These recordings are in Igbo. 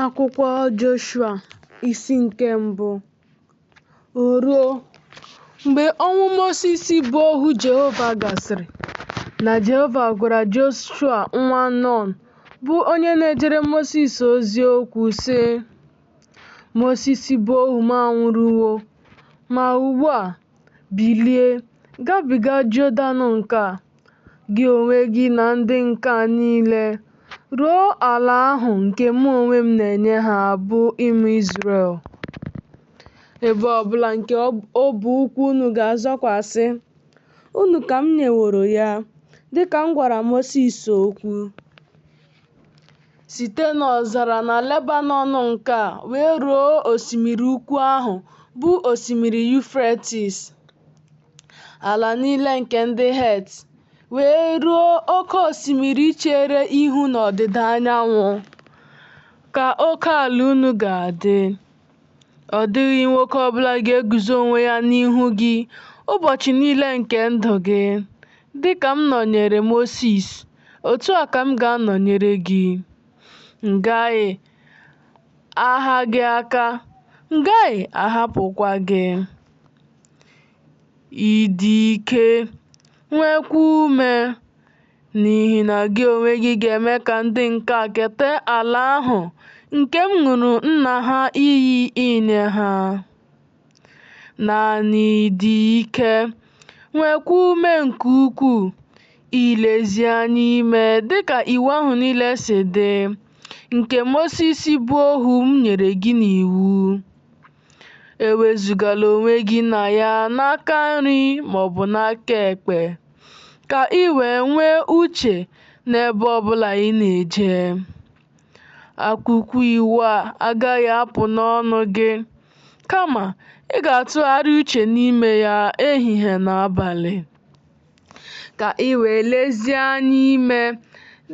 Akwụkwọ Joshua, isi nke mbụ. O ruo, mgbe ọnwụ Mosis bụ ohu Jehova gasịrị, na Jehova gwara Joshua nwa Nọn, bụ onye na-ejere Mosis ozi okwu, sị, Mosis bụ ohu m anwụrụwo, ma ugbu a, bilie, gabiga Jọdan nke a, gị onwe gị na ndị nke a niile, ruo ala ahụ nke mụ onwe m na-enye ha, bụ ụmụ Izrel. Ebe ọ bụla nke ọbụ ụkwụ unu ga-azọkwasị, unu ka m nyeworo ya, dị ka m gwara Mosis okwu. Site n'ọzara na Lebanọn nke a wee ruo osimiri ukwu ahụ, bụ osimiri Yufretis, ala niile nke ndị Het, wee ruo oke osimiri chere ihu n'ọdịda anyanwụ, ka oke ala unu ga-adị. Ọ dịghị nwoke ọ bụla ga-eguzo onwe ya n'ihu gị ụbọchị niile nke ndụ gị. Dị ka m nọnyeere Mosis, otu a ka m ga-anọnyere gị. M gaghị agha gị aka, m gaghị ahapụkwa gị. Ị dị ike, nweekwa ume, n'ihi na gị onwe gị ga-eme ka ndị nke a keta ala ahụ nke m ṅụụrụ nna ha iyi inye ha. Naanị dị ike, nweekwa ume nke ukwuu, ilezi anya ime dịka iwu ahụ niile si dị, nke Mosis bụ ohu m nyere gị n'iwu. Ewezugala onwe gị na ya n'aka nri ma ọ bụ n'aka ekpe, ka i wee nwee uche n'ebe ọ bụla ị na-eje. Akwụkwọ iwu a agaghị apụ n'ọnụ gị, kama ị ga-atụgharị uche n'ime ya ehihie na abalị, ka i wee lezie anya ime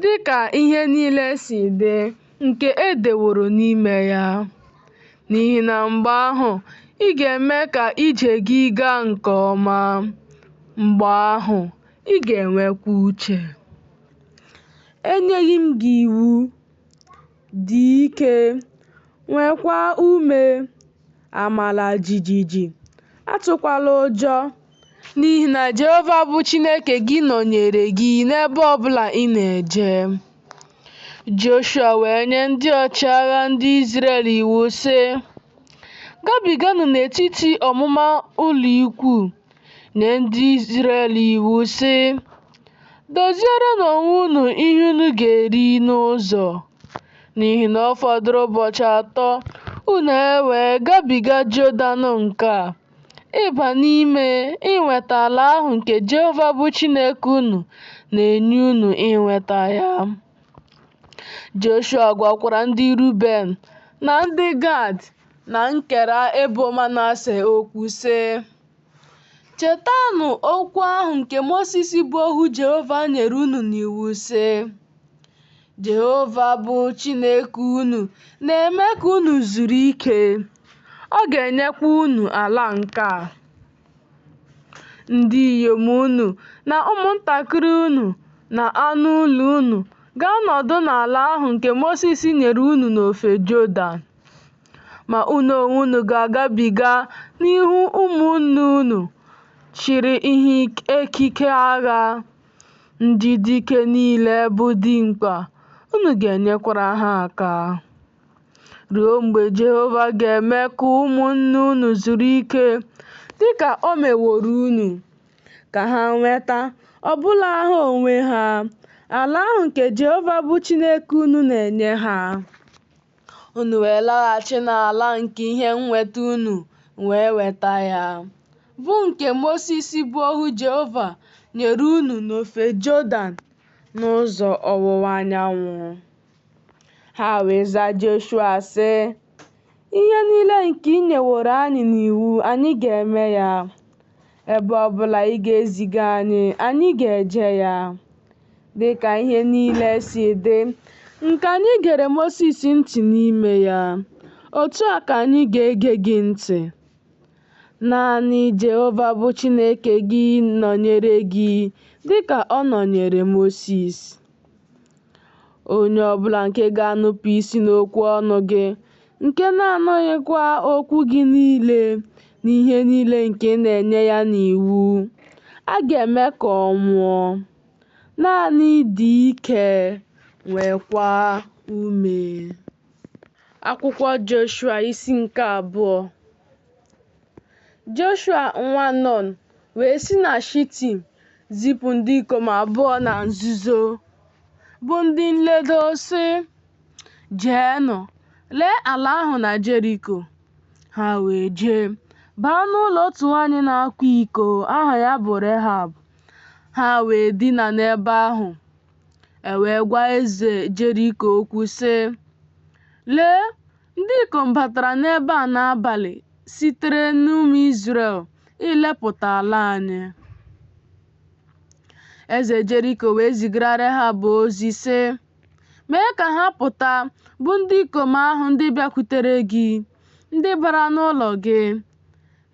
dị ka ihe niile si dị nke e deworo n'ime ya. N'ihi na mgbe ahụ ị ga-eme ka ije gị gaa nke ọma, mgbe ahụ ị ga-enwekwa uche. Enyeghị m gị iwu? Dị ike, nweekwa ume. Amala jijiji, atụkwala ụjọ, n'ihi na Jehova bụ Chineke gị nọnyeere gị n'ebe ọ bụla ị na-eje. Joshua wee nye ndị ọchịagha ndị Izrel iwu, sị, Gabiganụ n'etiti ọmụma ụlọikwuu. Nye ndị Izrel iwu, sị, Dozierenụ onwe unu ihe unu ga-eri n'ụzọ, n'ihi na ọ fọdụrụ ụbọchị atọ unu ewee gabiga Jọdan nke a, ịba n'ime inweta ala ahụ nke Jehova bụ Chineke unu na-enye unu inweta ya. Joshua gwakwara ndị Ruben na ndị Gad na nkera ebo Manase okwu, sị, Chetanụ okwu ahụ nke Mosis bụ ohu Jehova nyere unu n'iwu, sị, Jehova bụ Chineke unu na-eme ka unu zuru ike, ọ ga-enyekwa unu ala nke a. Ndị inyom unu na ụmụntakịrị unu na anụ ụlọ unu ga-anọdụ n'ala ahụ nke Mosis nyere unu n'ofe Jọdan. Ma unu onwe unu ga-agabiga n'ihu ụmụnne unu, chịrị ihe ekike agha, ndị dike niile bụ dimkpa, unu ga-enyekwara ha aka, ruo mgbe Jehova ga-eme ka ụmụnne unu zuru ike, dị ka o meworo unu, ka ha nweta, ọbụna ha onwe ha, ala ahụ nke Jehova bụ Chineke unu na-enye ha. Unu wee laghachi n'ala nke ihe nnweta unu wee nweta ya, bụ nke Mosis bụ ohu Jehova nyere unu n'ofe Jọdan n'ụzọ ọwụwa anyanwụ. Ha wee zaa Joshua, sị, Ihe niile nke i nyeworo anyị n'iwu, anyị ga-eme ya. Ebe ọ bụla ị ga-eziga anyị, anyị ga-eje ya. Dị ka ihe niile si dị nke anyị gere Mosis ntị n'ime ya, otu a ka anyị ga-ege gị ntị. Naanị Jehova bụ Chineke gị nọnyere gị dị ka ọ nọnyeere Mosis. Onye ọ bụla nke ga-anupụ isi n'okwu ọnụ gị, nke na-anụghịkwa okwu gị niile n'ihe niile nke ị na-enye ya n'iwu, a ga-eme ka ọ nwụọ. Naanị dị ike, nweekwa ume. Akwụkwọ Joshua isi nke abụọ. Joshua nwa Nọn wee si na Shitim zipụ ndị ikom abụọ na nzuzo, bụ ndị nledo, sị, Jeenụ, lee ala ahụ na Jeriko. Ha wee jee, baa n'ụlọ otu nwaanyị na-akwa iko aha ya bụ Rehab. Ha wee dina n'ebe ahụ. E wee gwa eze Jeriko okwu, sị, Lee, ndị ikom batara n'ebe a n'abalị sitere n'ụmụ Izrel ilepụta ala anyị. Eze Jeriko wee zigara Rehab ozi, sị, Mee ka ha pụta, bụ ndị ikom ahụ ndị bịakwutere gị, ndị bara n'ụlọ gị,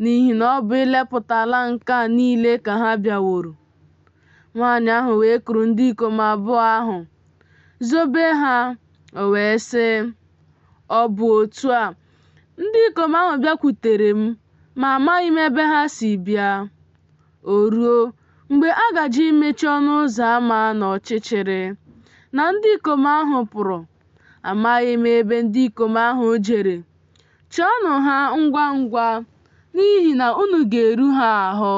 n'ihi na ọ bụ ilepụta ala nke a niile ka ha bịaworo. Nwaanyị ahụ wee kuru ndị ikom abụọ ahụ, zobe ha, o wee sị, Ọ bụ otu a, ndị ikom ahụ bịakwutere m, ma amaghị m ebe ha si bịa. O ruo, mgbe a gaje imechi ọnụ ụzọ ama n'ọchịchịrị, na ndị ikom ahụ pụrụ, amaghị m ebe ndị ikom ahụ jere. Chọọnụ ha ngwa ngwa, n'ihi na unu ga-eru ha ahụ.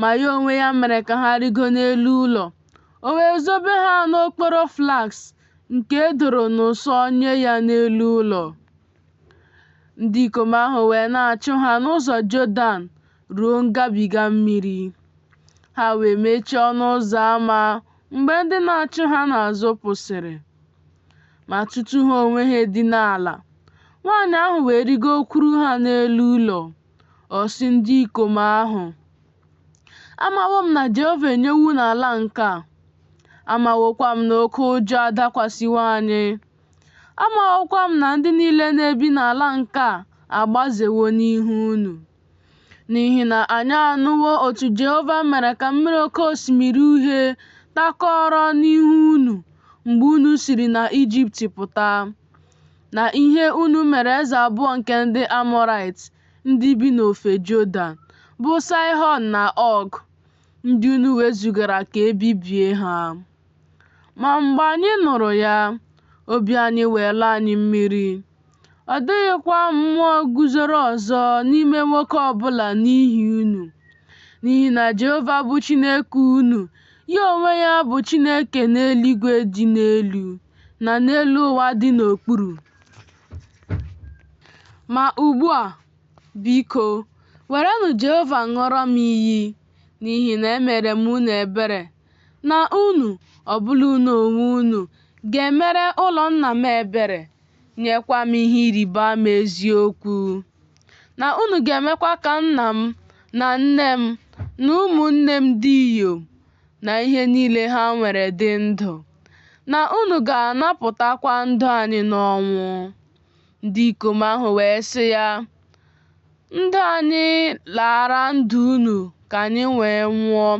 Ma ya onwe ya mere ka ha rịgo n'elu ụlọ, o wee zobe ha n'okporo flax nke e doro n'ụsọ nye ya n'elu ụlọ. Ndị ikom ahụ wee na-achụ ha n'ụzọ Jọdan ruo ngabiga mmiri. Ha wee mechie ọnụ ụzọ ama mgbe ndị na-achụ ha n'azụ pụsịrị. Ma tutu ha onwe ha edina ala, nwaanyị ahụ wee rịgokwuru ha n'elu ụlọ. Ọ sị ndị ikom ahụ, Amawo m na Jehova enyewo unu ala nke a, amawokwa m na oke ụjọ adakwasịwo anyị, amawokwa m na ndị niile na-ebi n'ala nke a agbazewo n'ihu unu. N'ihi na anyị anụwo otu Jehova mere ka mmiri Oke Osimiri Uhie takọrọ n'ihu unu mgbe unu siri na Ijipt pụta, na ihe unu mere eze abụọ nke ndị Amọraịt ndị bi n'ofe Jọdan, bụ Saịhọn na Ọg, ndị unu wezugara ka e bibie ha. Ma mgbe anyị nụrụ ya, obi anyị wee lọọ anyị mmiri, ọ dịghịkwa mmụọ guzoro ọzọ n'ime nwoke ọ bụla n'ihi unu, n'ihi na Jehova bụ Chineke unu, ya onwe ya bụ Chineke n'eluigwe dị n'elu, na n'elu ụwa dị n'okpuru. Ma ugbu a, biko, werenụ Jehova ṅụọrọ m iyi, n'ihi na emere m unu ebere, na unu, ọbụla unu onwe unu, ga-emere ụlọ nna m ebere, nyekwa m ihe ịrịba ama eziokwu, na unu ga-emekwa ka nna m na nne m na ụmụnne m ndị inyom na ihe niile ha nwere dị ndụ, na unu ga-anapụtakwa ndụ anyị n'ọnwụ. Ndị ikom ahụ wee sị ya, Ndụ anyị lara ndụ unu ka anyị wee nwụọ,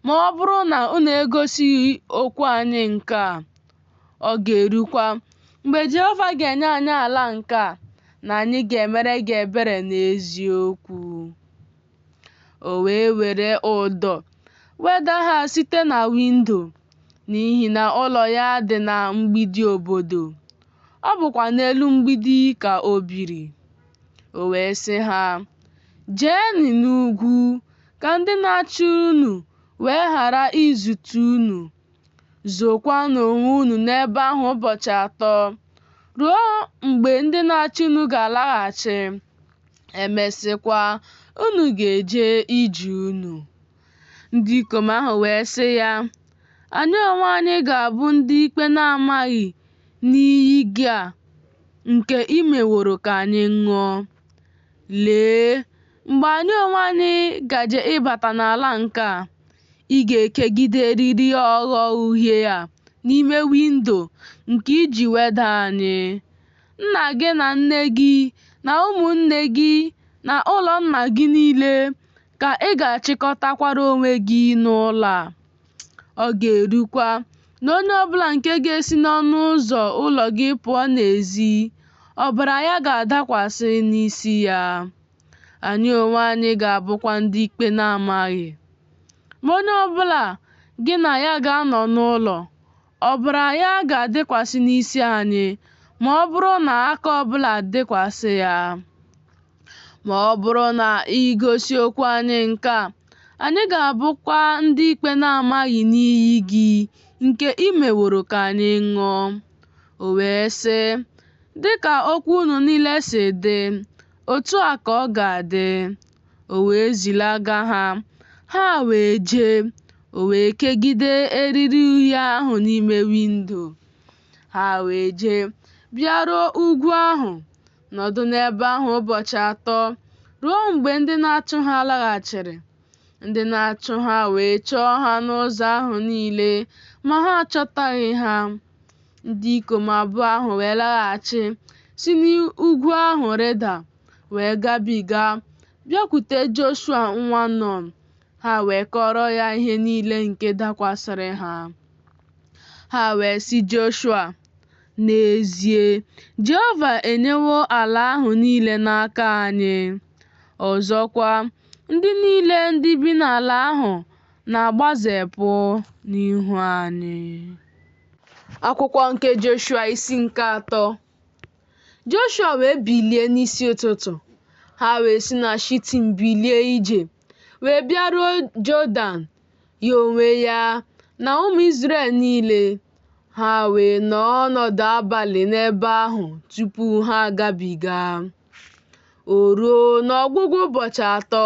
ma ọ bụrụ na unu egosighị okwu anyị nke a. Ọ ga-erukwa, mgbe Jehova ga-enye anyị ala nke a, na anyị ga-emere gị ebere n'eziokwu. O wee were ụdọ weda ha site na windo, n'ihi na ụlọ ya dị na mgbidi obodo, ọ bụkwa n'elu mgbidi ka o biri. O wee sị ha, Jeenụ n'ugwu, ka ndị na-achụ unu wee ghara izute unu. Zookwanụ onwe unu n'ebe ahụ ụbọchị atọ, ruo mgbe ndị na-achụ unu ga-alaghachi. E mesịkwa, unu ga-eje ije unu. Ndị ikom ahụ wee sị ya, Anyị onwe anyị ga-abụ ndị ikpe na-amaghị n'iyi gị a nke i meworo ka anyị ṅụọ. Lee, mgbe anyị onwe anyị gaje ịbata n'ala nke a, ị ga-ekegide eriri ogho uhie a n'ime windo nke i ji weda anyị. Nna gị na nne gị na ụmụnne gị na ụlọ nna gị niile ka ị ga-achịkọtakwara onwe gị n'ụlọ a. Ọ ga-erukwa Na onye ọ bụla nke ga-esi n'ọnụ ụzọ ụlọ gị pụọ n'ezi, ọbara ya ga-adakwasị n'isi ya, anyị onwe anyị ga-abụkwa ndị ikpe na-amaghị. Ma onye ọ bụla gị na ya ga-anọ n'ụlọ, ọbara ya ga-adịkwasị n'isi anyị ma ọ bụrụ na aka ọ bụla adịkwasị ya. Ma ọ bụrụ na i gosi okwu anyị nke a, anyị ga-abụkwa ndị ikpe na-amaghị n'iyi gị nke i meworo ka anyị ṅụọ. O wee sị, Dị ka okwu unu niile si dị, otu a ka ọ ga-adị. O wee zilaga ha, ha wee jee, o wee kegide eriri uhie ahụ n'ime windo. Ha wee jee, bịaruo ugwu ahụ, nọdụ n'ebe ahụ ụbọchị atọ, ruo mgbe ndị na-achụ ha laghachiri. Ndị na-achụ ha wee chọọ ha n'ụzọ ahụ niile, ma ha achọtaghị ha. Ndị ikom abụọ ahụ wee laghachi, si n'ugwu ahụ rịda, wee gabiga, bịakwute Joshua nwa Nun. Ha wee kọọrọ ya ihe niile nke dakwasịrị ha. Ha wee sị Joshua, N'ezie, Jehova enyewo ala ahụ niile n'aka anyị. Ọzọkwa, ndị niile ndị bi n'ala ahụ na-agbazepụ n'ihu anyị. Akwụkwọ nke Joshua isi nke atọ. Joshua wee bilie n'isi ụtụtụ, ha wee si na Shitim bilie ije, wee bịaruo Jọdan, ya onwe ya na ụmụ Izrel niile, ha wee nọọ ọnọdụ abalị n'ebe ahụ tupu ha agabiga. O ruo n'ọgwụgwụ ụbọchị atọ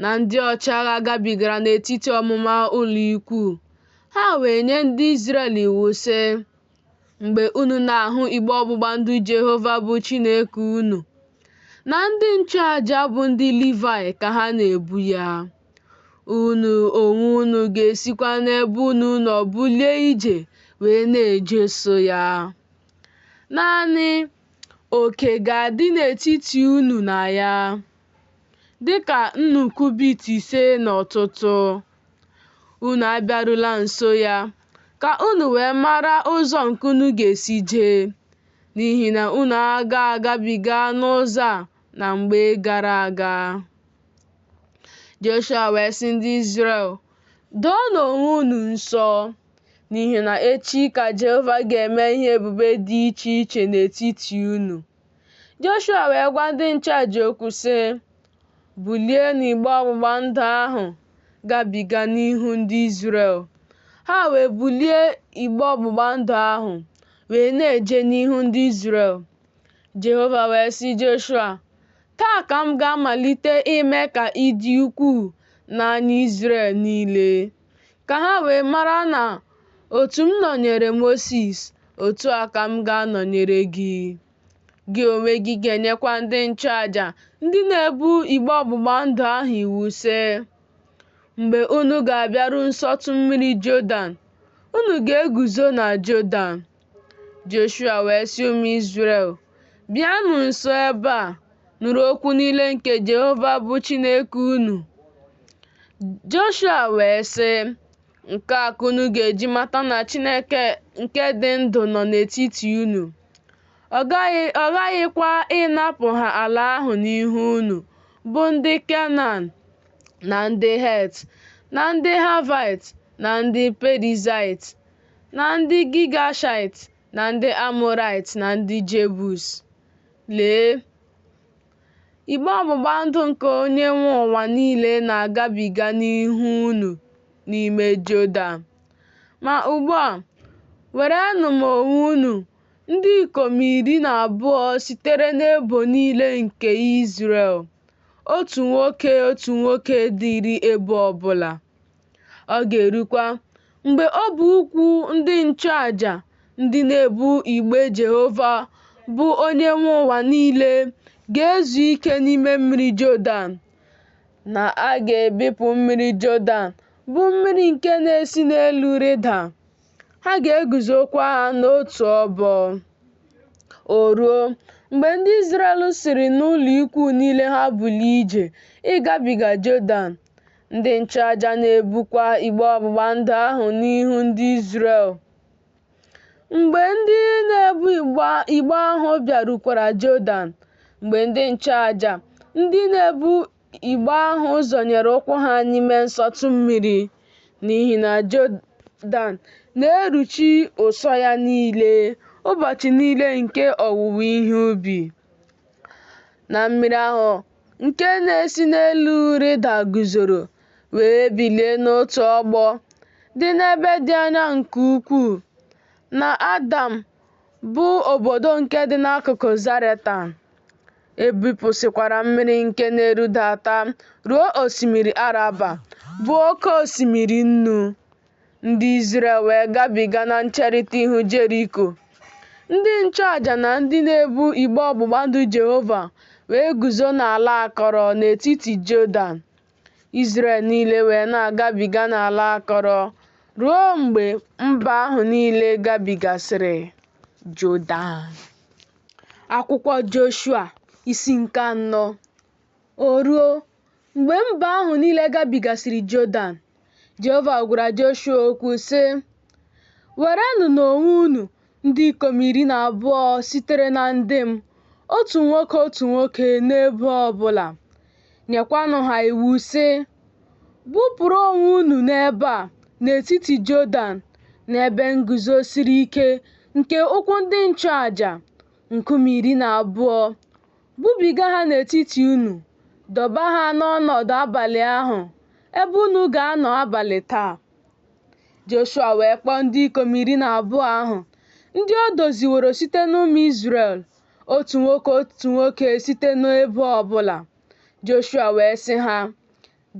na ndị ọchịagha gabigara n'etiti ọmụma ụlọikwuu, ha wee nye ndị Izrel iwu, sị, Mgbe unu na-ahụ igbe ọgbụgba ndụ Jehova bụ Chineke unu, na ndị nchụaja bụ ndị Livaị ka ha na-ebu ya, unu onwe unu ga-esikwa n'ebe unu nọ bulie ije wee na-ejeso ya. Naanị oke ga-adị n'etiti unu na ya, dị ka nnu kubit ise n'ọtụtụ. Unu abịarula nso ya, ka unu wee mara ụzọ nke unu ga-esi jee, n'ihi na unu aga-agabiga n'ụzọ a na mgbe gara aga. Joshua wee sị ndị Izrel, Doonụ onwe unu nsọ, n'ihi na echi ka Jehova ga-eme ihe ebube dị iche iche n'etiti unu. Joshua wee gwa ndị nchụaja okwu sị, Bulienụ igbe ọgbụgba ndụ ahụ gabiga n'ihu ndị Izrel. Ha wee bulie igbe ọgbụgba ndụ ahụ wee na-eje n'ihu ndị Izrel. Jehova wee sị Joshua, Taa ka m ga-amalite ime ka ị dị ukwuu n'anya Izrel niile, ka ha wee mara na otu m nọnyeere Mosis, otu a ka m ga-anọnyere gị. Gị onwe gị ga-enyekwa ndị nchụaja ndị na-ebu igbe ọgbụgba ndụ ahụ iwu, sị, Mgbe unu ga-abịaru nsọtụ mmiri Jọdan, unu ga-eguzo na Jọdan. Joshua wee sị ụmụ Izrel, Bịanụ nso ebe a, nụrụ okwu niile nke Jehova bụ Chineke unu. Joshua wee sị, Nke a ka unu ga-eji mata na Chineke nke dị ndụ nọ n'etiti unu. Ọ ghaghịkwa ịnapụ ha ala ahụ n'ihu unu, bụ ndị Kenan, na ndị Het, na ndị Haịvaịt, na ndị Perizaịt, na ndị Gigashaịt, na ndị Amọraịt, na ndị Jebus. Lee, igbe ọgbụgba ndụ nke Onyenwe ụwa niile na-agabiga n'ihu unu n'ime Jọdan. Ma ugbu a, werenụ m onwe unu ndị ikom 12 sitere n'ebo niile nke Izrel, otu nwoke otu nwoke dịrị ebo ọbụla. Ọ ga-erukwa, mgbe ọbụ ụkwụ ndị nchụaja ndị na-ebu igbe Jehova bụ Onyenwe ụwa niile ga-ezu ike n'ime mmiri Jọdan, na a ga-ebipụ mmiri Jọdan, bụ mmiri nke na-esi n'elu rịda, ha ga-eguzokwa n'otu ọbọ. O ruo, mgbe ndị Izrel siri n'ụlọ ikwu niile ha bulie ije ịgabiga Jọdan, ndị nchụaja na-ebukwa igbe ọgbụgba ndụ ahụ n'ihu ndị Izrel. Mgbe ndị na-ebu igbe ahụ bịarukwara Jọdan, mgbe ndị nchụaja, ndị na-ebu igbe ahụ zọnyere ụkwụ ha n'ime nsọtụ mmiri, n'ihi na Jọdan na-eruchi ụsọ ya niile ụbọchị niile nke owuwe ihe ubi, na mmiri ahụ nke na-esi n'elu rịda guzoro, wee bilie n'otu ọgbọ dị n'ebe dị anya nke ukwuu, na Adam, bụ obodo nke dị n'akụkụ Zaretan. E bupụsịkwara mmiri nke na-erudata ruo osimiri Araba, bụ oke osimiri nnu. Ndị Izrel wee gabiga na ncherịta ihu Jeriko. Ndị nchụaja na ndị na-ebu igbe ọgbụgba ndụ Jehova wee guzo n'ala akọrọ n'etiti Jọdan. Izrel niile wee na-agabiga n'ala akọrọ ruo mgbe mba ahụ niile gabigasịrị Jọdan. Akwụkwọ Joshua isi nke anọ. O ruo, mgbe mba ahụ niile gabigasịrị Jọdan, Jehova gwara Joshua okwu, sị, Werenụ n'onwe unu ndị ikom 12 sitere na ndị m, otu nwoke otu nwoke n'ebo ọ bụla. Nyekwanụ ha iwu, sị, Bupụrụ onwe unu n'ebe a, n'etiti Jọdan, n'ebe nguzo siri ike nke ụkwụ ndị nchụaja, nkume 12, bubiga ha n'etiti unu, dọba ha n'ọnọdụ abalị ahụ, ebe unu ga-anọ abalị taa. Joshua wee kpọọ ndị ikom 12 ahụ, ndị o doziworo site n'ụmụ Izrel, otu nwoke otu nwoke site n'ebo ọ bụla. Joshua wee sị ha,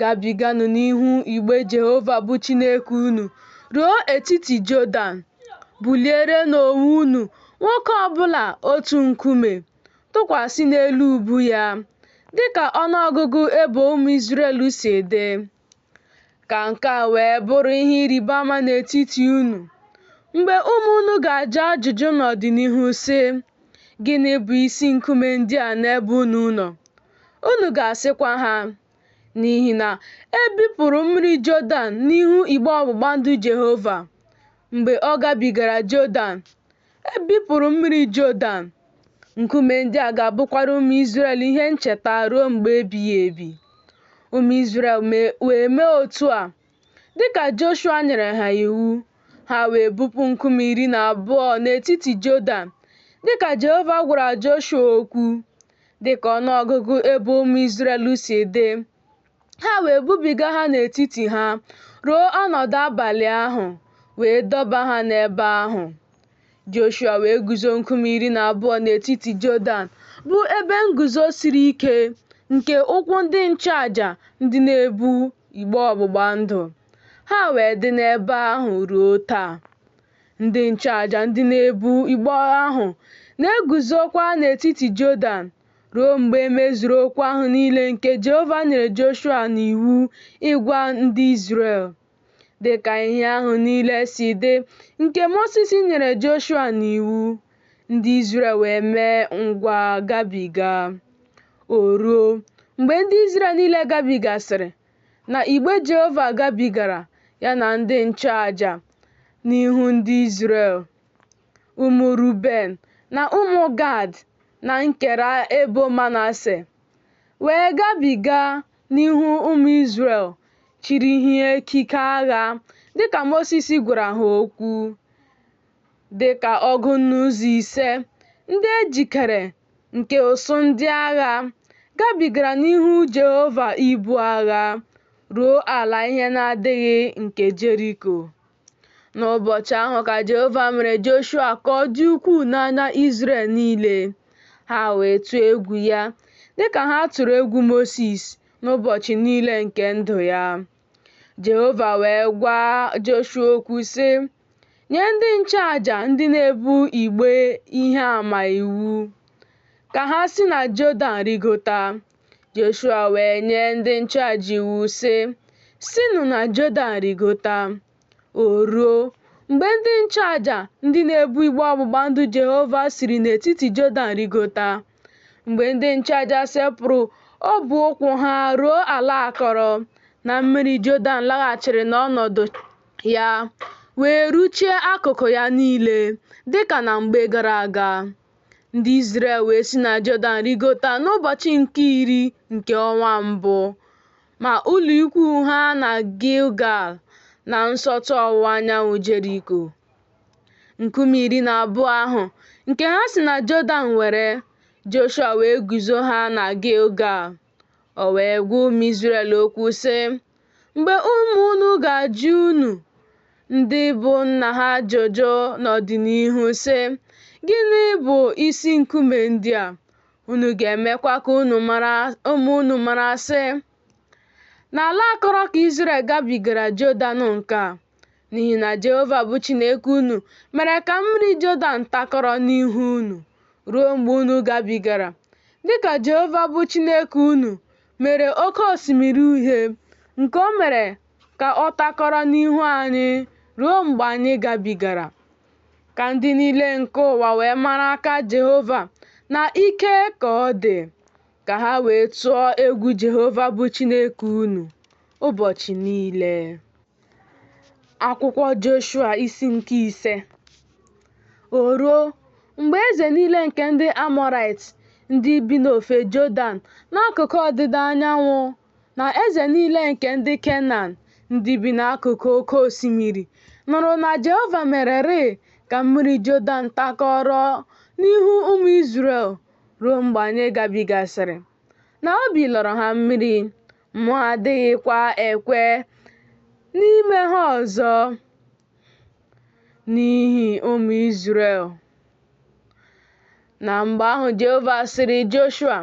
Gabiganụ n'ihu igbe Jehova bụ Chineke unu ruo etiti Jọdan. Bulierenụ onwe unu nwoke ọ bụla otu nkume, tụkwasị n'elu ubu ya, dị ka ọnụ ọgụgụ ebo ụmụ Izrel si dị. Ka nke a wee bụrụ ihe ịrịba ama n'etiti unu, mgbe ụmụ unu ga-ajụ ajụjụ n'ọdịnihu, sị, Gịnị bụ isi nkume ndị a n'ebe unu nọ? Unu ga-asịkwa ha, N'ihi na e bipụrụ mmiri Jọdan n'ihu igbe ọgbụgba ndụ Jehova. Mgbe ọ gabigara Jọdan, e bipụrụ mmiri Jọdan. Nkume ndị a ga-abụkwara ụmụ Izrel ihe ncheta ruo mgbe ebighị ebi. Ụmụ Izrel wee mee otu a, dịka Joshua nyere ha iwu. Ha wee bupụ nkume 12 n'etiti Jọdan, dịka Jehova gwara Joshua okwu, dịka ọnụọgụgụ ebo ụmụ Izrel si dị. Ha wee bubiga ha n'etiti ha ruo ọnọdụ abalị ahụ, wee dọba ha n'ebe ahụ. Joshua wee guzo nkume 12 n'etiti Jọdan, bụ ebe nguzo siri ike nke ụkwụ ndị nchụaja ndị na-ebu igbe ọgbụgba ndụ. Ha wee dị n'ebe ahụ ruo taa. Ndị nchụaja ndị na-ebu igbe ahụ na-eguzokwa n'etiti Jọdan ruo mgbe e mezuru okwu ahụ niile nke Jehova nyere Joshua n'iwu ịgwa ndị Izrel, dị ka ihe ahụ niile si dị nke Mosis nyere Joshua n'iwu. Ndị Izrel wee mee ngwa gabiga. O ruo, mgbe ndị Izrel niile gabigasịrị, na igbe Jehova gabigara, ya na ndị nchụaja, n'ihu ndị Izrel. Ụmụ Ruben na ụmụ Gad na nkera ebo Manase wee gabiga n'ihu ụmụ Izrel chịrị ihe ekike agha dịka Mosis gwara ha okwu, dịka ọgụ na ụzọ ise ndị e jikere nke ụsụụ ndị agha gabigara n'ihu Jehova ibu agha ruo ala ihe na-adịghị nke Jeriko. N'ụbọchị ahụ ka Jehova mere Joshua ka ọ dị ukwuu n'anya Izrel niile. Ha wee tụọ egwu ya, dịka ha tụrụ egwu Mosis n'ụbọchị niile nke ndụ ya. Jehova wee gwa Joshua okwu sị, Nye ndị nchụaja ndị na-ebu igbe ihe ama iwu, ka ha si na Jọdan rịgota. Joshua wee nye ndị nchụaja iwu sị, Sinụ na Jọdan rịgota. O ruo, mgbe ndị nchụaja ndị na-ebu igbe ọgbụgba ndụ Jehova siri n'etiti Jọdan rịgota, mgbe ndị nchụaja sepụrụ ọbụ ụkwụ ha ruo ala akọrọ, na mmiri Jọdan laghachiri n'ọnọdụ ya, wee ruchie akụkụ ya niile, dị ka na mgbe gara aga. Ndị Izrel wee si na Jọdan rịgota n'ụbọchị nke iri nke ọnwa mbụ, maa ụlọikwuu ha na Gilgal, na nsọtụ ọwụwa anyanwụ Jeriko. Nkume 12 ahụ, nke ha si na Jọdan were, Joshua wee guzo ha na Gilgal. O wee gwa ụmụ Izrel okwu, sị, Mgbe ụmụ unu ga-ajụ unu ndị bụ nna ha ajụjụ n'ọdịnihu, sị, 'Gịnị bụ isi nkume ndị a?' Unu ga-emekwa ka ụmụ unu mara, sị, 'N'ala akọrọ ka Izrel gabigara Jọdan nke a, n'ihi na Jehova bụ Chineke unu mere ka mmiri Jọdan takọrọ n'ihu unu ruo mgbe unu gabigara, dị ka Jehova bụ Chineke unu mere Oke Osimiri Uhie, nke o mere ka ọ takọrọ n'ihu anyị ruo mgbe anyị gabigara. Ka ndị niile nke ụwa wee mara aka Jehova na ike ka ọ dị, ka ha wee tụọ egwu Jehova bụ Chineke unu ụbọchị niile. Akwụkwọ Joshua isi nke ise. O ruo, mgbe eze niile nke ndị Amọraịt, ndị bi n'ofe Jọdan n'akụkụ ọdịda anyanwụ, na eze niile nke ndị Kenan, ndị bi n'akụkụ oke osimiri, nụrụ na Jehova mererịị ka mmiri Jọdan takọrọ n'ihu ụmụ Izrel ruo mgbe anyị gabigasịrị, na obi lọrọ ha mmiri, mmụọ adịghịkwa ekwe n'ime ha ọzọ n'ihi ụmụ Izrel. Na mgbe ahụ Jehova sịrị Joshua,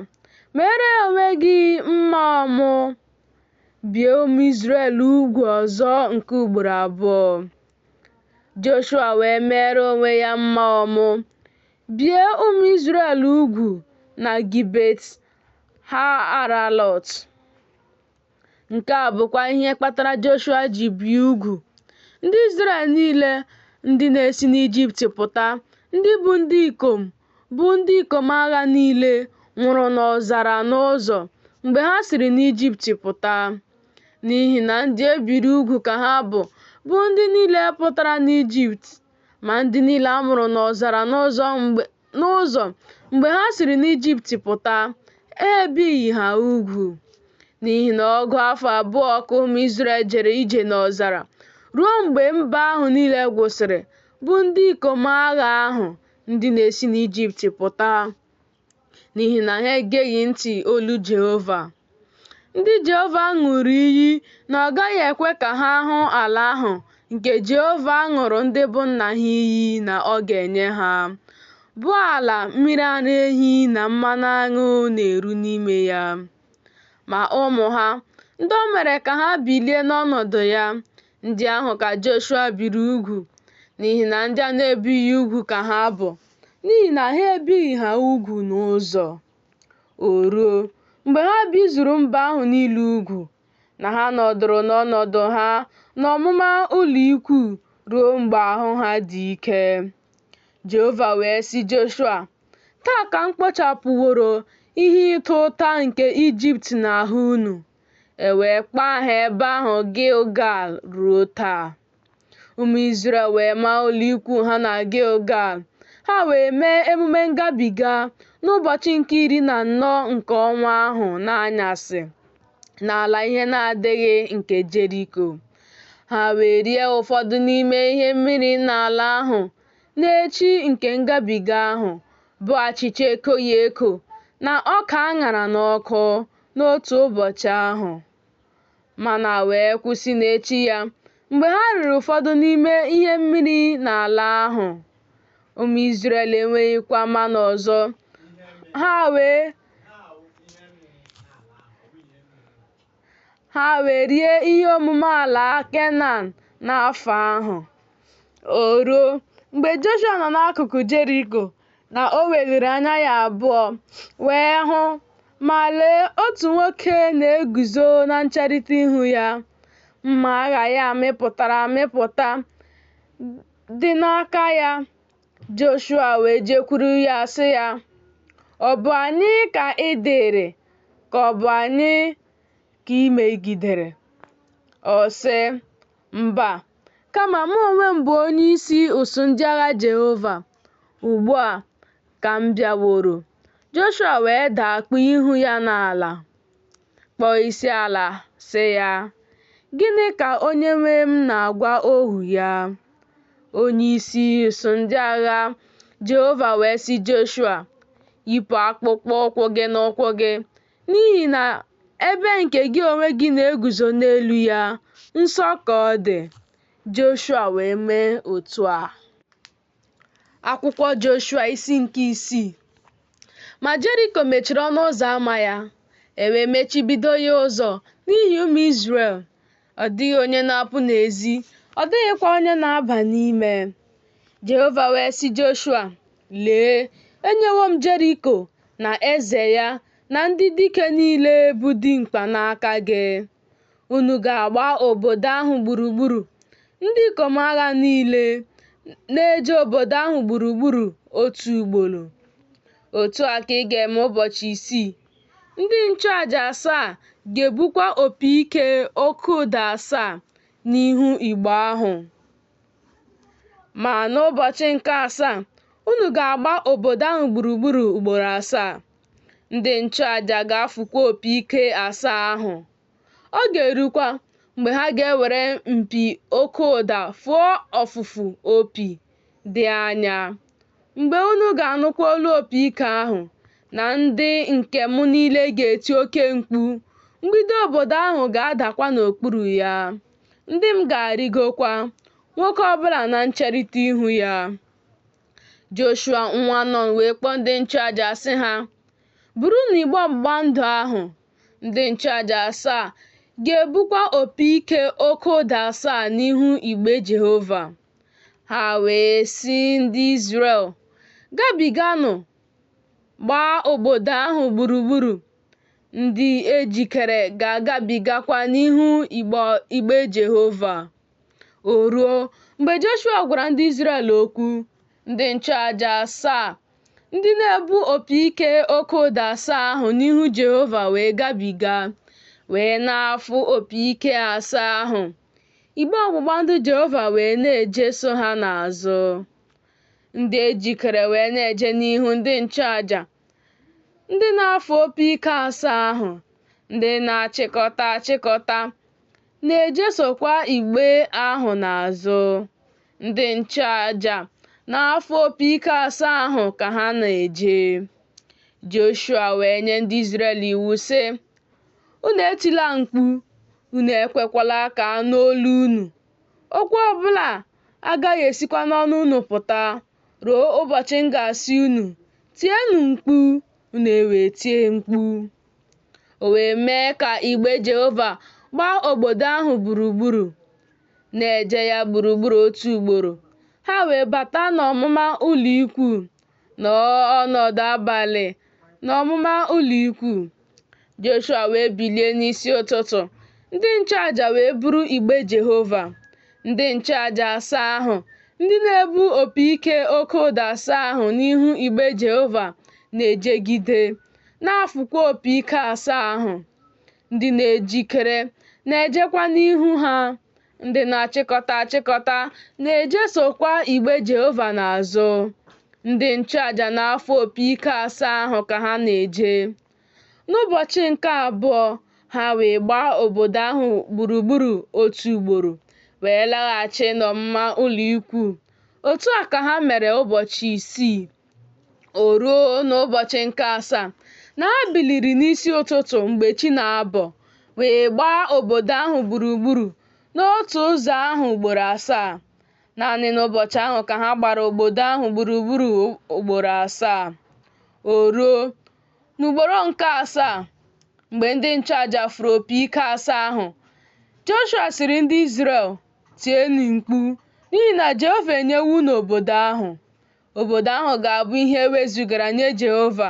Meere onwe gị mma ọmụ, bie ụmụ Izrel ugwu ọzọ nke ugboro abụọ. Joshua wee meere onwe ya mma ọmụ, bie ụmụ Izrel ugwu na Gibet Ha-aralọt. Nke a bụkwa ihe kpatara Joshua ji bie ugwu. Ndị Izrel niile ndị na-esi n'Ijipt pụta, ndị bụ ndị ikom, bụ ndị ikom agha niile, nwụrụ n'ọzara n'ụzọ, mgbe ha siri n'Ijipt pụta. N'ihi na ndị e biri ugwu ka ha bụ, bụ ndị niile pụtara n'Ijipt. Ma ndị niile a mụrụ n'ọzara n'ụzọ mgbe ha siri n'Ijipt pụta, ha ebighị ha ugwu. N'ihi na ọgụ afọ abụọ ka ụmụ Izrel jere ije n'ọzara, ruo mgbe mba ahụ niile gwụsịrị, bụ ndị ikom agha ahụ, ndị na-esi n'Ijipt pụta. N'ihi na ha egeghị ntị olu Jehova. Ndị Jehova ṅụrụ iyi na ọ gaghị ekwe ka ha hụ ala ahụ nke Jehova ṅụrụ ndị bụ nna ha iyi na ọ ga-enye ha, bụ ala mmiri ara ehi na mmanụ aṅụ na-eru n'ime ya. Ma ụmụ ha, ndị o mere ka ha bilie n'ọnọdụ ya, ndị ahụ ka Joshua biri ugwu, n'ihi na ndị a na-ebighị ugwu ka ha bụ, n'ihi na ha ebighị ha ugwu n'ụzọ. O ruo, mgbe ha bizuru mba ahụ niile ugwu, na ha nọdụrụ n'ọnọdụ ha n'ọmụma ụlọikwuu ruo mgbe ahụ ha dị ike. Jehova wee sị Joshua, Taa ka m kpochapụworo ihe ịta ụta nke Ijipt n'ahụ unu. E wee kpọọ aha ebe ahụ Gilgal ruo taa. Ụmụ Izrel wee maa ụlọikwuu ha na Gilgal. Ha wee mee emume ngabiga n'ụbọchị nke 14 nke ọnwa ahụ n'anyasị, n'ala ihe na-adịghị nke Jeriko. Ha wee rie ụfọdụ n'ime ihe mmiri n'ala ahụ n'echi nke ngabiga ahụ, bụ achịcha ekoghị eko na ọka a ṅara n'ọkụ n'otu ụbọchị ahụ. Mana wee kwụsị n'echi ya mgbe ha riri ụfọdụ n'ime ihe mmiri n'ala ahụ. Ụmụ Izrel enweghịkwa mana ọzọ. Ha wee rie ihe omume ala Kenan n'afọ ahụ. O ruo, mgbe Joshua nọ n'akụkụ Jeriko, na o weliri anya ya abụọ wee hụ, ma lee, otu nwoke na-eguzo na ncherịta ihu ya, mma agha ya mịpụtara amịpụta dị n'aka ya. Joshua wee jekwuru ya sị ya, Ọ bụ anyị ka ị dịịrị, ka ọ bụ anyị ka ị megidere? Ọ sị, Mba, Kama mụ onwe m bụ onyeisi ụsụụ ndị agha Jehova, ugbu a ka m bịaworo. Joshua wee daa kpuo ihu ya n'ala, kpọọ isiala, sị ya, Gịnị ka onyenwe m na-agwa ohu ya? Onyeisi ụsụụ ndị agha Jehova wee sị Joshua, Yipụ akpụkpọ ụkwụ gị n'ụkwụ gị, n'ihi na ebe nke gị onwe gị na-eguzo n'elu ya, nsọ ka ọ dị. Joshua wee mee otu a. Akwụkwọ Joshua isi nke isii. Ma Jeriko mechiri ọnụ ụzọ ama ya, e wee mechibido ya ụzọ n'ihi ụmụ Izrel. Ọ dịghị onye na-apụ n'ezi, ọ dịghịkwa onye na-aba n'ime. Jehova wee sị Joshua, Lee, enyewo m Jeriko na eze ya na ndị dike niile bụ dimkpa n'aka gị. Unu ga-agba obodo ahụ gburugburu, ndị ikom agha niile na-eje obodo ahụ gburugburu otu ugboro. Otu a ka ị ga-eme ụbọchị isii. Ndị nchụaja asaa ga-ebukwa opi ike oke ụda asaa n'ihu igbe ahụ. Ma n'ụbọchị nke asaa, unu ga-agba obodo ahụ gburugburu ugboro asaa. Ndị nchụaja ga-afụkwa opi ike asaa ahụ. Ọ ga-erukwa, mgbe ha ga-ewere mpi oke ụda fụọ ọfụfụ opi dị anya, mgbe unu ga-anụkwa olu opi ike ahụ, na ndị nke m niile ga-eti oke mkpu, mgbidi obodo ahụ ga-adakwa n'okpuru ya, ndị m ga-arịgokwa, nwoke ọ bụla na ncherịta ihu ya. Joshua nwa Nọn wee kpọọ ndị nchụaja sị ha, Burunụ igbe ọgbụgba ndụ ahụ. Ndị nchụaja asaa ga-ebukwa opi ike oke ụda asaa n'ihu igbe Jehova. Ha wee sị ndị Izrel, Gabiganụ, gbaa obodo ahụ gburugburu. Ndị e jikere ga-agabigakwa n'ihu igbe Jehova. O ruo, mgbe Joshua gwara ndị Izrel okwu, ndị nchụaja asaa ndị na-ebu opi ike oke ụda asaa ahụ n'ihu Jehova wee gabiga, wee na-afụ opi ike asaa ahụ. Igbe ọgbụgba ndụ Jehova wee na-ejeso ha n'azụ. Ndị e jikere wee na-eje n'ihu ndị nchụaja, ndị na-afụ opi ike asaa ahụ, ndị na-achịkọta achịkọta na-ejesokwa igbe ahụ n'azụ. Ndị nchụaja na-afụ opi ike asaa ahụ ka ha na-eje. Joshua wee nye ndị Izrel iwu sị, Unu etila mkpu, unu ekwekwala ka a nụ olu unu. Okwu ọbụla agaghị esikwa n'ọnụ unu pụta ruo ụbọchị m ga-asị unu, Tienụ mkpu, unu ewee tie mkpu. O wee mee ka igbe Jehova gbaa obodo ahụ gburugburu, na-eje ya gburugburu otu ugboro. Ha wee bata n'ọmụma ụlọikwuu, nọọ ọnọdụ abalị n'ọmụma ụlọikwuu. Joshua wee bilie n'isi ụtụtụ, ndị nchụaja wee buru igbe Jehova. Ndị nchụaja asaa ahụ, ndị na-ebu opi ike oke ụda asaa ahụ n'ihu igbe Jehova na-ejegide, na-afụkwa opi ike asaa ahụ. Ndị na-ejikere na-ejekwa n'ihu ha, ndị na-achịkọta achịkọta na-ejesokwa igbe Jehova n'azụ. Ndị nchụaja na-afụ opi ike asaa ahụ ka ha na-eje. N'ụbọchị nke abụọ, ha wee gbaa obodo ahụ gburugburu otu ugboro, wee laghachi n'ọmụma ụlọikwuu. Otu a ka ha mere ụbọchị isii. O ruo n'ụbọchị nke asaa na ha biliri n'isi ụtụtụ mgbe chi na-abọ, wee gbaa obodo ahụ gburugburu n'otu ụzọ ahụ ugboro asaa. Naanị n'ụbọchị ahụ ka ha gbara obodo ahụ gburugburu ugboro asaa. O ruo n'ugboro nke asaa, mgbe ndị nchụaja fụrụ opi ike asaa ahụ, Joshua sịrị ndị Izrel, Tienụ mkpu, n'ihi na Jehova enyewo unu obodo ahụ. Obodo ahụ ga-abụ ihe e wezugara nye Jehova,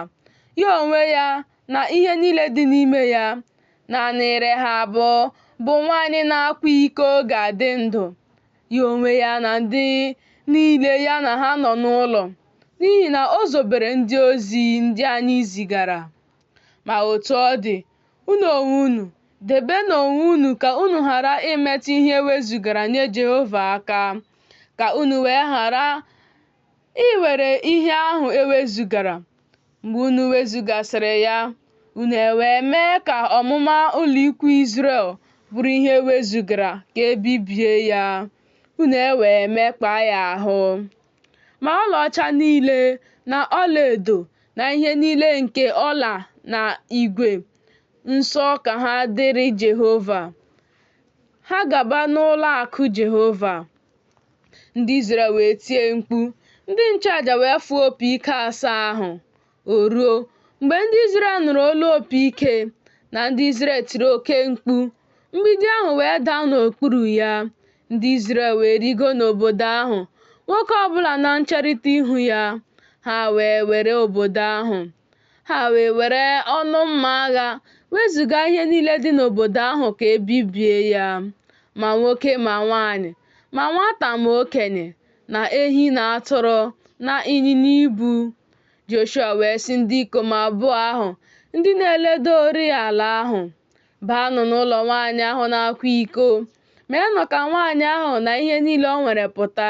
ya onwe ya na ihe niile dị n'ime ya. Naanị Rehab bụ nwaanyị na-akwa iko ga-adị ndụ, ya onwe ya na ndị niile ya na ha nọ n'ụlọ, n'ihi na o zobere ndị ozi ndị anyị zigara. Ma otu ọ dị, unu onwe unu, Debenụ onwe unu ka unu ghara imetụ ihe e wezugara nye Jehova aka, ka unu wee ghara iwere ihe ahụ e wezugara. Mgbe unu wezugasịrị ya, unu ewee mee ka ọmụma ụlọikwuu Izrel bụrụ ihe e wezugara ka e bibie ya, unu ewee mekpaa ya ahụ. Ma ọlaọcha niile na ọlaedo na ihe niile nke ọla na igwe, nsọ ka ha dịrị Jehova. Ha ga-aba n'ụlọ akụ Jehova. Ndị Izrel wee tie mkpu, ndị nchụaja wee fụọ opi ike asaa ahụ. O ruo, mgbe ndị Izrel nụrụ olu opi ike, na ndị Izrel tiri oke mkpu, mgbidi ahụ wee daa n'okpuru ya. Ndị Izrel wee rigo n'obodo ahụ, nwoke ọ bụla na ncherịta ihu ya. Ha wee were obodo ahụ. Ha wee were ọnụ mma agha wezụga ihe niile dị n'obodo ahụ ka e bibie ya, ma nwoke ma nwaanyị, ma nwata ma okenye, na ehi na atụrụ na ịnyịnya ibu. Joshua wee sị ndị ikom abụọ ahụ ndị na-eledorị ala ahụ, Baanụ n'ụlọ nwaanyị ahụ na-akwa iko, meenụ ka nwaanyị ahụ na ihe niile o nwere pụta,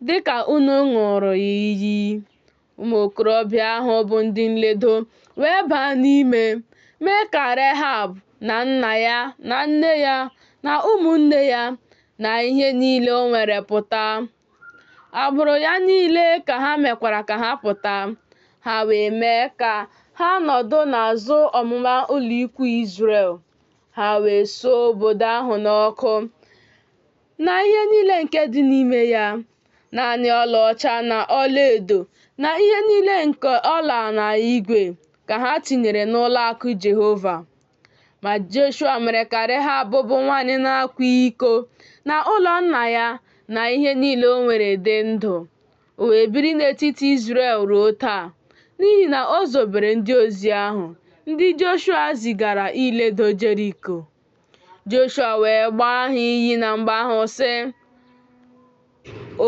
dị ka unu ṅụụrụ ya iyi. Ụmụ okorobịa ahụ bụ ndị nledo wee baa n'ime, mee ka Rehab na nna ya na nne ya na ụmụnne ya na ihe niile o nwere pụta. Agbụrụ ya niile ka ha mekwara ka ha pụta. Ha wee mee ka ha nọdụ n'azụ ọmụma ụlọikwuu Izrel. Ha wee suo obodo ahụ n'ọkụ na ihe niile nke dị n'ime ya, naanị ọlaọcha na ọlaedo na ihe niile nke ọla na igwe ka ha tinyere n'ụlọ akụ Jehova. Ma Joshua mere ka Rehab bụ nwaanyị na-akwa iko na ụlọ nna ya na ihe niile o nwere dị ndụ. O wee biri n'etiti Izrel ruo taa, n'ihi na o zobere ndị ozi ahụ, ndị Joshua zigara iledo Jeriko. Joshua wee gbaa ha iyi na mgbe ahụ sị,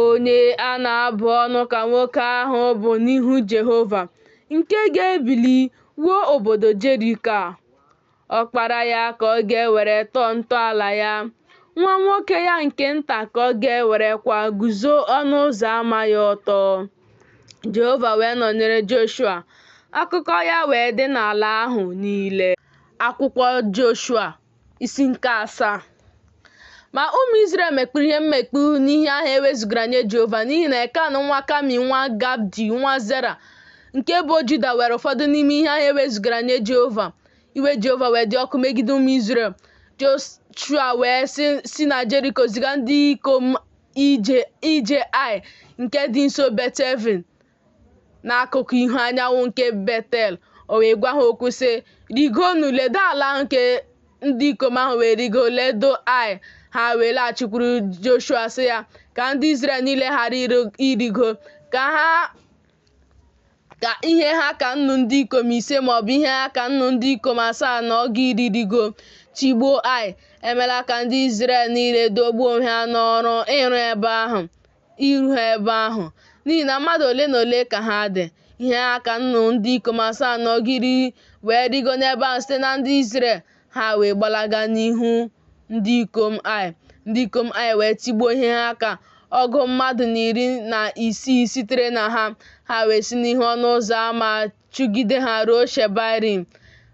Onye a na-abụ ọnụ ka nwoke ahụ bụ n'ihu Jehova, nke ga-ebili wuo obodo Jeriko a. Ọkpara ya ka ọ ga-ewere tọọ ntọala ya, nwa nwoke ya nke nta ka ọ ga-ewerekwa guzo ọnụ ụzọ ama ya ọtọ. Jehova wee nọnyere Joshua, akụkọ ya wee dị n'ala ahụ niile. Akwụkwọ Joshua isi nke asaa. Ma ụmụ Izrel mekpuru ihe mmekpu n'ihe ahụ e wezugara nye Jehova, n'ihi na Ekan nwa Kami nwa Zabdi nwa Zera nke ebo Juda were ụfọdụ n'ime ihe ahụ e wezugara nye Jehova. Iwe Jehova wee dị ọkụ megide ụmụ Izrel. Joshua wee si na Jeriko ziga ndị ikom ije Ai nke dị nso Bet-even n'akụkụ ihu anyanwụ nke Betel. O wee gwa ha okwu sị, Rigonụ ledo ala ahụ nke ndị ikom ahụ wee rigo ledo Ai. Ha wee laghachikwuru Joshua sị ya, Ka ndị Izrel niile ghara irigo, ka ihe ha ka nnu ndị ikom ise maọbụ ihe ha ka nnu ndị ikom asaa na ọgụ iri rigo tigbuo Ai. Emela ka ndị Izrel niile dọgbuo onwe ha n'ọrụ iru ebe ahụ, n'ihi na mmadụ ole na ole ka ha dị. Ihe ha ka nnu ndị ikom asaa na ọgụ iri wee rigo n'ebe ahụ site na ndị Izrel, ha wee gbalaga n'ihu ndị ikom Ai. Ndị ikom Ai wee tigbuo ihe ha ka ọgụ mmadụ na iri na isii sitere na ha. Ha wee si n'ihu ọnụ ụzọ ama chụgide ha ruo Shebarim,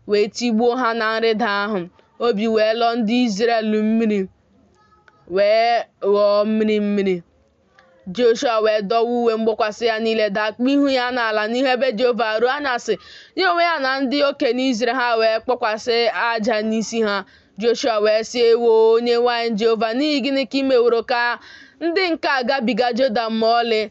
wee tigbuo ha na nrịda ahụ. Obi wee lọọ ndị Izrel mmiri, wee ghọọ mmiri mmiri. Joshua wee dọwa uwe mgbokwasị ya niile, dakpuo ihu ya n'ala n'ihu ebe Jehova ruo anyasị. Ya onwe ya na ndị okenye Izrel ha wee kpokwasị aja n'isi ha. Joshua wee sị, Ewoo, Onyenwe anyị Jehova, n'ihi gịnị ka i meworo ka ndị nke a gabiga Jọdan ma ọlị,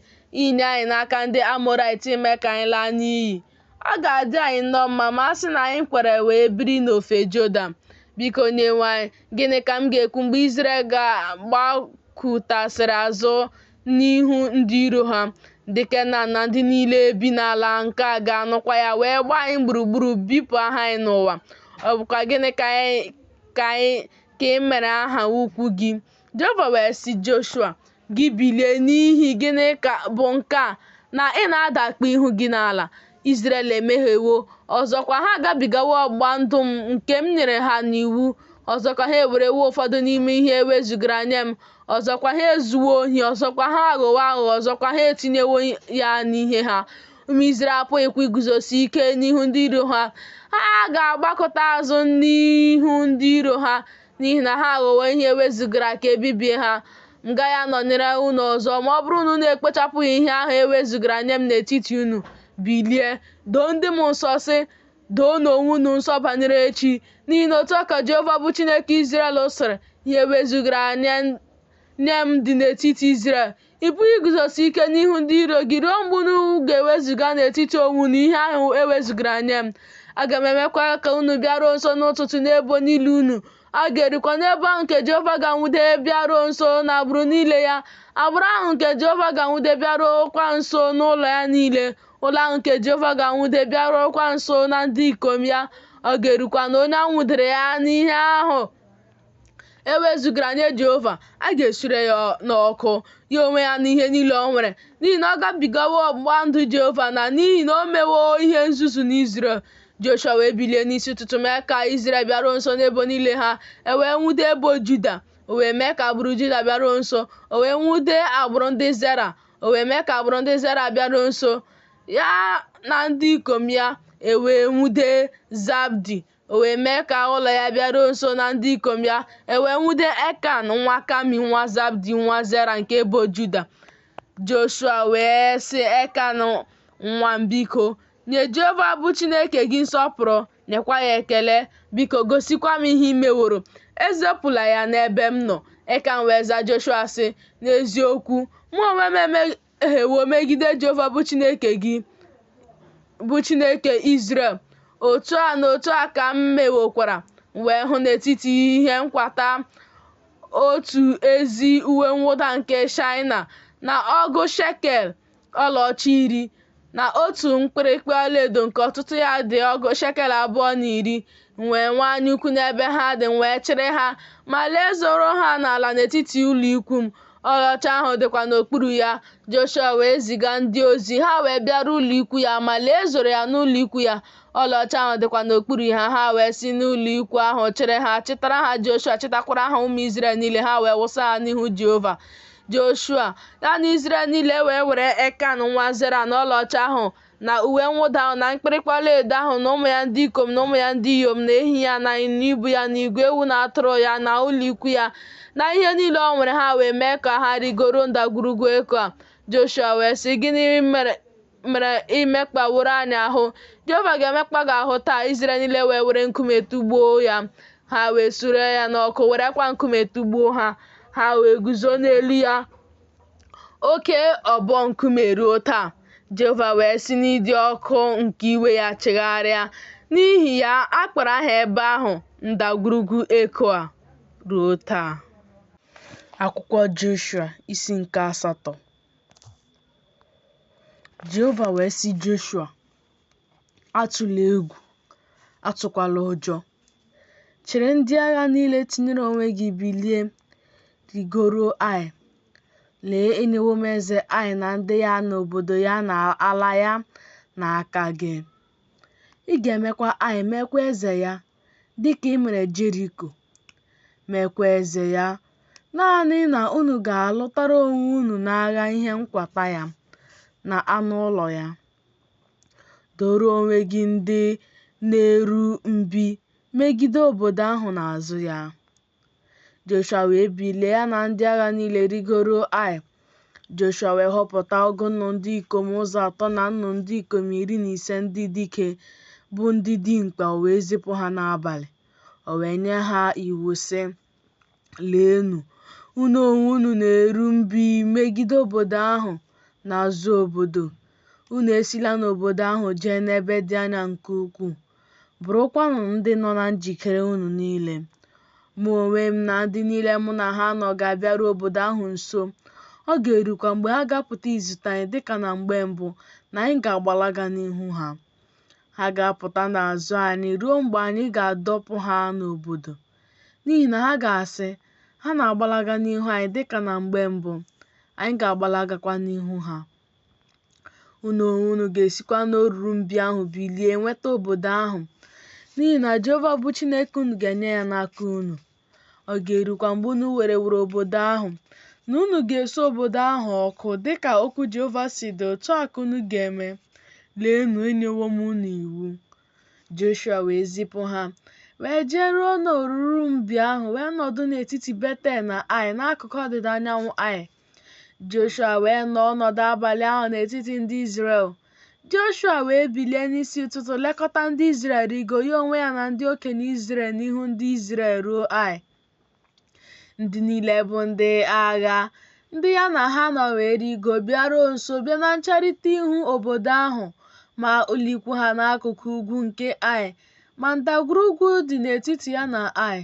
inye anyị n'aka ndị Amọraịt ime ka anyị laa n'iyi? Ọ ga-adị anyị nnọọ mma ma a sị na anyị kwere wee biri n'ofe Jọdan. Biko Onyenwe anyị, gịnị ka m ga-ekwu mgbe Izrel ga-agbakụtasịrị azụ n'ihu ndị iro ha? Ndị Kenan na ndị niile bi n'ala nke a ga-anụkwa ya wee gbaa anyị gburugburu bipụ aha anyị n'ụwa. Ọ bụkwa gịnị ka ị mere aha ukwu gị? Jehova wee sị Joshua, Gị bilie, n'ihi gịnị bụ nke a na ị na-adakpu ihu gị n'ala? Izrel emehiewo, ọzọkwa ha agabigawo ọgbụgba ndụ m nke m nyere ha n'iwu. Ọzọkwa, ha ewerewo ụfọdụ n'ime ihe e wezugara nye m. Ọzọkwa, ha ezuwo ohi, ọzọkwa, ha aghọwo aghụghọ, ọzọkwa, ha etinyewo ya n'ihe ha. Ụmụ Izrel apụghịkwa iguzosi ike n'ihu ndị iro ha. Ha ga-agbakụta azụ n'ihu ndị iro ha, n'ihi na ha aghọwo ihe e wezugara ka e bibie ha. M gaghị anọnyere unu ọzọ ma ọ bụrụ na unu ekpochapụghị ihe ahụ e wezugara nye m n'etiti unu. Bilie, doo ndị m nsọ, sị, Doonụ onwe unu nsọ banyere echi, n'ihi na otu a ka Jehova bụ Chineke Izrel sịrị, Ihe e wezugara nye m dị n'etiti Izrel. Ị pụghị iguzosi ike n'ihu ndị iro gị ruo mgbe unu ga-ewezuga n'etiti onwe unu ihe ahụ e wezugara nye m. Aga m emekwa ka unu bịaruo nso n'ụtụtụ n'ebo niile unu. Ọ ga-erukwa n'ebo ahụ nke Jehova ga-anwụde bịaruo nso n'agbụrụ niile ya, agbụrụ ahụ nke Jehova ga-anwụde bịaruokwa nso n'ụlọ ya niile, ụlọ ahụ nke Jehova ga-anwụde bịaruokwa nso na ndị ikom ya. Ọ ga-erukwa na onye a nwụdere ya n'ihe ahụ e wezugara nye Jehova, a ga-esure ya n'ọkụ, ya onwe ya na ihe niile o nwere, n'ihi na ọ gabigawo ọgbụgba ndụ Jehova na n'ihi na o mewo ihe nzuzu n'Izrel. Joshua wee bilie n'isi ụtụtụ mee ka Izrel bịaruo nso n'ebo niile ha, e wee nwude ebo Juda. O wee mee ka agbụrụ Juda bịaruo nso, o wee nwude agbụrụ ndị Zera. O wee mee ka agbụrụ ndị Zera bịaruo nso, ya na ndị ikom ya, e wee nwude Zabdi. O wee mee ka ụlọ ya bịaruo nso na ndị ikom ya, e wee nwude Ekan nwa Kami nwa Zabdi nwa Zera nke ebo Juda. Joshua wee sị Ekan nwa m biko, nye Jehova bụ Chineke gị nsọpụrụ, nyekwa ya ekele. Biko gosikwa m ihe i meworo. Ezopụla ya n'ebe m nọ. Ekan wee zaa Joshua sị, N'eziokwu, mụ onwe m emehiewo megide Jehova bụ Chineke gị, bụ Chineke Izrel. Otu a na otu a ka m mewokwara. M wee hụ n'etiti ihe nkwata otu ezi uwe mwụda nke Shaịna na ọgụ shekel ọlaọcha iri, na otu mkpirikpi ọlaedo nke ọtụtụ ya dị ọgụ shekel abụọ na iri. M wee nwee anyaukwu n'ebe ha dị, m wee chịrị ha, ma lee ezoro ha n'ala n'etiti ụlọikwuu m, ọlaọcha ahụ dịkwa n'okpuru ya. Joshua wee ziga ndị ozi, ha wee bịaruo ụlọikwuu ya, ma lee ezoro ya n'ụlọikwuu ya, ọlaọcha ahụ dịkwa n'okpuru ha. Ha wee si n'ụlọikwuu ahụ chịrị ha, chịtara ha Joshua, chịtakwara ha ụmụ Izrel niile, ha wee wụsa ha n'ihu Jehova. Joshua ya na Izrel niile wee were Ekan nwa Zera na ọlaọcha ahụ na uwe mwụda ahụ na mkpirikpi ọlaedo ahụ na ụmụ ya ndị ikom na ụmụ ya ndị inyom na ehi ya na ịnyịnya ibu ya na igwe ewu na atụrụ ya na ụlọikwu ya na ihe niile o nwere ha wee mee ka ha rigoro ndagwurugwu Ekoa. Joshua wee sị, Gịnị mere i mekpaworo anyị ahụ? Jehova ga-emekpa gị ahụ taa. Izrel niile wee were nkume tụgbuo ya. Ha wee sure ya n'ọkụ, werekwa nkume tụgbuo ha. Ha wee guzo n'elu ya oke ọbọ nkume ruo taa. Jehova wee si n'ịdị ọkụ nke iwe ya chegharịa. N'ihi ya, a kpọrọ aha ebe ahụ ndagwurugwu Ekoa ruo taa. Akwụkwọ Joshua isi nke asatọ. Jehova wee sị Joshua, Atụla egwu, atụkwala ụjọ. Chịrị ndị agha niile tinyere onwe gị bilie, rịgoro Ai. Lee, enyewo m eze Ai na ndị ya na obodo ya na ala ya n'aka gị. Ị ga-emekwa Ai meekwa eze ya, dị ka i mere Jeriko, meekwa eze ya. Naanị na unu ga-alụtara onwe unu n'agha ihe nkwata ya na anụ ụlọ ya. Doro onwe gị ndị na-eru mbi megide obodo ahụ n'azụ ya. Joshua wee bilie, ya na ndị agha niile rịgoro Ai. Joshua wee họpụta ọgụ nnu ndị ikom ụzọ atọ na nnu ndị ikom iri na ise ndị dike, bụ ndị dimkpa, o wee zipụ ha n'abalị. O wee nye ha iwu, sị, Leenụ, unu onwe unu na-eru mbi megide obodo ahụ n'azụ obodo. Unu esila n'obodo ahụ jee n'ebe dị anya nke ukwuu. Bụrụkwanụ ndị nọ na njikere unu niile. Mụ onwe m na ndị niile mụ na ha nọ ga-abịaru obodo ahụ nso. Ọ ga-erukwa mgbe ha ga-apụta izute anyị dịka na mgbe mbụ, na anyị ga-agbalaga n'ihu ha. Ha ga-apụta n'azụ anyị ruo mgbe anyị ga-adọpụ ha n'obodo. N'ihi na ha ga-asị, Ha na-agbalaga n'ihu anyị dịka na mgbe mbụ, anyị ga-agbalagakwa n'ihu ha. Unu onwe unu ga-esikwa n'oruru mbi ahụ bilie nweta obodo ahụ. n'ihi na Jehova bụ Chineke unu ga-enye ya n'aka unu. Ọ ga-erukwa mgbe unu wereworo obodo ahụ, na unu ga-esu obodo ahụ ọkụ, dị ka okwu Jehova si dị, otu a ka unu ga-eme. Leenụ, enyewo m unu iwu. Joshua wee zipụ ha, wee jeruo n'oruru mbi ahụ, wee nọdụ n'etiti Betel na Ai, n'akụkụ ọdịda anyanwụ Ai. Joshua wee nọọ ọnọdụ abalị ahụ n'etiti ndị Izrel. Joshua wee bilie n'isi ụtụtụ lekọta ndị Izrel rịgo, ya onwe ya na ndị okenye Izrel n'ihu ndị Izrel ruo Ai. Ndị niile bụ ndị agha, ndị ya na ha nọ wee rịgo, bịaruo nso, bịa na ncherịta ihu obodo ahụ, maa ụlọikwu ha n'akụkụ ugwu nke Ai, ma ndagwurugwu dị n'etiti ya na Ai.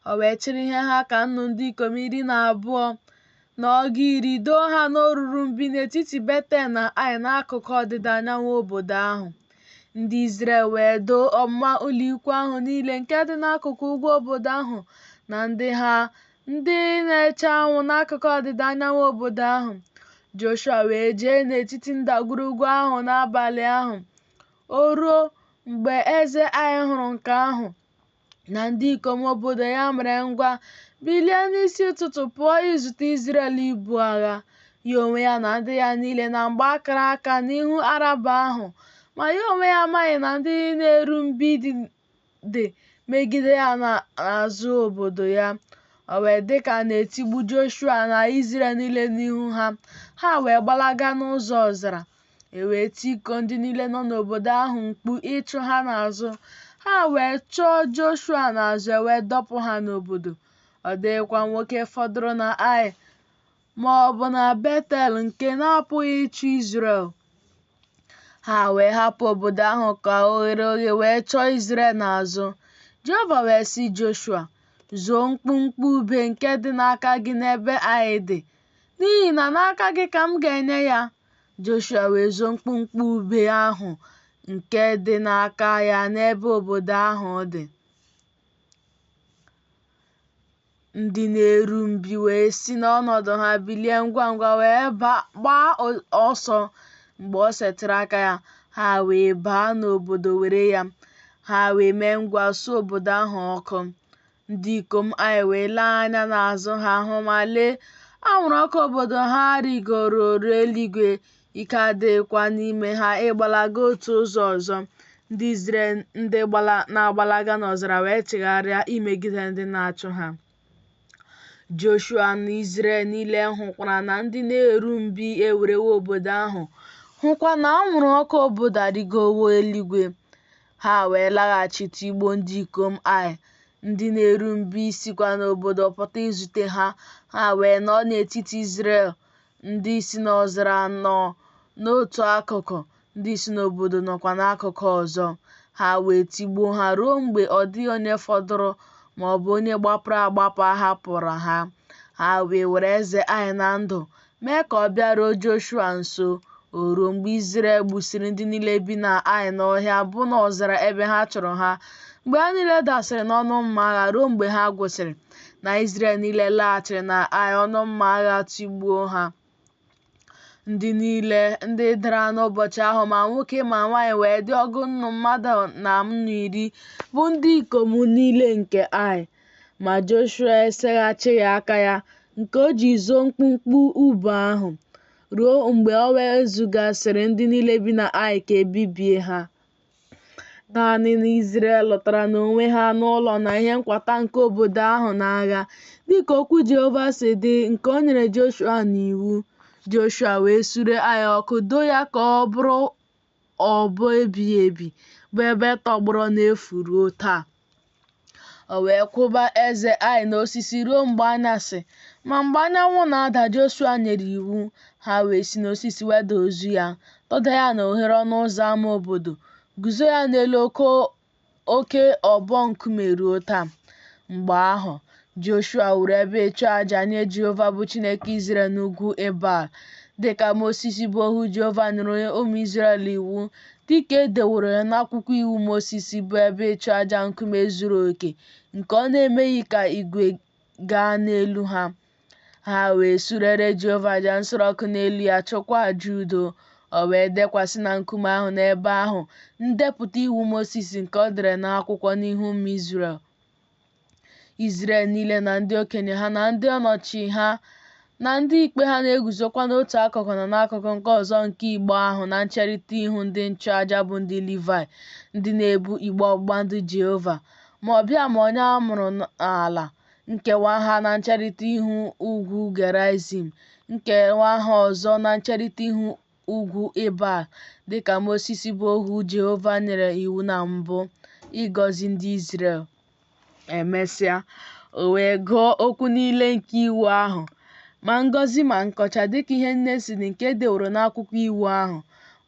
O wee chịrị ihe ha ka nnu ndị ikom 12 na ọgụ iri doo ha n'oruru mbi n'etiti Betel na Ai n'akụkụ ọdịda anyanwụ obodo ahụ. Ndị Izrel wee doo ọmụma ụlọikwu ahụ niile nke dị n'akụkụ ugwu obodo ahụ na ndị ha ndị na-eche anwụ n'akụkụ ọdịda anyanwụ obodo ahụ. Joshua wee jee n'etiti ndagwurugwu ahụ n'abalị ahụ. O ruo, mgbe eze Ai hụrụ nke ahụ, na ndị ikom obodo ya mere ngwa bilie n'isi ụtụtụ pụọ izute Izrel ibu agha, ya onwe ya na ndị ya niile na mgbe a kara aka n'ihu Araba ahụ. Ma ya onwe ya amaghị na ndị na-eru mbi dị megide ya n'azụ obodo ya. O wee dị ka a na-etigbu Joshua na Izrel niile n'ihu ha, ha wee gbalaga n'ụzọ ọzara. E wee tikuo ndị niile nọ n'obodo ahụ mkpu ịchụ ha n'azụ. Ha wee chọọ Joshua n'azụ, e wee dọpụ ha n'obodo. Ọ dịghịkwa nwoke fọdụrụ na Ai ma ọ bụ na Betel nke na-apụghị ịchụ Izrel. Ha wee hapụ obodo ahụ ka o ghere oghe wee chọọ Izrel n'azụ. Jehova wee sị Joshua, Zoo mkpụmkpụ ube nke dị n'aka gị n'ebe Ai dị, n'ihi na n'aka gị ka m ga-enye ya. Joshua wee zoo mkpụmkpụ ube ahụ nke dị n'aka ya n'ebe obodo ahụ dị. Ndị na-eru mbi wee si n'ọnọdụ ha bilie ngwa ngwa wee gbaa ọsọ mgbe o setịrị aka ya, ha wee baa n'obodo were ya. Ha wee mee ngwa suo obodo ahụ ọkụ. Ndị ikom Ai wee lee anya n'azụ ha hụ, ma lee, anwụrụ ọkụ obodo ha rịgoro ruo eluigwe, ike adịghịkwa n'ime ha ịgbalaga otu ụzọ ọzọ. Ndị Izrel ndị na-agbalaga n'ọzara wee chigharịa imegide ndị na-achụ ha. Joshua na Izrel niile hụkwara na ndị na-eru mbi ewerewo obodo ahụ, hụkwa na anwụrụ ọkụ obodo arịgowo eluigwe. Ha wee laghachi tigbuo ndị ikom Ai. Ndị na-eru mbi sikwa n'obodo pụta izute ha. Ha wee nọọ n'etiti Izrel, ndị si n'ọzara nọ n'otu akụkụ, ndị si n'obodo nọkwa n'akụkụ ọzọ. Ha wee tigbuo ha ruo mgbe ọ dịghị onye fọdụrụ ma ọ bụ onye gbapụrụ agbapụ a hapụrụ ha. Ha wee were eze Ai na ndụ, mee ka ọ bịaruo Joshua nso. O ruo mgbe Izrel gbusịrị ndị niile bi na Ai n'ọhịa bụ n'ọzara ebe ha chụrụ ha, mgbe ha niile dasịrị n'ọnụ mma agha ruo mgbe ha gwụsịrị, na Izrel niile laghachiri na Ai ọnụ mma agha tigbuo ha. Ndị niile ndị dara n'ụbọchị ahụ, ma nwoke ma nwaanyị, wee dị ọgụ nnu mmadụ na nnu iri, bụ ndị ikom niile nke Ai. Ma Joshua eseghachighị aka ya, nke o ji zoo mkpụmkpụ ube ahụ, ruo mgbe o wezugasịrị ndị niile bi na Ai ka e bibie ha. Naanị na Izrel lọtara n'onwe ha anụ ụlọ na ihe nkwata nke obodo ahụ n'agha, dịka okwu Jehova si dị nke o nyere Joshua n'iwu. Joshua wee sure Ai ọkụ, doo ya ka ọ bụrụ ọbọ ebighị ebi, bụ ebe tọgbọrọ n'efu ruo taa. O wee kwụba eze Ai n'osisi ruo mgbe anyasị. Ma mgbe anyanwụ na-ada, Joshua nyere iwu, ha wee si n'osisi weda ozu ya, tụda ya n'oghere ọnụ ụzọ ama obodo, guzo ya n'elu oke ọbọ nkume ruo taa. Mgbe ahụ, Joshua wuru ebe ịchụaja nye Jehova bụ Chineke Izrel n'ugwu Ebal, dị ka Mosis bụ ohu Jehova nyere ụmụ Izrel iwu, dị ka e deworo ya n'akwụkwọ iwu Mosis, bụ ebe ịchụaja nkume zuru oke nke ọ na-emeghị ka igwe gaa n'elu ha. Ha wee surere Jehova aja nsure ọkụ n'elu ya, chụọkwa aja udo. O wee dekwasị na nkume ahụ n'ebe ahụ ndepụta iwu Mosis nke o dere n'akwụkwọ n'ihu ụmụ Izrel. Izrel niile na ndị okenye ha na ndị ọnọchi ha na ndị ikpe ha na-eguzokwa n'otu akụkụ na n'akụkụ nke ọzọ nke igbe ahụ na ncherịta ihu ndị nchụaja bụ ndị Livaị, ndị na-ebu igbe ọgbụgba ndụ Jehova, ma ọbịa ma onye a mụrụ n'ala, nkewa ha na ncherịta ihu ugwu Geraịzim, nkewa ha ọzọ na ncherịta ihu ugwu Ịbal, dị ka Mosis bụ ohu Jehova nyere iwu na mbụ, ịgọzi ndị Izrel. Emesịa, o wee gụọ okwu niile nke iwu ahụ, ma ngọzi ma nkọcha, dịka ihe niile si dị nke e deworo n'akwụkwọ iwu ahụ.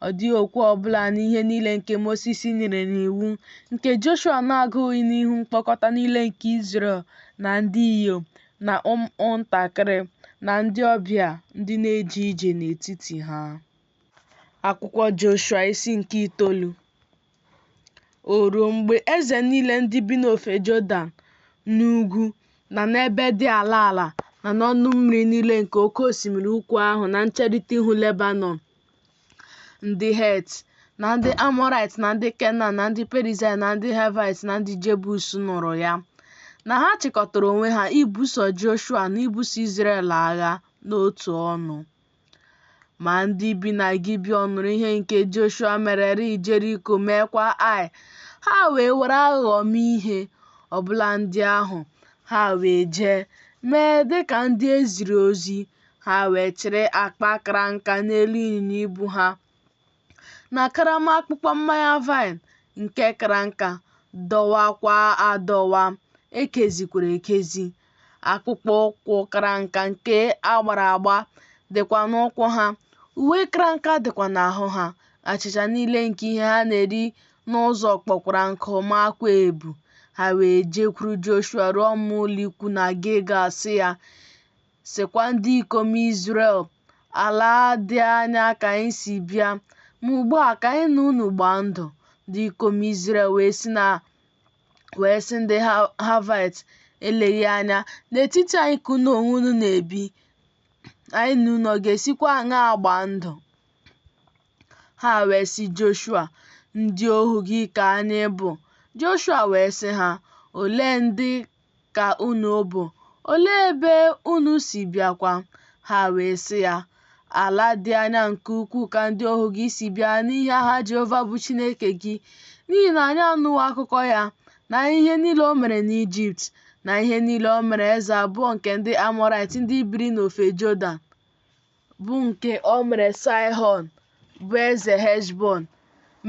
Ọ dịghị okwu ọbụla n'ihe niile nke Mosis nyere n'iwu, nke Joshua na-agụghị n'ihu mkpọkọta niile nke Izrel, na ndị inyom, na ụmụntakịrị, na ndị ọbịa, ndị na-eje ije n'etiti ha. Akwụkwọ Joshua isi nke itoolu. O ruo mgbe eze niile ndị bi n'ofe Jọdan, n'ugwu, na n'ebe dị ala ala, na n'ọnụ mmiri niile nke oke osimiri ukwu ahụ na ncherịta ihu Lebanọn, ndị Het, na ndị Amọrait, na ndị Kenan, na ndị Perizaịt, na ndị Haịvaịt, na ndị Jebus nụrụ ya, na ha chịkọtara onwe ha ibuso Joshua na ibuso Izrel agha n'otu ọnụ. Ma ndị bi na Gibiọn nụrụ ihe nke Joshua mererị Jeriko meekwa Ai, ha wee were aghụghọ mee ihe, ọbụla ndị ahụ, ha wee jee, mee dị ka ndị e ziri ozi, ha wee chịrị akpa kara nka n'elu ịnyịnya ibu ha, na karama akpụkpọ mmanya vaịn nke kara nka, dọwakwa adọwa, e kezikwara ekezi. Akpụkpọ ụkwụ kara nka nke a gbara agba dịkwa n'ụkwụ ha, uwe kara nka dịkwa n'ahụ ha, achịcha niile nke ihe ha na-eri n'ụzọ kpọkwara nkụ maakwa ebu. Ha wee jekwuru Joshua ruo ọmụma ụlọikwu na Gilgal sị ya, Sịkwa ndị ikom Izrel, Ala dị anya ka anyị si bịa, ma ugbu a ka anyị na unu gbaa ndụ. Ndị ikom Izrel wee sị ndị Haịvaịt, Eleghị anya, n'etiti anyị ka unu onwe unu na-ebi, anyị na unu ọ ga-esikwa aṅaa gbaa ndụ? Ha wee sị Joshua, Ndị ohu gị ka anyị bụ. Joshua wee sị ha, Olee ndị ka unu bụ, olee ebe unu si bịakwa? Ha wee sị ya, Ala dị anya nke ukwuu ka ndị ohu gị si bịa n'ihi aha Jehova bụ Chineke gị, n'ihi na anyị anụwo akụkọ ya, na ihe niile o mere n'Ijipt, na ihe niile o mere eze abụọ nke ndị Amọrait ndị biri n'ofe Jọdan, bụ nke o mere Saịhọn, bụ eze Heshbọn,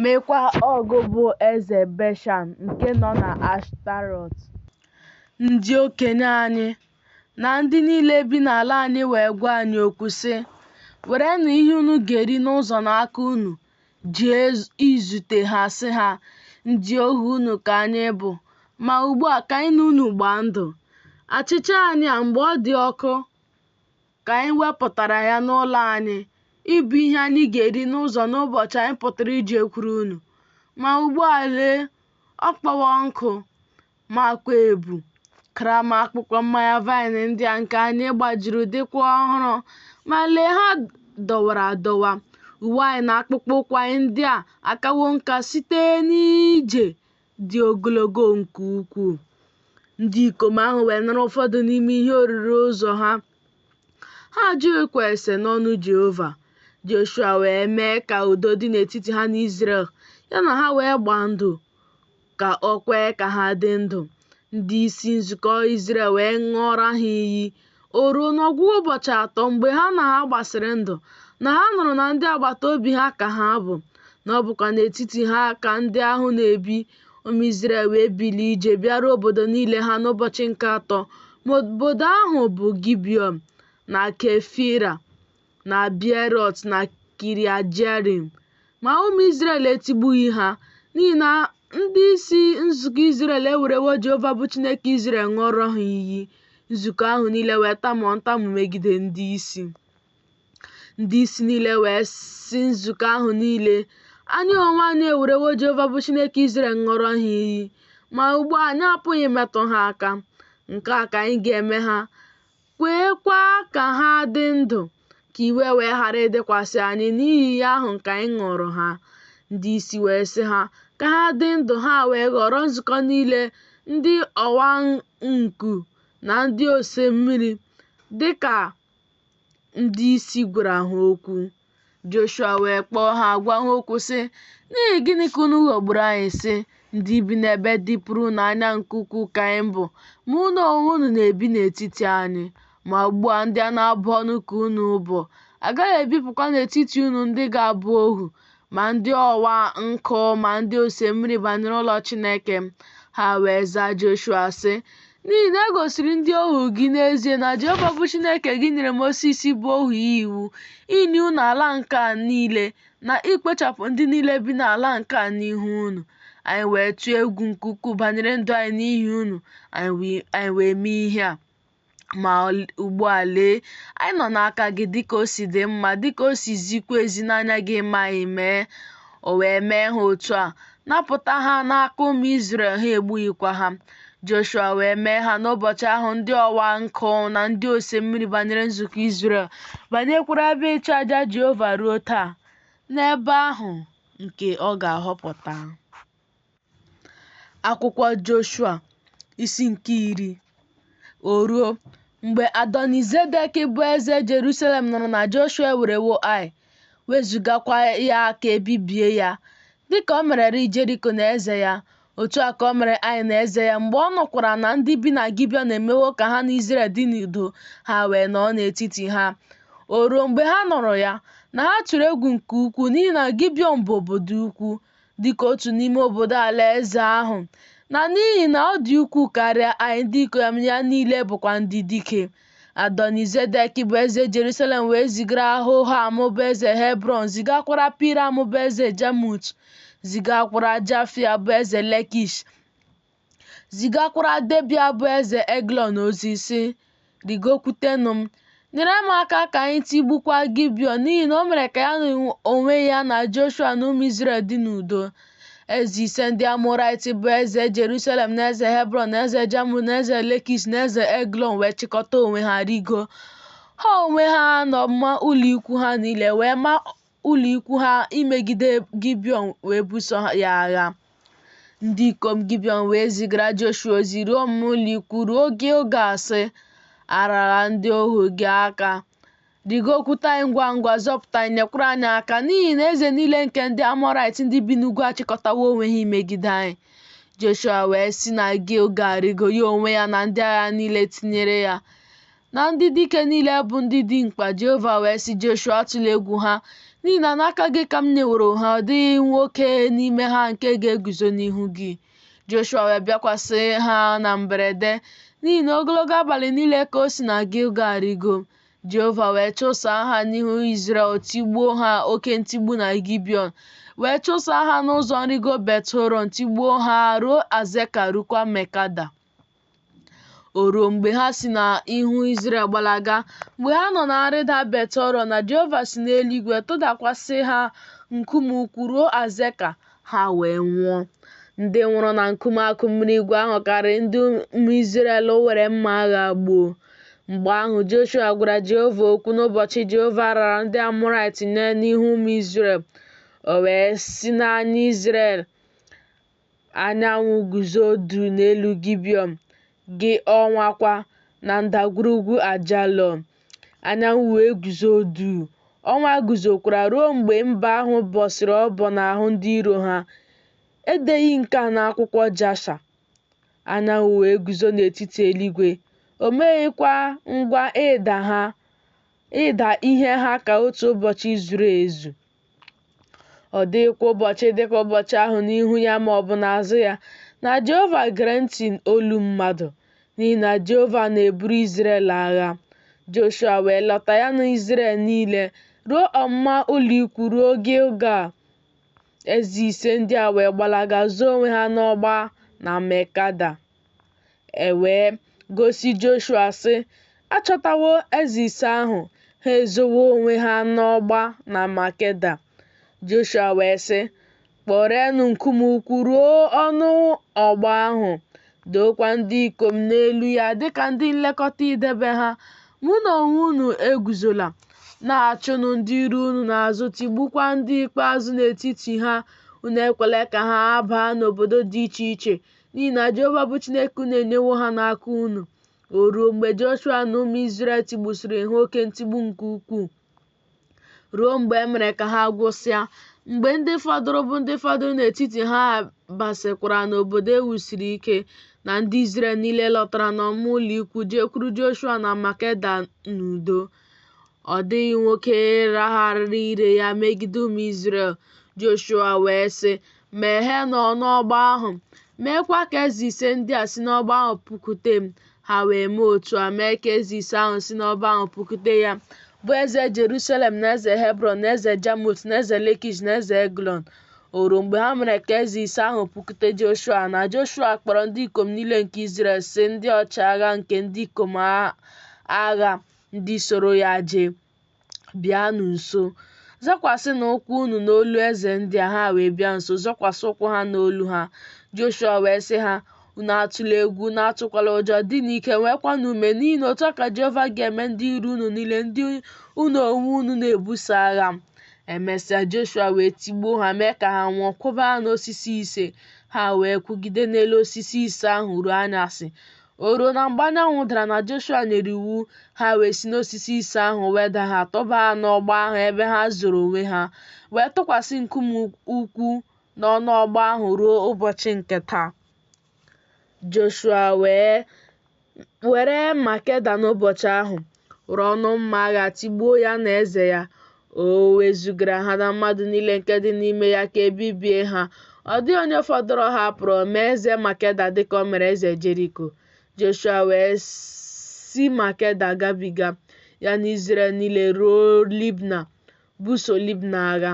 meekwa Ọg bụ eze Beshan nke nọ n'Ashtarọt. Ndị okenye anyị na ndị niile bi n'ala anyị wee gwa anyị okwu, sị, Werenụ ihe unu ga-eri n'ụzọ n'aka unu, jee izute ha, sị ha, Ndị ohu unu ka anyị bụ, ma ugbu a ka anyị na unu gbaa ndụ. Achịcha anyị a mgbe ọ dị ọkụ ka anyị wepụtara ya n'ụlọ anyị ịbụ ihe anyị ga-eri n'ụzọ n'ụbọchị anyị pụtara ijekwuru unu. Ma ugbu a lee, ọ kpọwo nkụ, maakwa ebu. Karama akpụkpọ mmanya vaịn ndị a nke anyị gbajuru dịkwa ọhụrụ, ma lee ha dọwara adọwa. Uwe anyị na akpụkpọ ụkwụ anyị ndị a akawo nka site n'ije dị ogologo nke ukwuu. Ndị ikom ahụ wee nara ụfọdụ n'ime ihe oriri ụzọ ha, ha ajụghịkwa ase n'ọnụ Jehova. Joshua wee mee ka udo dị n'etiti ha na Izrel, ya na ha wee gbaa ndụ ka o kwee ka ha dị ndụ. Ndị isi nzukọ Izrel wee ṅụọrọ ha iyi. O ruo n'ọgwụgwụ ụbọchị atọ mgbe ha na ha gbasịrị ndụ, na ha nụrụ na ndị agbata obi ha ka ha bụ, na ọ bụkwa n'etiti ha ka ndị ahụ na-ebi. Ụmụ Izrel wee bilie ije bịaruo obodo niile ha n'ụbọchị nke atọ. Ma obodo ahụ bụ Gibiọn, na Kefira, na Bierọt, na Kiriat-Jearim. Ma ụmụ Izrel etigbughị ha, n'ihi na ndị isi nzukọ Izrel ewerewo Jehova bụ Chineke Izrel ṅụọrọ ha iyi. Nzukọ ahụ niile wee tamuo ntamu megide ndị isi. Ndị isi niile wee sị nzukọ ahụ niile, Anyị onwe anyị ewerewo Jehova bụ Chineke Izrel ṅụọrọ ha iyi, ma ugbu a anyị apụghị imetụ ha aka. Nke a ka anyị ga-eme ha, kweekwa ka ha dị ndụ, ka ka iwe wee ghara ịdịkwasị anyị n'ihi iyi ahụ nke anyị ṅụụrụ ha. Ndị isi wee sị ha, Ka ha dị ndụ. Ha wee ghọrọ nzukọ niile ndị ọwa nkụ na ndị ose mmiri, dị ka ndị isi gwara ha okwu. Joshua wee kpọọ ha gwa ha okwu sị, N'ihi gịnị ka unu ghọgburu anyị, sị, Ndị bi n'ebe dịpụrụ unu anya nke ukwuu ka anyị bụ, ma unu onwe unu na-ebi n'etiti anyị? Ma ugbu a ndị a na-abụ ọnụ ka unu bụ, a gaghị ebipụkwa n'etiti unu ndị ga-abụ ohu, ma ndị ọwa nkụ ma ndị ose mmiri banyere ụlọ Chineke m. Ha wee zaa Joshua sị, N'ihi na e gosiri ndị ohu gị n'ezie na Jehova bụ Chineke gị nyere Mosis bụ ohu ya iwu inye unu ala nke a niile na ikpochapụ ndị niile bi n'ala nke a n'ihu unu. Anyị wee tụọ egwu nke ukwuu banyere ndụ anyị n'ihi unu, anyị wee mee ihe a. Ma ugbu a lee, anyị nọ n'aka gị dịka o si dị mma, dịka o si zikwa ezi n'anya gị ime anyị mee. O wee mee ha otu a, napụta ha n'aka ụmụ Izrel, ha egbughịkwa ha. Joshua wee mee ha n'ụbọchị ahụ ndị ọwa nkụ na ndị ose mmiri banyere nzukọ Izrel, banyekwara ebe ịchụ aja Jehova ruo taa, n'ebe ahụ nke ọ ga-ahọpụta. Akwụkwọ Joshua, isi nke 10. O ruo, mgbe Adoni-Zedek bụ eze Jerusalem nụrụ na Joshua ewerewo Ai, wezugakwa ya ka e bibie ya, dịka o mererị Jeriko na eze ya, otu a ka o mere Ai na eze ya. Mgbe ọ nụkwara na ndị bi na Gibiọn emewo ka ha na Izrel dị n'udo, ha wee nọọ n'etiti ha. O ruo, mgbe ha nụrụ ya, na ha tụrụ egwu nke ukwuu, n'ihi na Gibiọn bụ obodo ukwu, dị ka otu n'ime obodo alaeze ahụ, na n'ihi na ọ dị ukwuu karịa Ai, ndị ikom ya niile bụkwa ndị dike. Adoni-Zedek bụ eze Jerusalem wee zigara Hoham bụ eze Hebrọn, zigakwara Piram bụ eze Jamut, zigakwara Jafia bụ eze Lekish, zigakwara Debịa bụ eze Eglọn ozi, sị, Rịgokwutenụ m, nyere m aka ka anyị tigbukwa Gibiọn, n'ihi na o mere ka ya onwe ya na Joshua na ụmụ Izrel dị n'udo. Eze ise ndị Amọraịt bụ eze Jerusalem na eze Hebrọn na eze Jamut na eze Lekish na eze Eglọn wee chịkọta onwe ha rigo, ha onwe ha na ọmụma ụlọikwu ha niile, wee maa ụlọikwu ha imegide Gibiọn wee buso ya agha. Ndị ikom Gibiọn wee zigara Joshua ozi ruo ọmụma ụlọikwu ruo Gilgal, sị, Arara ndị ohu gị aka. Rịgokwute anyị ngwa ngwa, zọpụta anyị, nyekwara anyị aka, n'ihi na eze niile nke ndị Amọraịt ndị bi n'ugwu achịkọtawo onwe ha imegide anyị. Joshua wee si na Gilgal rịgo, ya onwe ya na ndị agha niile tinyere ya, na ndị dike niile bụ ndị dimkpa. Jehova wee sị Joshua, Atụla egwu ha, n'ihi na n'aka gị ka m nyeworo ha, ọ dịghị nwoke n'ime ha nke ga-eguzo n'ihu gị. Joshua wee bịakwasị ha na mberede, n'ihi na ogologo abalị niile ka o si na Gilgal rịgo. Jehova wee chụsaa ha n'ihu Izrel, tigbuo ha oke ntigbu na Gibiọn, wee chụsaa ha n'ụzọ nrịgo Bet-horon, tigbuo ha ruo Azeka, rukwa Mekeda. O ruo mgbe ha si n'ihu Izrel gbalaga, mgbe ha nọ na nrịda Bet-horon, na Jehova si n'eluigwe tụdakwasị ha nkume ukwu ruo Azeka, ha wee nwụọ. Ndị nwụrụ na nkume akụ mmiri igwe ahụ karịrị ndị ụmụ Izrel were mma agha gbuo. Mgbe ahụ, Joshua gwara Jehova okwu n'ụbọchị Jehova rara ndị Amọraịt nye n'ihu ụmụ Izrel. O wee sị n'anya Izrel, Anyanwụ guzo duu n'elu Gibiọn, gị ọnwa kwa, na ndagwurugwu Ajalon. Anyanwụ wee guzo duu, ọnwa guzokwara ruo mgbe mba ahụ bọsịrị ọbọ n'ahụ ndị iro ha. E deghị nke a n'akwụkwọ Jasha. Anyanwụ wee guzo n'etiti eluigwe, o meghịkwa ngwa ịda ihe ha ka otu ụbọchị zuru ezu. Ọ dịghịkwa ụbọchị dị ka ụbọchị ahụ n'ihu ya ma ọ bụ n'azụ ya, na Jehova gere ntị olu mmadụ, n'ihi na Jehova na-eburu Izrel agha. Joshua wee lọta, ya na Izrel niile, ruo ọmụma ụlọikwu ruo Gilgal. Eze ise ndị a wee gbalaga zoo onwe ha n'ọgba na Mekeda. E wee gosi Joshua, sị, A chọtawo eze ise ahụ, ha ezowo onwe ha n'ọgba na Makeda. Joshua wee sị, Kpọreenụ nkume ukwu ruo ọnụ ọgba ahụ, dookwa ndị ikom n'elu ya dịka ndị nlekọta idebe ha, ma unu onwe unu eguzola. Na-achụnụ ndị iro unu n'azụ, tigbukwaa ndị ikpeazụ n'etiti ha. Unu ekwela ka ha baa n'obodo dị iche iche, n'ihi na Jehova bụ Chineke unu enyewo ha n'aka unu. O ruo mgbe Joshua na ụmụ Izrel tigbusịrị ha oke ntigbu nke ukwuu, ruo mgbe e mere ka ha gwụsịa, mgbe ndị fọdụrụ bụ ndị fọdụrụ n'etiti ha basịkwara n'obodo e wusiri ike, na ndị Izrel niile lọtara n'ọmụma ụlọ ikwu jekwuru Joshua na Makeda n'udo. Ọ dịghị nwoke ragharịrị ire ya megide ụmụ Izrel. Joshua wee sị, Megheenụ ọnụ ọgba ahụ, meekwa ka eze ise ndị a si n'ọgba ahụ pụkwute m. Ha wee mee otu a, mee ka eze ise ahụ si n'ọgba ahụ pụkwute ya, bụ eze Jerusalem na eze Hebrọn na eze Jamut na eze Lekish na eze Eglọn. O ruo mgbe ha mere ka eze ise ahụ pụkwute Joshua, na Joshua kpọrọ ndị ikom niile nke Izrel, sị ndị ọchịagha nke ndị ikom agha ndị soro ya jee, Bịanụ nso, zọkwasịnụ ụkwụ unu n'olu eze ndị a. Ha wee bịa nso, zọkwasị ụkwụ ha n'olu ha. Joshua wee sị ha, Unu atụla egwu, unu atụkwala ụjọ, dịnụ ike, nweekwanụ ume, n'ihi na otu a ka Jehova ga-eme ndị iro unu niile, ndị unu onwe unu na-ebuso agha. Emesịa, Joshua wee tigbuo ha, mee ka ha nwụọ, kwụba ha n'osisi ise. Ha wee kwụgide n'elu osisi ise ahụ ruo anyasị. O ruo na mgbe anyanwụ dara na Joshua nyere iwu, ha wee si n'osisi ise ahụ weda ha, tụba ha n'ọgba ahụ ebe ha zoro onwe ha, wee tụkwasị nkume ukwu n'ọnụ ọgba ahụ ruo ụbọchị nke taa. Joshua wee were Makeda n'ụbọchị ahụ, were ọnụ mma agha tigbuo ya na eze ya. O wezugara ha na mmadụ niile nke dị n'ime ya ka e bibie ha. Ọ dịghị onye fọdụrụ ọ hapụrụ, o mee eze Makeda dịka o mere eze Jeriko. Joshua wee si Makeda gabiga, ya na Izrel niile ruo Libna, buso Libna agha.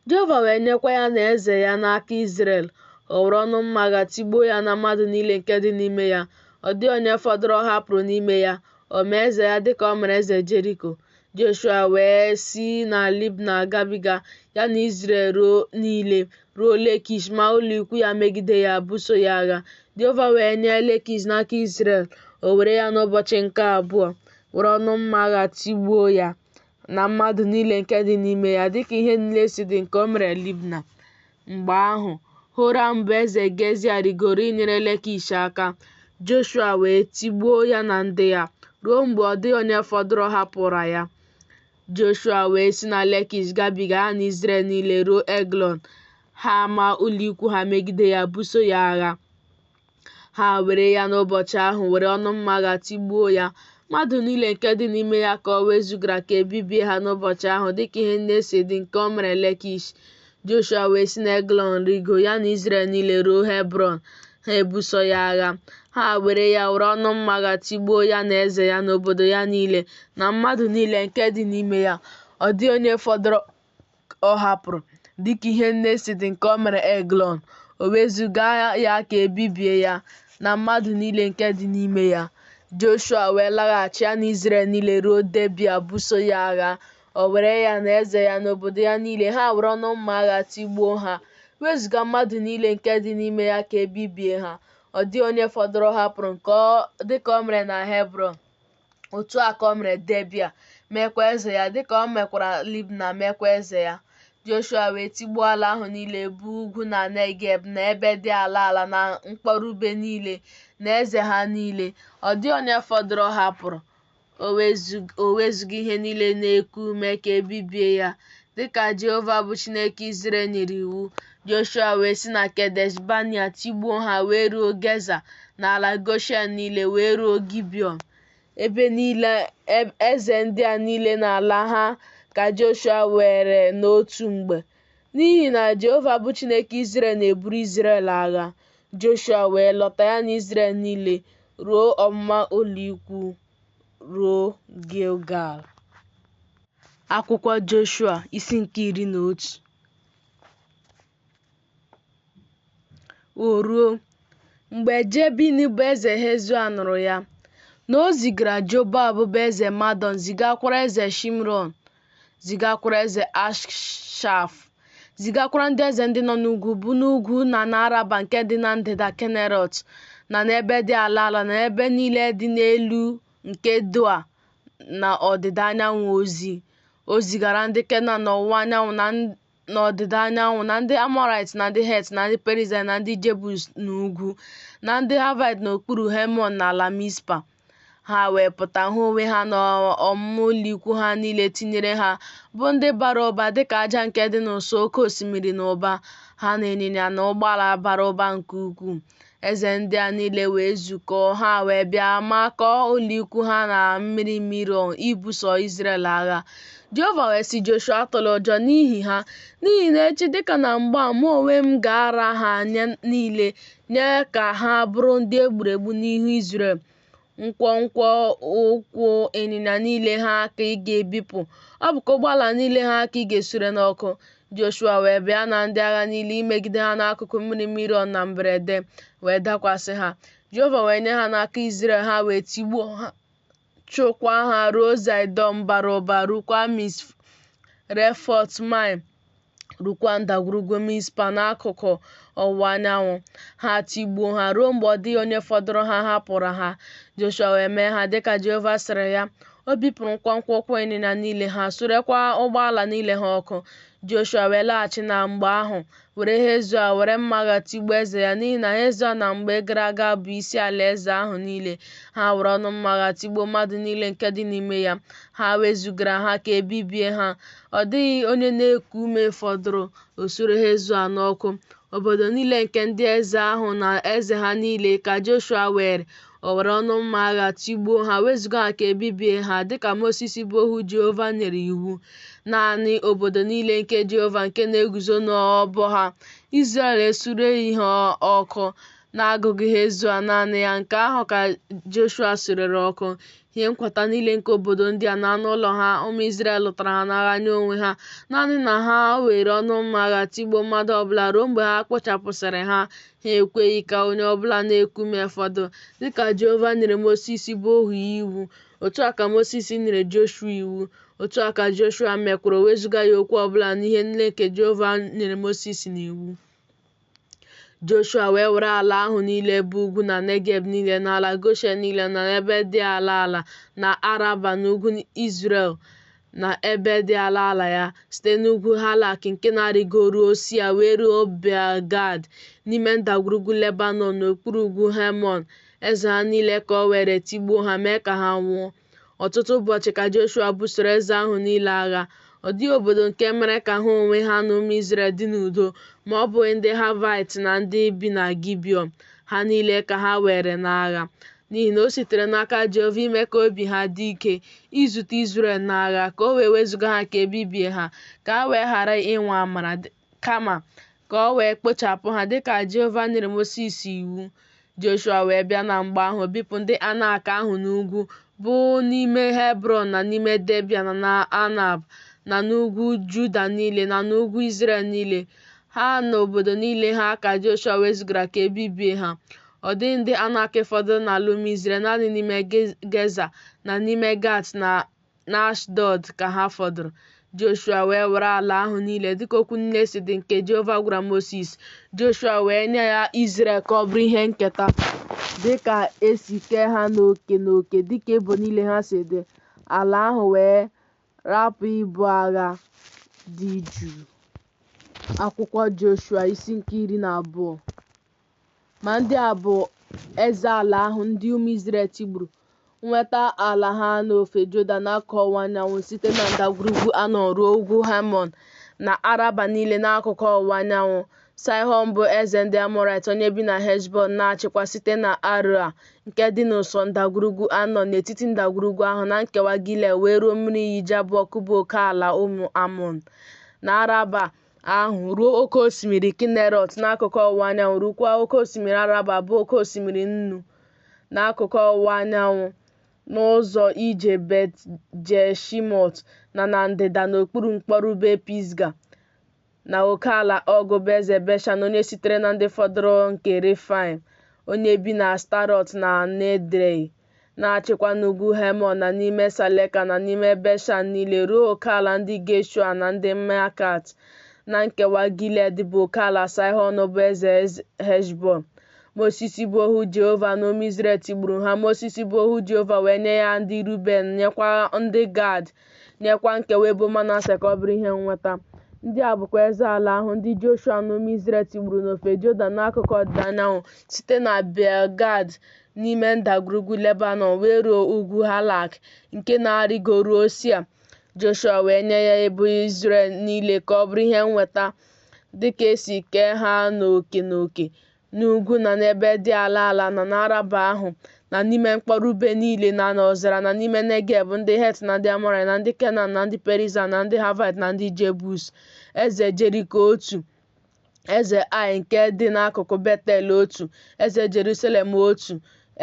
Jehova wee nyekwa ya na eze ya n'aka Izrel. O were ọnụ mma agha tigbuo ya na mmadụ niile nke dị n'ime ya. Ọ dịghị onye fọdụrụ ọ hapụrụ n'ime ya. O mee eze ya dịka o mere eze Jeriko. Joshua wee si na Libna gabiga, ya na Izrel niile, ruo Lekish, maa ụlọ ikwu ya megide ya, buso ya agha. Jehova wee nye Lekish n'aka Izrel. O were ya n'ụbọchị nke abụọ, were ọnụ mma agha tigbuo ya na mmadụ niile nke dị n'ime ya, dịka ihe niile si dị nke o mere Libna. Mgbe ahụ, Horam bụ eze Gezia rịgoro inyere Lekish aka. Joshua wee tigbuo ya na ndị ya, ruo mgbe ọ dịghị onye fọdụrụ ọ hapụrụ ya. Joshua wee si na Lekish gabiga, ya na Izrel niile, ruo Eglọn. Ha ama ụlọikwu ha megide ya, buso ya agha. Ha were ya n'ụbọchị ahụ, were ọnụ mma agha tigbuo ya. Mmadụ niile nke dị n'ime ya ka o wezugara ka e bibie ha n'ụbọchị ahụ, dịka ihe niile si dị nke o mere Lekish. Joshua wee si n'Eglọn rịgo, ya na Izrel niile, ruo Hebrọn, ha ebuso ya agha. Ha were ya, were ọnụ mma agha tigbuo ya na eze ya na obodo ya niile, na mmadụ niile nke dị n'ime ya. Ọ dịghị onye fọdụrụ ọ hapụrụ, dịka ihe niile si dị nke o mere Eglọn, o wezuga ya ka e bibie ya na mmadụ niile nke dị n'ime ya. Joshua wee laghachi, ya na Izrel niile, ruo Debia, buso ya agha. O were ya na eze ya na obodo ya niile, ha were ọnụ mma agha tigbuo ha, wezuga mmadụ niile nke dị n'ime ya ka e bibie ha. Ọ dịghị onye fọdụrụ ọ hapụrụ dịka o mere na Hebrọn. Otu a ka o mere Debia, meekwa eze ya, dịka o mekwara Libna, meekwa eze ya. Joshua wee tigbuo ala ahụ niile bụ ugwu na Negeb na ebe dị ala ala na mkpọrọ niile na eze ha niile. Ọ dịghị onye fọdụrụ ọ hapụrụ. O wezuga ihe niile na-eku ume ka e bibie ya, dịka Jehova bụ Chineke Izrel nyere iwu. Joshua wee si na Kedesh Banea tigbuo ha wee ruo Geza na ala Goshen niile wee ruo Gibiọn. Ebe niile eze ndị a niile na ala ha ka Joshua were n'otu mgbe, n'ihi na Jehova bụ Chineke Izrel na-eburu Izrel agha. Joshua wee lọta, ya na Izrel niile, ruo ọmụma ụlọikwu ruo Gilgal. Akwụkwọ Joshua, isi nke 11. O ruo, mgbe Jebin bụ eze Hezọ nụrụ ya, na o zigara Jobab bụ eze Madọn, zigakwara eze Shimrọn, zigakwara eze Akshaf, zigakwara ndị eze ndị nọ n'ugwu, bụ n'ugwu na n'Araba nke dị na ndịda Kinerọt, na n'ebe dị ala ala, na n'ebe niile dị n'elu nke Doa, n'ọdịda anyanwụ ozi. O zigara ndị Kenan n'ọwụwa anyanwụ na n'ọdịda anyanwụ, na ndị Amọraịt na ndị Het na ndị Perizaịt na ndị Jebus n'ugwu, na ndị Haịvaịt n'okpuru Hemọn n'ala Mizpa. Ha wee pụta hụ onwe ha na ọmụma ụlọikwu ha niile tinyere ha, bụ ndị bara ụba dị ka aja nke dị n'ụsọ oke osimiri n'ụba, ha na ịnyịnya na ụgbọala bara ụba nke ukwuu. Eze ndị a niile wee zukọọ, ha wee bịa makọọ ụlọikwu ha na mmiri Mirọm ibuso Izrel agha. Jehova wee sị Joshua, Atụla ụjọ n'ihi ha, n'ihi na echi dịka na mgbe a, mụ onwe m ga-ara ha niile nye ka ha bụrụ ndị e gburu egbu n'ihu Izrel. Nkwonkwo ụkwụ ịnyịnya niile ha ka ị ga-ebipụ, ọ bụkwa ụgbọala niile ha ka ị ga-esure n'ọkụ. Joshua wee bịa na ndị agha niile imegide ha n'akụkụ mmiri Mirọm na mberede, wee dakwasị ha. Jehova wee nye ha n'aka Izrel, ha wee tigbuo ha, chụkwaa ha ruo Zaịdọn bara ụba, rukwa Misrefot-maim, rukwa ndagwurugwu Mizpa n'akụkụ ọwụwa anyanwụ. Ha tigbuo ha ruo mgbe ọ dịghị onye fọdụrụ ha hapụrụ ha. Joshua wee mee ha dịka Jehova sịrị ya. O bipụrụ nkwonkwo ụkwụ ịnyịnya niile ha, surekwa ụgbọala niile ha ọkụ. Joshua wee laghachi na mgbe ahụ, were Hezoa, were mma agha tigbuo eze ya, n'ihi na Hezoa na mgbe gara aga bụ isi alaeze ahụ niile. Ha were ọnụ mma agha tigbuo mmadụ niile nke dị n'ime ya. Ha wezugara ha ka e bibie ha. Ọ dịghị onye na-eku ume fọdụrụ. O sure Hezoa n'ọkụ. Obodo niile nke ndị eze ahụ na eze ha niile ka Joshua weere. O were ọnụ mma agha tigbuo ha, wezuga ha ka e bibie ha, dịka Mosis bụ ohu Jehova nyere iwu. Naanị obodo niile nke Jehova nke na-eguzo n'ọbọ ha, Izrel esureghị ha ọkụ, na-agụghị Hezoa naanị ya, nke ahụ ka Joshua surere ọkụ. Ihe nkwata niile nke obodo ndị a na anụ ụlọ ha, ụmụ Izrel lụtara ha n'agha nye onwe ha, naanị na ha were ọnụ mma agha tigbuo mmadụ ọbụla ruo mgbe ha kpochapụsịrị ha. Ha ekweghị ka onye ọbụla na-eku ume fọdụ, dịka Jehova nyere Mosis bụ ohu ya iwu. Otu a ka Mosis nyere Joshua iwu, otu a ka Joshua mekwara, o wezugaghị okwu ọbụla n'ihe niile nke Jehova nyere Mosis n'iwu. Joshua wee were ala ahụ niile bụ ugwu na Negeb niile na ala Goshen niile na ebe dị ala ala na Araba na ugwu Izrel na ebe dị ala ala ya, site n'ugwu Halak nke na-arịgo ruo Sia wee ruo Baal-Gad n'ime ndagwurugwu Lebanọn n'okpuru ugwu Hemon. Eze ha niile ka o were tigbuo ha mee ka ha nwụọ. Ọtụtụ ụbọchị ka Joshua busoro eze ahụ niile agha. Ọ dịghị obodo nke mere ka ha onwe ha na ụmụ Izrel dị n'udo, ma ọ bụghị ndị Haịvaịt na ndị bi na Gibiọn. Ha niile ka ha weere n'agha. N'ihi na o sitere n'aka Jehova ime ka obi ha dị ike izute Izrel n'agha, ka o wee wezuga ha ka e bibie ha, ka ha wee ghara inwe amara, kama ka o wee kpochapụ ha dịka Jehova nyere Mosis iwu. Joshua wee bịa na mgbe ahụ bipụ ndị Anak ahụ n'ugwu, bụ n'ime Hebrọn na n'ime Debịa na n'Anab na n'ugwu Juda niile na n'ugwu Izrel niile. Ha na obodo niile ha ka Joshua wezugara ka e bibie ha. Ọ dịghị ndị Anak fọdụrụ n'ala ụmụ Izrel, naanị n'ime Geza na n'ime Gat na n'Ashdọd ka ha fọdụrụ. Joshua wee were ala ahụ niile dịka okwu niile si dị nke Jehova gwara Mosis. Joshua wee nye ya Izrel ka ọ bụrụ ihe nketa, dịka e si kee ha n'oke n'oke dịka ebo niile ha si dị. Ala ahụ wee rapụ ibu agha dị jụụ. Akwụkwọ Joshua isi nke 12. Ma ndị a bụ eze ala ahụ ndị ụmụ Izrel tigburu, nweta ala ha n'ofe Jọdan n'akụkụ ọwụwa anyanwụ, site na ndagwurugwu Anọn ruo ugwu Hemon, na Araba niile n'akụkụ ọwụwa anyanwụ. Saịhọn bụ eze ndị Amọrait, onye bi na Heshbọn, na-achịkwa site na Aroea nke dị n'ụsọ ndagwurugwu Anọn, n'etiti ndagwurugwu ahụ, na nkewa Gilead, wee ruo mmiri iyi Jabọk bụ oke ala ụmụ Amọn, na Araba ahụ ruo oke osimiri Kinerọt n'akụkụ ọwụwa anyanwụ, ruokwa oke osimiri Araba bụ oke osimiri Nnu n'akụkụ ọwụwa anyanwụ, n'ụzọ ije Bet-Jeshimọt, na na ndịda n'okpuru mkpọrọbe Pisga, na oke ala Ọg bụ eze Beshan, onye sitere na ndị fọdụrụ nke Refaim, onye bi na Astarọt na n'Edrei, na-achịkwa n'ugwu Hemon na n'ime Saleka na n'ime Beshan niile ruo oke ala ndị Geshua na ndị Meakat, na nkewa Gilead bụ oke ala Saịhọn bụ eze Heshbọn. Mosis bụ ohu Jehova na ụmụ Izrel tigburu ha. Mosis bụ ohu Jehova wee nye ya ndị Ruben, nyekwa ndị Gad, nyekwa nkewa ebo Manase ka ọ bụrụ ihe nnweta. Ndị a bụkwa eze ala ahụ, ndị Joshụa na ụmụ Izrel tigburu n'ofe Jọdan n'akụkụ ọdịda anyanwụ, site na Bel-gad n'ime ndagwurugwu Lebanọn wee ruo ugwu Halak, nke na-arịgo ruo Sia. Joshụa wee nye ya ebo Izrel niile ka ọ bụrụ ihe nnweta, dị ka e si kee ha n'oke n'oke, n'ugwu na n'ebe dị ala ala na n'Araba ahụ na n'ime mkpọrọ ube niile na n'ọzara na n'ime Negeb, ndị Het na ndị Amọraịt na ndị Kenan na ndị Perizaịt na ndị Haịvaịt na ndị Jebus, eze Jeriko otu, eze Ai nke dị n'akụkụ Betel otu, eze Jerusalem otu,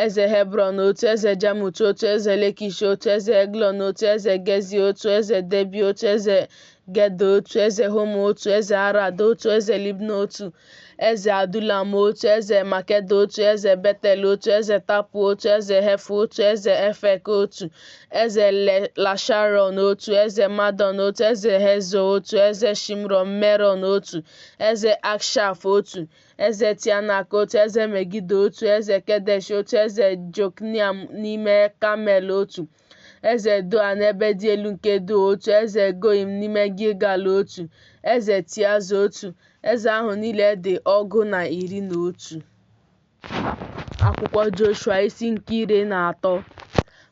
eze Hebrọn otu, eze Jamut otu, eze Lekish otu, eze Eglọn otu, eze Gezia otu, eze Debia otu, eze Geda otu, eze Homa otu, eze Arad otu, eze Libna otu, eze Adulam otu, eze Makeda otu, eze Betel otu, eze Tapua otu, eze Hefa otu, eze Efek otu, eze Lasharon otu, eze Madon otu, eze Hezo otu, eze Shimron Meron otu, eze Akshaf otu, eze Teanak otu, eze Megido otu, eze Kedesh otu, eze Jokneam n'ime Kamel otu, eze Doa n'ebe dị elu nke Doa otu, eze Goiim n'ime Gilgal otu, eze Tiaza otu. Eze ahụ niile dị 11. Akwụkwọ Joshua isi nke 13.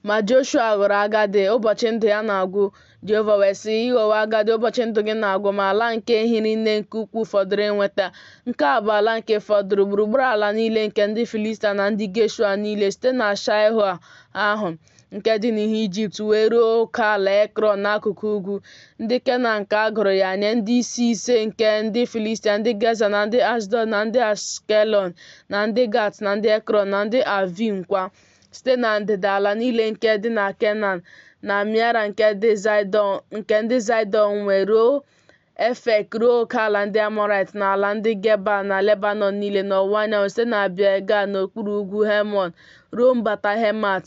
Ma Joshua ghọrọ agadi, ụbọchị ndụ ya na-agwụ. Jehova wee sị ya, Ị ghọwo agadi, ụbọchị ndụ gị na-agwụ, ma ala nke hiri nne nke ukwuu fọdụrụ inweta. Nke a bụ ala nke fọdụrụ, gburugburu ala niile nke ndị Filistia na ndị Geshua niile, site na Shaịho ahụ nke dị n'ihu Ijipt wee ruo oke ala Ekrọn n'akụkụ ugwu. Ndị Kenan ka a gụrụ ya nye, ndị isi ise nke ndị Filistia, ndị Gaza na ndị Ashdọd na ndị Ashkelọn na ndị Gat na ndị Ekrọn na ndị Avim kwa, site na ndịda ala niile nke dị na Kenan, na Meara nke ndị Zaịdọn nwe, ruo Efek, ruo oke ala ndị Amọraịt, na ala ndị Gebal na Lebanọn niile n'ọwụwa anyanwụ, site na Bel-gad n'okpuru ugwu Hemon ruo mbata Hemat.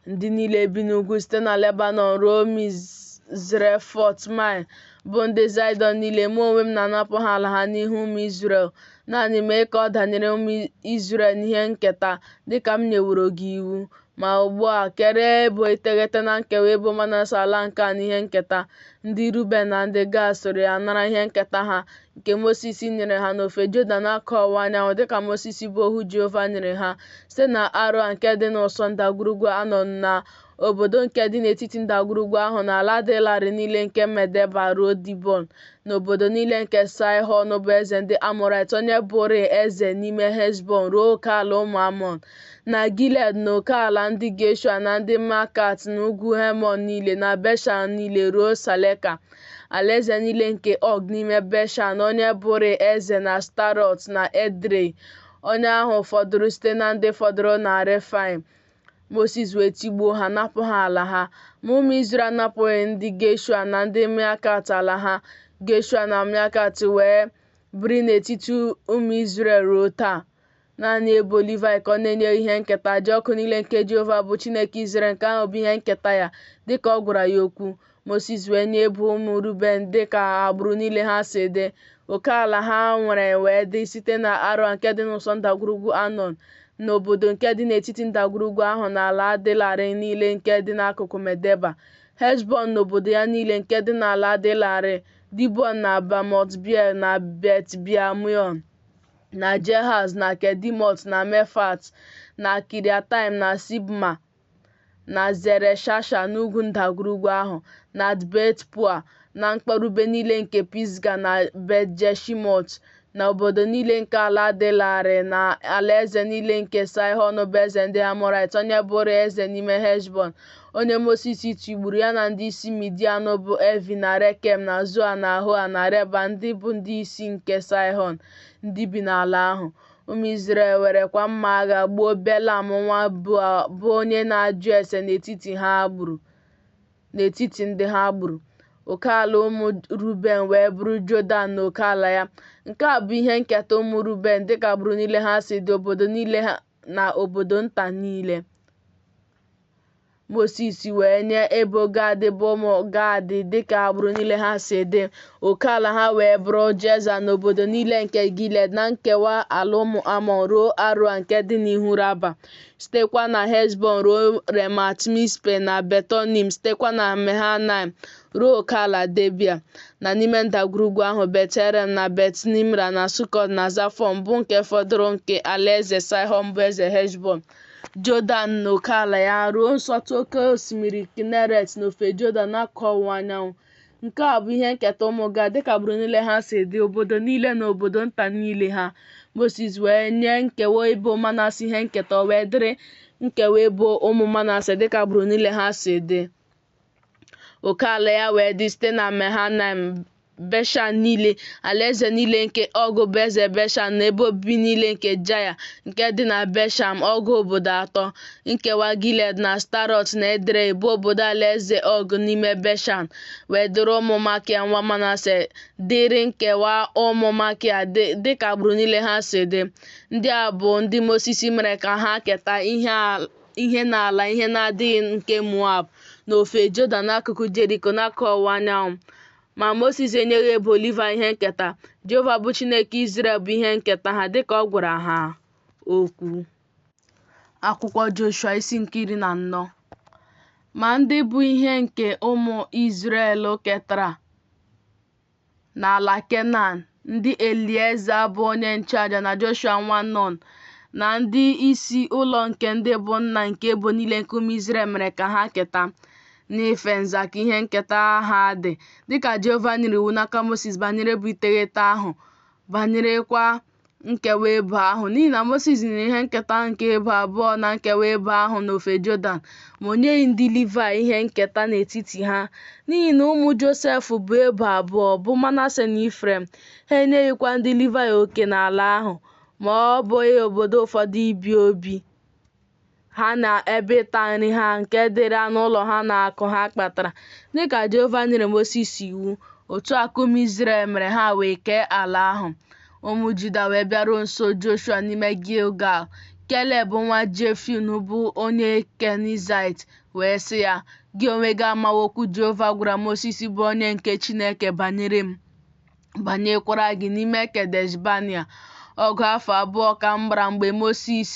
Ndị niile bi n'ugwu site na Lebanọn ruo Mizrefot-Maim, bụ ndị Zaịdọn niile, mụ onwe m na-anapụ ha ala ha n'ihu ụmụ Izrel. Naanị mee ka ọ danyere ụmụ Izrel n'ihe nketa, dị ka m nyeworo gị iwu. Ma ugbu a, kere ebo iteghete na nkewa ebo Manase ala nke a n'ihe nketa. Ndị Ruben na ndị Gad soro ya nara ihe nketa ha, nke Mosis nyere ha n'ofe Jọdan n'akụkụ ọwụwa anyanwụ, dịka Mosis bụ ohu Jehova nyere ha, site na Aroa nke dị n'ụsọ ndagwurugwu Anọn na obodo nke dị n'etiti ndagwurugwu ahụ na ala dị larịị niile nke Medeba ruo Dibọn, na obodo niile nke Saịhọn bụ eze ndị Amọraịt, onye bụrịị eze n'ime Heshbọn, ruo oke ala ụmụ Amọn, na Gilead na oke ala ndị Geshua na ndị Makat na ugwu Hemon niile na Beshan niile ruo Saleka, alaeze niile nke Ọg n'ime Beshan, onye bụrịị eze na Ashtarọt na Edrei, onye ahụ fọdụrụ site na ndị fọdụrụ na Refaim. Mosis wee tigbuo ha, napụ ha ala ha. Ma ụmụ Izrel anapụghị ndị Geshua na ndị Meakat ala ha. Geshua na Meakat wee biri n'etiti ụmụ Izrel ruo taa. Naanị ebo Livaị ka ọ na-enyeghị ihe nketa, aja ọkụ niile nke Jehova bụ Chineke Izrel, nke ahụ bụ ihe nketa ya, dịka ọ gwara ya okwu. Mosis wee nye ebo ụmụ Ruben dị ka agbụrụ niile ha si dị. Oke ala ha nwere wee dị site na Aroa nke dị n'ụsọ ndagwurugwu Anọn, na obodo nke dị n'etiti ndagwurugwu ahụ na ala dị larịị niile nke dị n'akụkụ Medeba, Heshbọn na obodo ya niile nke dị n'ala dị larịị, Dibọn na Bamot Beal na Bet-Beal-Meon na Jehaz na Kedemot na Mefaat na Kiriataim na Sibma na Zere-Shasha n'ugwu ndagwurugwu ahụ, na Bet-Peoa, na mkpọrọ niile nke Pisga na Bet-Jeshimọt, na obodo niile nke ala dị larịị, na alaeze niile nke Saịhọn bụ eze ndị Amọraịt, onye bụrịị eze n'ime Heshbọn, onye Mosis tigburu, ya na ndị isi Midian bụ Evi na Rekem na Zoa na Hoa na Reba, ndị bụ ndị isi nke Saịhọn, ndị bi n'ala ahụ. Ụmụ Izrel werekwa mma agha gbuo Belam nwa Beoa, bụ onye na-ajụ ase n'etiti ndị ha gburu. Oke ala ụmụ Ruben wee bụrụ Jọdan na oke ala ya. Nke a bụ ihe nketa ụmụ Ruben dịka agbụrụ niile ha si dị, obodo niile na obodo nta niile. Mosis wee nye ebo Gad bụ ụmụ Gad dịka agbụrụ niile ha si dị. Oke ala ha wee bụrụ Jeza na obodo niile nke Gilead na nkewa ala ụmụ Amọn ruo Aroa nke dị n'ihu Raba, sitekwa na Heshbọn ruo Remat Mispe na Betonim, sitekwa na Mahanaim ruo oke ala Debịa, na n'ime ndagwurugwu ahụ, Bet-Herọn na Bet-Nimra na Sukọt na Zafọn, bụ nke fọdụrụ nke alaeze Saịhọn bụ eze Heshbọn. Jọdan na oke ala ya ruo nsọtụ oke osimiri Kineret n'ofe Jọdan n'akụkụ ọwụwa anyanwụ. Nke a bụ ihe nketa ụmụ Gad dịka agbụrụ niile ha si dị, obodo niile na obodo nta niile ha. Mosis wee nye nkewa ebo Manase ihe nketa, o wee dịrị nkewa ebo ụmụ Manase dịka agbụrụ niile ha si dị. Oke ala ya wee dị site na Mahanaim, Beshan niile, alaeze niile nke Ọg bụ eze Beshan, na ebe obibi niile nke Jaịa nke dị na Beshan, ọgụ obodo atọ, nkewa Gilead na Ashtarọt na Edrei, bụ obodo alaeze Ọg n'ime Beshan, wee dịrị ụmụ Makia nwa Manase, dịrị nkewa ụmụ Makia dịka agbụrụ niile ha si dị. Ndị a bụ ndị Mosis mere ka ha keta ihe n'ala ihe na-adịghị nke Moab, n'ofe Jọdan n'akụkụ Jeriko n'akụkụ ọwụwa anyanwụ. Ma Mosis enyeghị ebo Livaị ihe nketa. Jehova bụ Chineke Izrel bụ ihe nketa ha, dịka ọ gwara ha okwu. Akwụkwọ Joshua isi nke 14. Ma ndị bụ ihe nke ụmụ Izrel ketara n'ala Kenan, ndị Elieza bụ onye nchụaja na Joshua nwa Nun, na ndị isi ụlọ nke ndị bụ nna nke ebo niile nke ụmụ Izrel mere ka ha keta, n'ife nza ka ihe nketa ha dị, dịka Jehova nyere iwu n'aka Mosis banyere ebo iteghete ahụ, banyerekwa nkewa ebo ahụ. N'ihi na Mosis nyere ihe nketa nke ebo abụọ na nkewa ebo ahụ n'ofe Jọdan, ma o nyeghị ndị Livaị ihe nketa n'etiti ha. N'ihi na ụmụ Josef bụ ebo abụọ, bụ Manase na Ifrem, ha enyeghịkwa ndị Livaị oke n'ala ahụ, ma ọ bụghị obodo ụfọdụ ibi obi ha na ebe ịta nri ha nke dịrị anụ ụlọ ha na akụ ha kpatara, dịka Jehova nyere Mosis iwu. Otu a ka ụmụ Izrel mere, ha wee kee ala ahụ. Ụmụ Juda wee bịaruo nso Joshua n'ime Gilgal. Keleb nwa Jefune bụ onye Kenizaịt wee sị ya, Gị onwe gị amawo okwu Jehova gwara Mosis bụ onye nke Chineke banyere m, banyekwara gị n'ime Kedesh Banea. Ọgụ afọ abụọ ka m gbara mgbe Mosis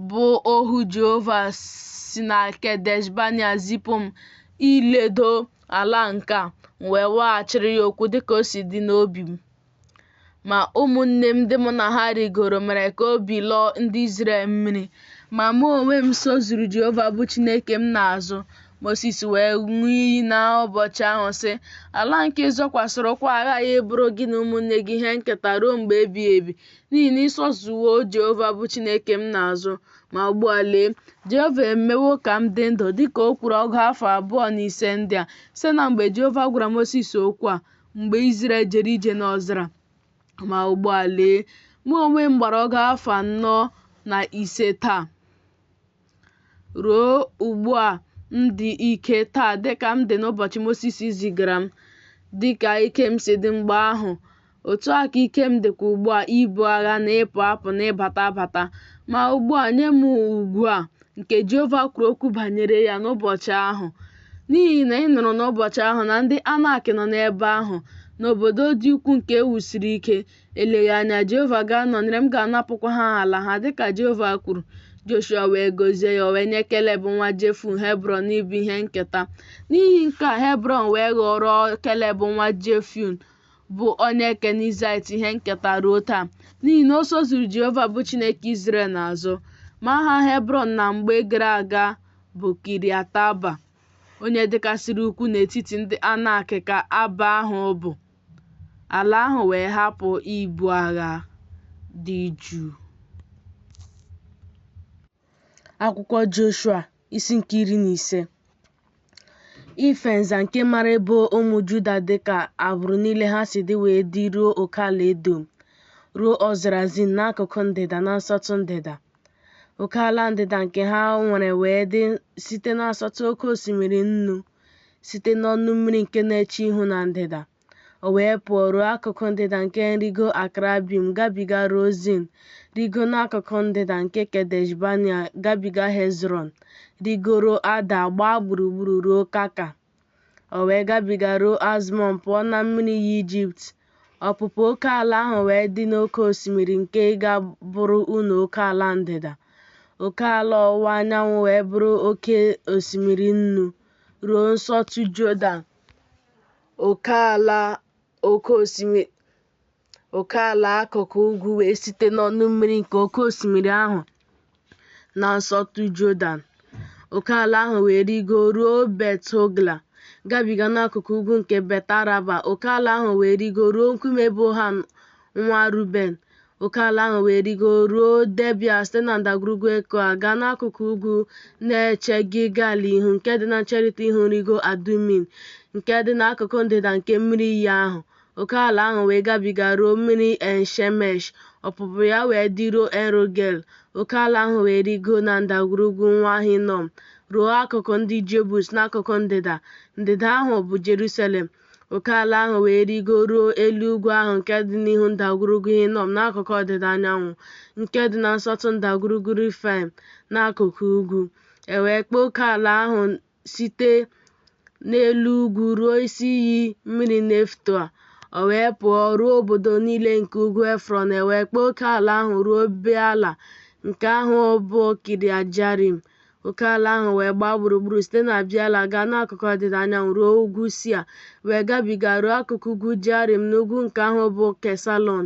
bụ ohu Jehova si na Kedesh Banea zipụ m iledo ala nke a, m wee weghachiri ya okwu dịka o si dị n'obi m. Ma ụmụnne m ndị mụ na ha rịgoro mere ka obi lọọ ndị Izrel mmiri, ma mụ onwe m sozuru Jehova bụ Chineke m n'azụ. Mosis wee ṅụọ iyi n'ụbọchị ahụ sị, Ala nke ị zọkwasịrị ụkwụ aghaghị ịbụrụ gị na ụmụnne gị ihe nketa ruo mgbe ebighị ebi, n'ihi na ị sozuwo Jehova bụ Chineke m n'azụ. Ma ugbu a, lee, Jehova emewo ka m dị ndụ, dịka o kwuru ọgụ afọ abụọ na ise ndị a, site na mgbe Jehova gwara Mosis okwu a, mgbe Izrel jere ije n'ọzara. Ma ugbu a, lee, mụ onwe m gbara ọgụ afọ anọ na ise taa. Ruo ugbu a m dị ike taa dịka m dị n'ụbọchị Mosis zigara m, dịka ike m si dị mgbe ahụ, otu a ka ike m dịkwa ugbu a ibu agha na ịpụ apụ na ịbata abata. Ma ugbu a nye m ugwu a nke Jehova kwuru okwu banyere ya n'ụbọchị ahụ, n'ihi na ị nụrụ n'ụbọchị ahụ na ndị Anak nọ n'ebe ahụ, n'obodo dị ukwuu nke e wusiri ike. Eleghị anya Jehova ga-anọnyere m, ga-anapụkwa ha ala ha, dịka Jehova kwuru. Joshua wee gọzie ya, o wee nye Keleb nwa Jefune Hebrọn ịbụ ihe nketa. N'ihi nke a, Hebrọn wee ghọrọ Keleb nwa Jefune bụ onye Kenizaịt ihe nketa ruo taa, n'ihi na o sozuru Jehova bụ Chineke Izrel n'azụ. Ma aha Hebrọn na mgbe gara aga bụ Kiriat-Aba, onye dịkarịsịrị ukwuu n'etiti ndị Anak ka Aba ahụ bụ. Ala ahụ wee hapụ ibu agha dị jụụ. Akwụkwọ Joshua isi nke 15. Ife nza nke mara ebo ụmụ Juda dị ka agbụrụ niile ha si dị wee dị ruo oke ala Edọm, ruo ọzara Zin n'akụkụ ndịda na nsọtụ ndịda. Oke ala ndịda nke ha nwere wee dị site na nsọtụ oke osimiri Nnu, site n'ọnụ mmiri nke na-eche ihu na ndịda. O wee pụọ ruo akụkụ ndịda nke nrịgo Akrabim, gabiga ruo Zin, rịgo n'akụkụ ndịda nke Kedesh-banea, gabiga Hezrọn, rịgoro Ada, gbaa gburugburu ruo Kaka. O wee gabiga ruo Azmọn, pụọ na mmiri iyi Ijipt. Ọpụpụ oke ala ahụ wee dị n'oke osimiri, nke ga-abụrụ unu oke ala ndịda. Oke ala ọwụwa anyanwụ wee bụrụ oke osimiri Nnu, ruo nsọtụ Jọdan. Oke ala akụkụ ugwu wee site n'ọnụ mmiri nke oke osimiri ahụ na nsọtụ Jọdan. Oke ala ahụ wee rịgo ruo Bet-Hogla, gabiga n'akụkụ ugwu nke Bet-Araba. Oke ala ahụ wee rịgo ruo nkume Bohan nwa Ruben. Oke ala ahụ wee rịgo ruo Debịa site na ndagwurugwu Ekoa gaa n'akụkụ ugwu na-eche Gilgal ihu, nke dị na ncherịta ihu nrịgo Adumin, nke dị n'akụkụ ndịda nke mmiri iyi ahụ. Oke ala ahụ wee gabiga ruo mmiri En-Shemesh, ọpụpụ ya wee dị ruo En-Rogel. Oke ala ahụ wee rịgo na ndagwurugwu nwa Hinọm ruo akụkụ ndị Jebus n'akụkụ ndịda. Ndịda ahụ bụ Jerusalem. Oke ala ahụ wee rịgo ruo elu ugwu ahụ nke dị n'ihu ndagwurugwu Hinọm n'akụkụ ọdịda anyanwụ, nke dị na nsọtụ ndagwurugwu Refaim n'akụkụ ugwu. E wee kpaa oke ala ahụ site n'elu ugwu ruo isi iyi mmiri Neftoa. O wee pụọ ruo obodo niile nke ugwu Efrọn. E wee kpaa oke ala ahụ ruo Beala, nke ahụ bụ Kiriat Jearim. Oke ala ahụ wee gbaa gburugburu site na Beala gaa n'akụkụ ọdịda anyanwụ ruo ugwu Sia, wee gabiga ruo akụkụ ugwu Jearim na ugwu nke ahụ bụ Kesalọn,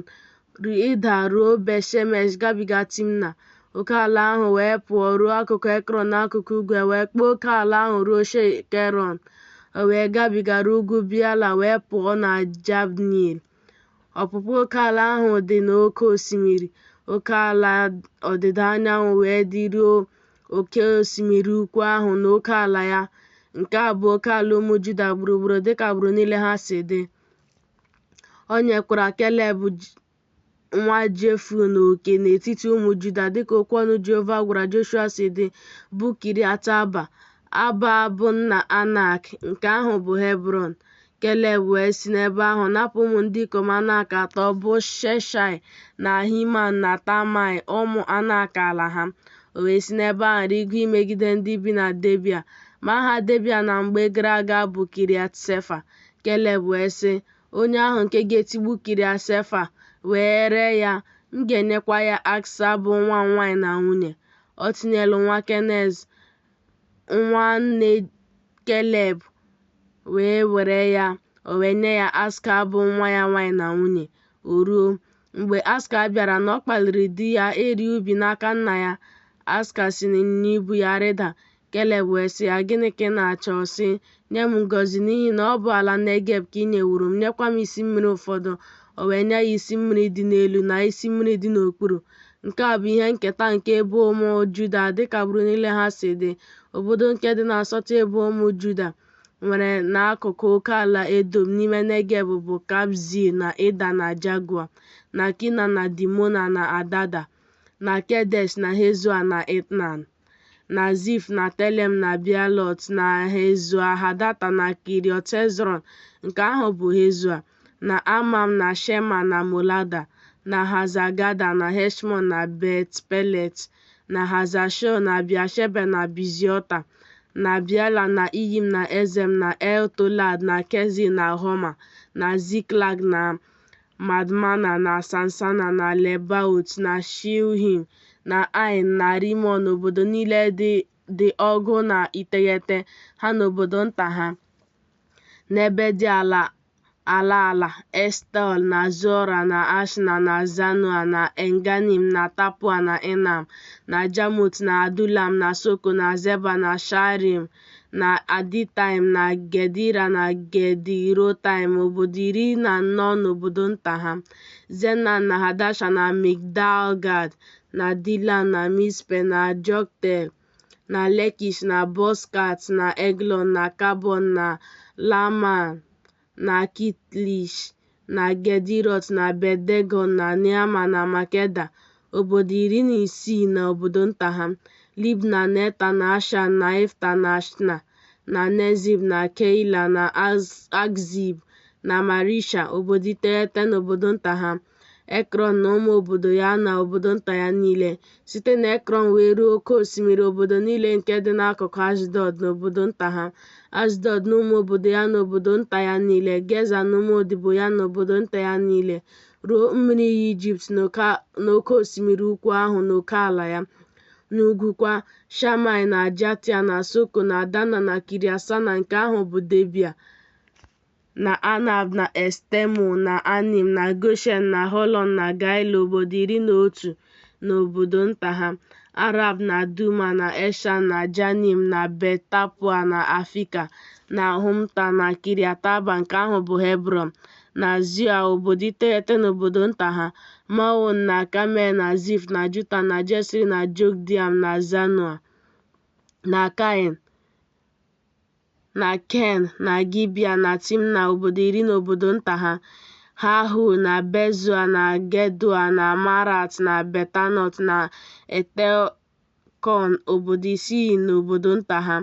rịda ruo Bet-Shemesh, gabiga Timna. Oke ala ahụ wee pụọ ruo akụkụ Ekrọn n'akụkụ ugwu, e wee kpaa oke ala ahụ ruo Shikerọn. O wee gabiga ruo ugwu Beala wee pụọ na Jabniel. Ọpụpụ oke ala ahụ dị n'oke osimiri. Oke ala ọdịda anyanwụ wee dị ruo oke osimiri ukwu ahụ na oke ala ya. Nke a bụ oke ala ụmụ Juda gburugburu dịka agbụrụ niile ha si dị. O nyekwara Keleb nwa Jefune oke n'etiti ụmụ Juda, dịka okwu ọnụ Jehova gwara Joshua si dị, bụ Kiriat Aba. Aba bụ nna Anak, nke ahụ bụ Hebrọn. Keleb wee si n'ebe ahụ napụ ụmụ ndị ikom Anak atọ bụ Sheshai na Ahiman na Talmai ụmụ Anak ala ha. O wee si n'ebe ahụ rịgo imegide ndị bi na Debịa. Ma aha Debịa na mgbe gara aga bụ Kiriat Sefa. Keleb wee sị, Onye ahụ nke ga-etigbu Kiriat Sefa wee ree ya, m ga-enyekwa ya Aksa bụ nwa m nwaanyị na nwunye. Otniel nwa Kenez, nwanne Keleb, wee were ya, o wee nye ya Aksa bụ nwa ya nwaanyị na nwunye. O ruo, mgbe Aksa bịara na ọ kpaliri di ya iri ubi n'aka nna ya, Aksa si n'ịnyịnya ibu ya rịda. Keleb wee sị ya, Gịnị ka ị na-achọ? Ọ sị, Nye m ngọzi, n'ihi na ọ bụ ala Negeb ka ị nyeworo m, nyekwa m isi mmiri ụfọdụ. O wee nye ya isi mmiri dị n'elu na isi mmiri dị n'okpuru. Nke a bụ ihe nketa nke ebo ụmụ Juda dịka agbụrụ niile ha si dị. Obodo nke dị na nsọtụ ebo ụmụ Juda nwere n'akụkụ oke ala Edọm n'ime Negeb bụ Kabzeel na Ida na Jagoa, na Kina na Dimona na Adada, na Kedesh na Hezoa na Itnan, na Zif na Telem na Bealọt, na Hezoa Hadata na Kiriọt Hezrọn, nke ahụ bụ Hezoa, na Amam na Shema na Molada, na Haza Gada na Heshmọn na Bet-Pelet, na Haza Shul na Bịasheba na Biziota, na Biala na Iyim na Ezem na El-Tolad na Kezil na Họma, na Ziklag na Madmana na Sansana na Lebaot na Shilhim na Ain na Rimọn, obodo niile dị 19, ha na obodo nta ha. N'ebe dị ala ala, Eshtaol na Zora na Ashna na Zanoa na Enganim na Tapua na Enam, na Jamut na Adulam na Soko na Zeba na Shaaraim na Aditaim na Gedera na Gederotaim, obodo 14 na obodo nta ha. Zenan na Hadasha na Migdal-Gad na Dilan na Mizpe na Joktel na Lakish na Bozkat na Eglọn na Kabọn na Lahmam na Kitlish na Gederọt na Bet-Dagọn na Neama na Makeda, obodo 16 na obodo nta ha. Libna na Eta na Ashan na Ifta na Ashna na Nezib na Keila na Akzib na Marisha, obodo iteghete na obodo nta ha. Ekrọn na ụmụ obodo ya na obodo nta ya niile, site n'Ekrọn wee ruo oke osimiri, obodo niile nke dị n'akụkụ Ashdọd na obodo nta ha, Ashdọd na ụmụ obodo ya na obodo nta ya niile, Geza na ụmụ odibo ya na obodo nta ya niile, ruo mmiri iyi Ijipt na oke osimiri ukwu ahụ na oke ala ya. N'ugwu kwa, Shamai na Jatia na Soko na Adana na Kiriat-sana, nke ahụ bụ Debịa, na Anab na Eshtemo na Anim na Goshen na Họlọn na Gaịlo, obodo 11 na obodo nta ha, Arab na Duma na Eshan na Janim na Bet-Tapua na Afika na Humta na Kiriat-Aba, nke ahụ bụ Hebrọn, na Zoa, obodo iteghete na obodo nta ha, Maon na Kamel na Zif na Juta na Jesril na Jokdiam na Zanoa na Kain na Ken na Gibea na Timna, obodo 10 na obodo nta ha, Hahul na Bezoa na Gedoa na Maarat na Betanọt na Eltekọn, obodo isii na obodo nta ha,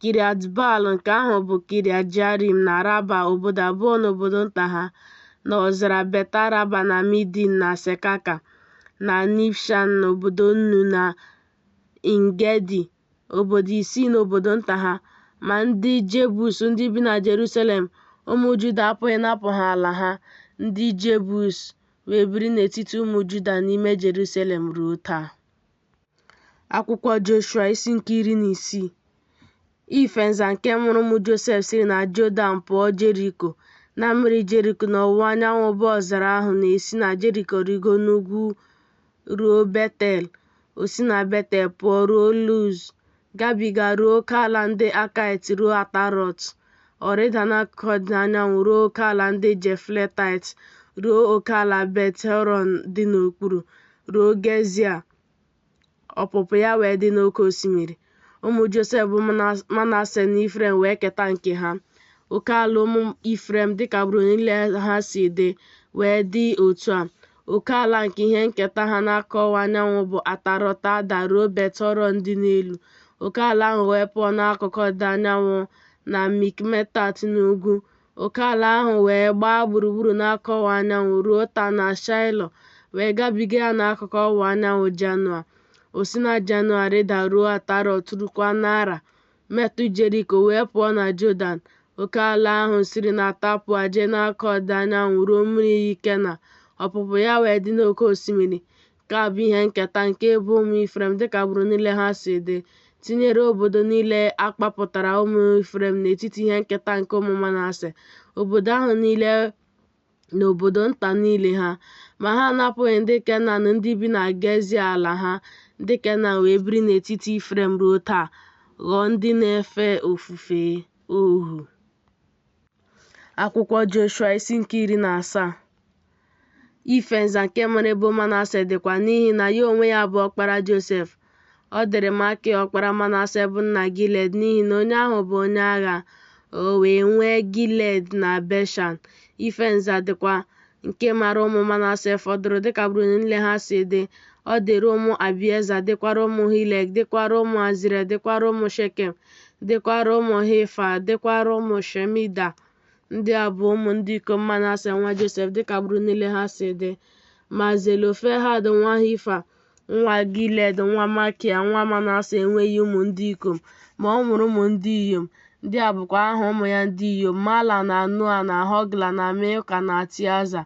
Kiriat Baal, nke ahụ bụ Kiriat Jearim, na Raba, obodo abụọ na obodo nta ha, n'ọzara Bet-Araba na Midin na Sekaka na Nibshan na obodo Nnu na En-Gedi, obodo isii na obodo nta ha. Ma ndị Jebus ndị bi na Jerusalem, ụmụ Juda apụghị ịnapụ ha ala ha. Ndị Jebus wee biri n'etiti ụmụ Juda n'ime Jerusalem ruo taa. Akwụkwọ Joshua isi nke 16. Ife nza nke mụrụ ụmụ Josef siri na Jọdan pụọ Jeriko, na mmiri Jeriko n'ọwụwa anyanwụ bụ ọzara ahụ na-esi na Jeriko rịgo n'ugwu ruo Betel. O si na Betel pụọ ruo Luz, gabiga ruo oke ala ndị Akait ruo Atarọt. Ọ rịda n'akụkụ ọdịda anyanwụ ruo oke ala ndị Jafletaịt, ruo oke ala Bet-Horon dị n'okpuru, ruo Gezia, ọpụpụ ya wee dị n'oke osimiri. Ụmụ Josef bụ Manase na Ifrem wee keta nke ha. Oke ala ụmụ Ifrem dịka agbụrụ niile ha si dị wee dị otu a. Oke ala nke ihe nketa ha n'akụkụ ọwụwa anyanwụ bụ Atarọt-Ada ruo Bet-Horon dị n'elu. Oke ala ahụ wee pụọ n'akụkụ ọdịda anyanwụ na Mikmetat n'ugwu. Oke ala ahụ wee gbaa gburugburu n'akụkụ ọwụwa anyanwụ ruo Taanat-Shaịlo, wee gabiga ya n'akụkụ ọwụwa anyanwụ Janoa. O si na Janoa rịda ruo Atarọt rukwa Naara, metụ Jeriko wee pụọ na Jọdan. Oke ala ahụ siri na Tapua jee n'akụkụ ọdịda anyanwụ ruo mmiri iyi Kena, ọpụpụ ya wee dị n'oke osimiri. Nke a bụ ihe nketa nke ebo ụmụ Ifrem dịka agbụrụ niile ha si dị, tinyere obodo niile a kpapụtara ụmụ Ifrem n'etiti ihe nketa nke ụmụ Manase, obodo ahụ niile na obodo nta niile ha. Ma ha anapụghị ndị Kenan ndị bi na Gezia ala ha. Ndị Kenan wee biri n'etiti Ifrem ruo taa, ghọọ ndị na-efe ofufe ohu. Akwụkwọ Joshua isi nke 17. Ife nza nke mara ebo Manase dịkwa, n'ihi na ya onwe ya bụ ọkpara Josef. Ọ dịrị Makia ọkpara Manase bụ nna Gilead, n'ihi na onye ahụ bụ onye agha. O wee nwee Gilead na Beshan. Ife nza dịkwa nke mara ụmụ Manase fọdụrụ dịka agbụrụ niile ha si dị. Ọ dịrị ụmụ Abieza, dịkwara ụmụ Hilek, dịkwara ụmụ Azriel, dịkwara ụmụ Shekem, dịkwara ụmụ Hefa, dịkwara ụmụ Shemida. Ndị a bụ ụmụ ndị ikom Manase nwa Josef dịka agbụrụ niile ha si dị. Ma Zelofehad nwa Hifa, nwa Gilead, nwa Makia, nwa Manase enweghị ụmụ ndị ikom, ma ọ mụrụ ụmụ ndị inyom. Ndị a bụkwa aha ụmụ ya ndị inyom: Mala na Noa na Hogla na Milka na Tiaza.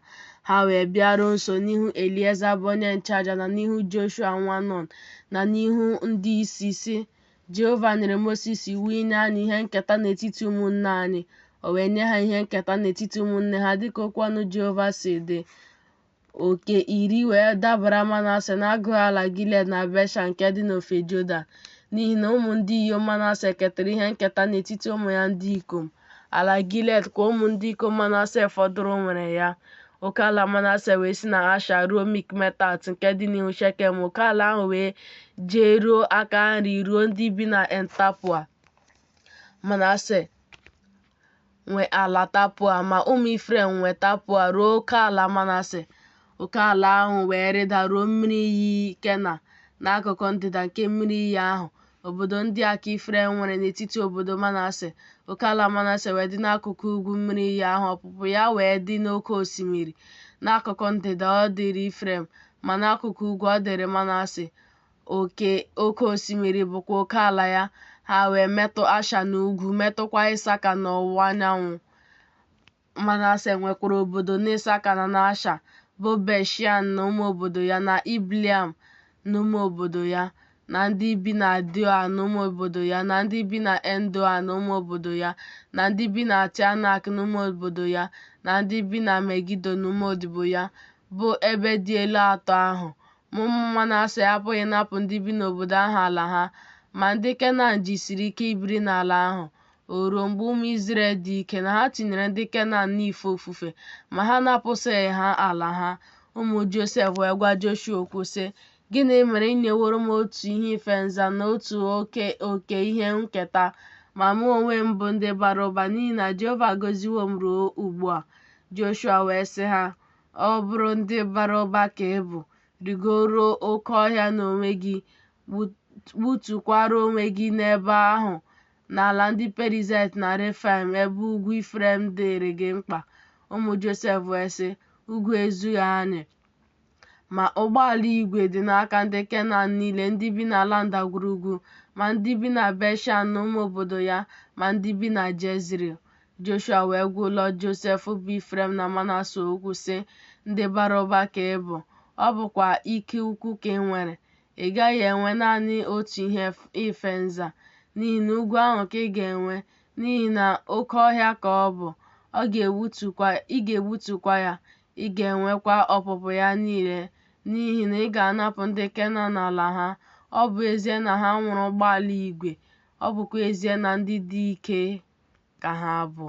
Ha wee bịaruo nso n'ihu Elieza bụ onye nchụaja na n'ihu Joshua nwa Nun na n'ihu ndị isi, sị, Jehova nyere Mosis iwu inye anyị ihe nketa n'etiti ụmụnne anyị. O wee nye ha ihe nketa n'etiti ụmụnne ha dịka okwu ọnụ Jehova si dị. Oke 10 wee dabara Manase n'agụghị ala Gilead na Beshan nke dị n'ofe Jọdan, n'ihi na ụmụ ndị inyom Manase ketara ihe nketa n'etiti ụmụ ya ndị ikom. Ala Gilead kwa ụmụ ndị ikom Manase fọdụrụ nwere ya. Oke ala Manase wee si na Asha ruo Mikmetat nke dị n'ihu Shekem. Oke ala ahụ wee jeruo aka nri ruo ndị bi na En-Tapua. Manase nwe ala Tapua, ma ụmụ Ifrem nwe Tapua ruo oke ala Manase. Oke ala ahụ wee rịda ruo mmiri iyi Kena n'akụkụ ndịda nke mmiri iyi ahụ. Obodo ndị a ka Ifrem nwere n'etiti obodo Manase. Oke ala Manase wee dị n'akụkụ ugwu mmiri iyi ahụ, ọpụpụ ya wee dị n'oke osimiri. N'akụkụ ndịda ọ dịrị Ifrem, ma n'akụkụ ugwu ọ dịrị Manase. Oke oke osimiri bụkwa oke ala ya. Ha wee metụ Asha n'ugwu, metụkwa Ịsaka n'ọwụwa anyanwụ. Manase nwekwara obodo n'Ịsaka na n'Asha, bụ Bet-shian na ụmụ obodo ya, na Ibleam na ụmụ obodo ya, na ndị bi na Doa na ụmụ obodo ya, na ndị bi na Endoa na ụmụ obodo ya, na ndị bi na Teanak na ụmụ obodo ya, na ndị bi na Megido na ụmụ odibo ya, bụ ebe dị elu atọ ahụ. Ma ụmụ Manase apụghị ịnapụ ndị bi n'obodo ahụ ala ha, ma ndị Kenan jisiri ike ibiri n'ala ahụ. O ruo, mgbe ụmụ Izrel dị ike, na ha tinyere ndị Kenan n'ife ofufe, ma ha anapụsịghị ha ala ha. Ụmụ Josef wee gwa Joshua okwu, sị, Gịnị mere i nyeworo m otu ihe ife nza na otu oke oke ihe nketa, ma mụ onwe m bụ ndị bara ụba, n'ihi na Jehova agọziwo m ruo ugbu a? Joshua wee sị ha, Ọ bụrụ ndị bara ụba ka ị bụ, rịgoruo oke ọhịa n'onwe gị, gbutukwara onwe gị n'ebe ahụ n'ala ndị Perizaịt na Refaim, ebe ugwu Ifrem dịrị gị mkpa. Ụmụ Josef wee sị, Ugwu ezughị anyị, ma ụgbọala igwe dị n'aka ndị Kenan niile ndị bi n'ala ndagwurugwu, ma ndị bi na Bet-shan na ụmụ obodo ya, ma ndị bi na Jezril. Joshua wee gwa ụlọ Josef bụ Ifrem na Manase okwu, sị, Ndị bara ụba ka ị bụ, ọ bụkwa ike ukwu ka ị nwere. Ị gaghị enwe naanị otu ihe ife nza, n'ihi na ugwu ahụ ka ị ga-enwe, n'ihi na oke ọhịa ka ọ bụ, ị ga-egbutukwa ya, ị ga-enwekwa ọpụpụ ya niile, n'ihi na ị ga-anapụ ndị Kenan ala ha, ọ bụ ezie na ha nwere ụgbọala igwe, ọ bụkwa ezie na ndị dị ike ka ha bụ.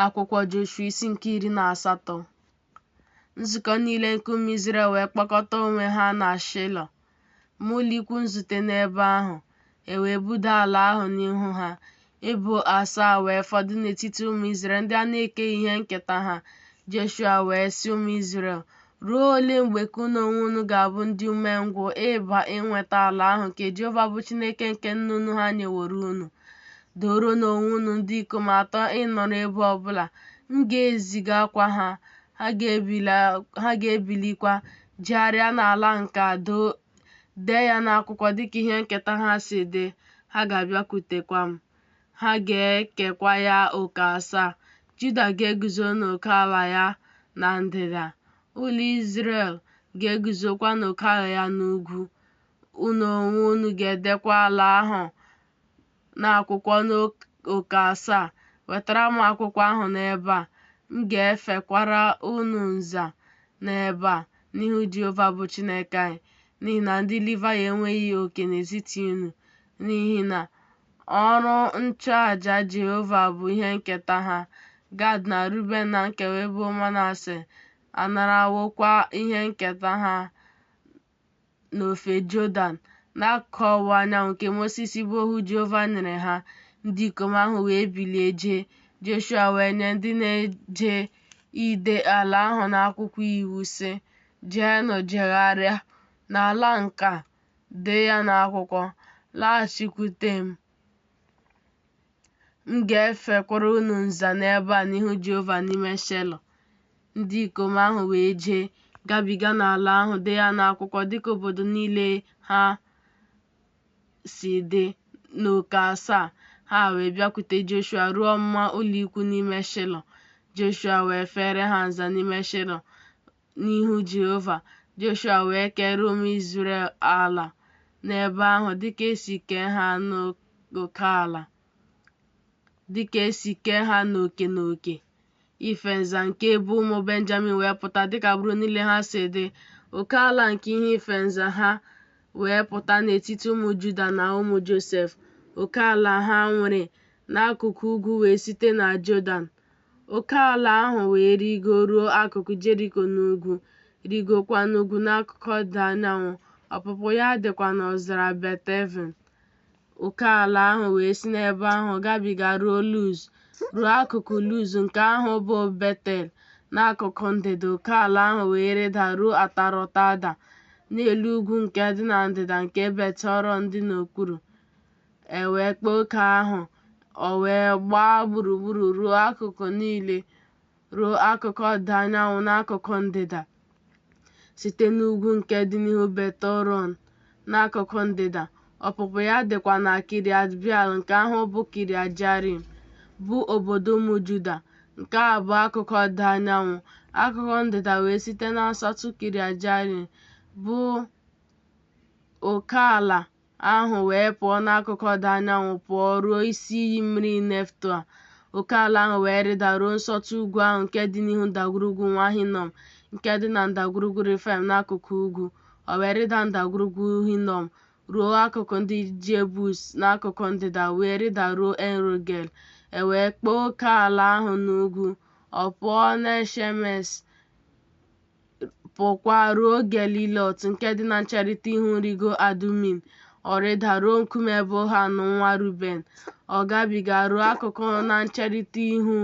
Akwụkwọ Joshua isi nke 18. Nzukọ niile nke ụmụ Izrel wee kpọkọta onwe ha na Shilo, maa ụlọikwu nzute n'ebe ahụ. E wee buda ala ahụ n'ihu ha. Ebo asaa wee fọdụ n'etiti ụmụ Izrel ndị a na-ekeghị ihe nketa ha. Joshua wee sị ụmụ Izrel, Ruo ole mgbe ka unu onwe unu ga-abụ ndị umengwụ ịba inweta ala ahụ nke Jehova bụ Chineke nke nna unu ha nyeworo unu? Dooronụ onwe unu ndị ikom atọ ịnọrọ ebo ọ bụla, m ga-ezigakwa ha, ha ga-ebilikwa jegharịa n'ala nke a, dee ya n'akwụkwọ dịka ihe nketa ha si dị, ha ga-abịakwutekwa m. Ha ga-ekekwa ya oke asaa. Juda ga-eguzo n'oke ala ya na ndịda, ụlọ Izrel ga-eguzokwa n'oke ala ya n'ugwu. Unu onwe unu ga-edekwa ala ahụ n'akwụkwọ n'oke asaa. Wetara m akwụkwọ ahụ n'ebe a, m ga-efekwara unu nza n'ebe a n'ihu Jehova bụ Chineke anyị, n'ihi na ndị Livaị enweghị oke n'etiti unu, n'ihi na ọrụ nchụaja Jehova bụ ihe nketa ha. Gad na Ruben na nkewa ebo Manase anarawokwa ihe nketa ha n'ofe Jọdan, n'akụkụ ọwụwa anyanwụ nke Mosis bụ ohu Jehova nyere ha. Ndị ikom ahụ wee bilie jee, Joshua wee nye ndị na-eje ide ala ahụ n'akwụkwọ iwu, sị, Jeenụ jegharịa n'ala nke a, dee ya n'akwụkwọ, laghachikwute m. M ga-efekwara unu nza n'ebe a n'ihu Jehova n'ime Shaịlo. Ndị ikom ahụ wee jee, gabiga n'ala ahụ, dee ya n'akwụkwọ dịka obodo niile ha si dị, n'oke asaa. Ha wee bịakwute Joshua ruo ọmụma ụlọikwu n'ime Shaịlo. Joshua wee feere ha nza n'ime Shaịlo n'ihu Jehova. Joshua wee keere ụmụ Izrel ala n'ebe ahụ dịka e si kee ha n'oke ala, dịka e si kee ha n'oke n'oke. Ife nza nke ebo ụmụ Benjamin wee pụta dịka agbụrụ niile ha si dị. Oke ala nke ihe ife nza ha wee pụta n'etiti ụmụ Juda na ụmụ Josef. Oke ala ha nwere n'akụkụ ugwu wee site na Jọdan. Oke ala ahụ wee rịgo ruo akụkụ Jeriko n'ugwu, rịgokwa n'ugwu n'akụkụ ọdịda anyanwụ, ọpụpụ ya dịkwa n'ọzara Bet-even. Oke ala ahụ wee si n'ebe ahụ gabiga ruo Luz, ruo akụkụ Luz nke ahụ bụ Betel n'akụkụ ndịda. Oke ala ahụ wee rịda ruo Atarọt-ada. n'elu ugwu nke dị na ndịda nke Bet-horọn dị n'okpuru. E wee kpaa oke ahụ, o wee gbaa gburugburu ruo akụkụ niile, ruo akụkụ ọdịda anyanwụ na akụkụ ndịda, site n'ugwu nke dị n'ihu Bet-horọn n'akụkụ ndịda. Ọpụpụ ya dịkwa na Kiriat-beal, nke ahụ bụ Kiriat-jearim, bụ obodo ụmụ Juda. Nke a bụ akụkụ ọdịda anyanwụ. Akụkụ ndịda wee site na nsọtụ Kiriat-jearim, bụ oke ala ahụ wee pụọ n'akụkụ ọdịda anyanwụ pụọ ruo isi iyi mmiri Neftoa. Oke ala ahụ wee rịda ruo nsọtụ ugwu ahụ nke dị n'ihu ndagwurugwu nwa Hinọm, nke dị na ndagwurugwu Refaim n'akụkụ ugwu. O wee rịda ndagwurugwu Hinọm ruo akụkụ ndị Jebus n'akụkụ ndịda, wee rịda ruo En-rogel. E wee kpaa oke ala ahụ n'ugwu. Ọ pụọ n'En-shemesh, pụkwa ruo Gelilọt nke dị na ncherịta ihu nrigo Adumim. Ọ rịda ruo nkume Bohan nwa Ruben. Ọ gabiga ruo akụkụ na ncherịta ihu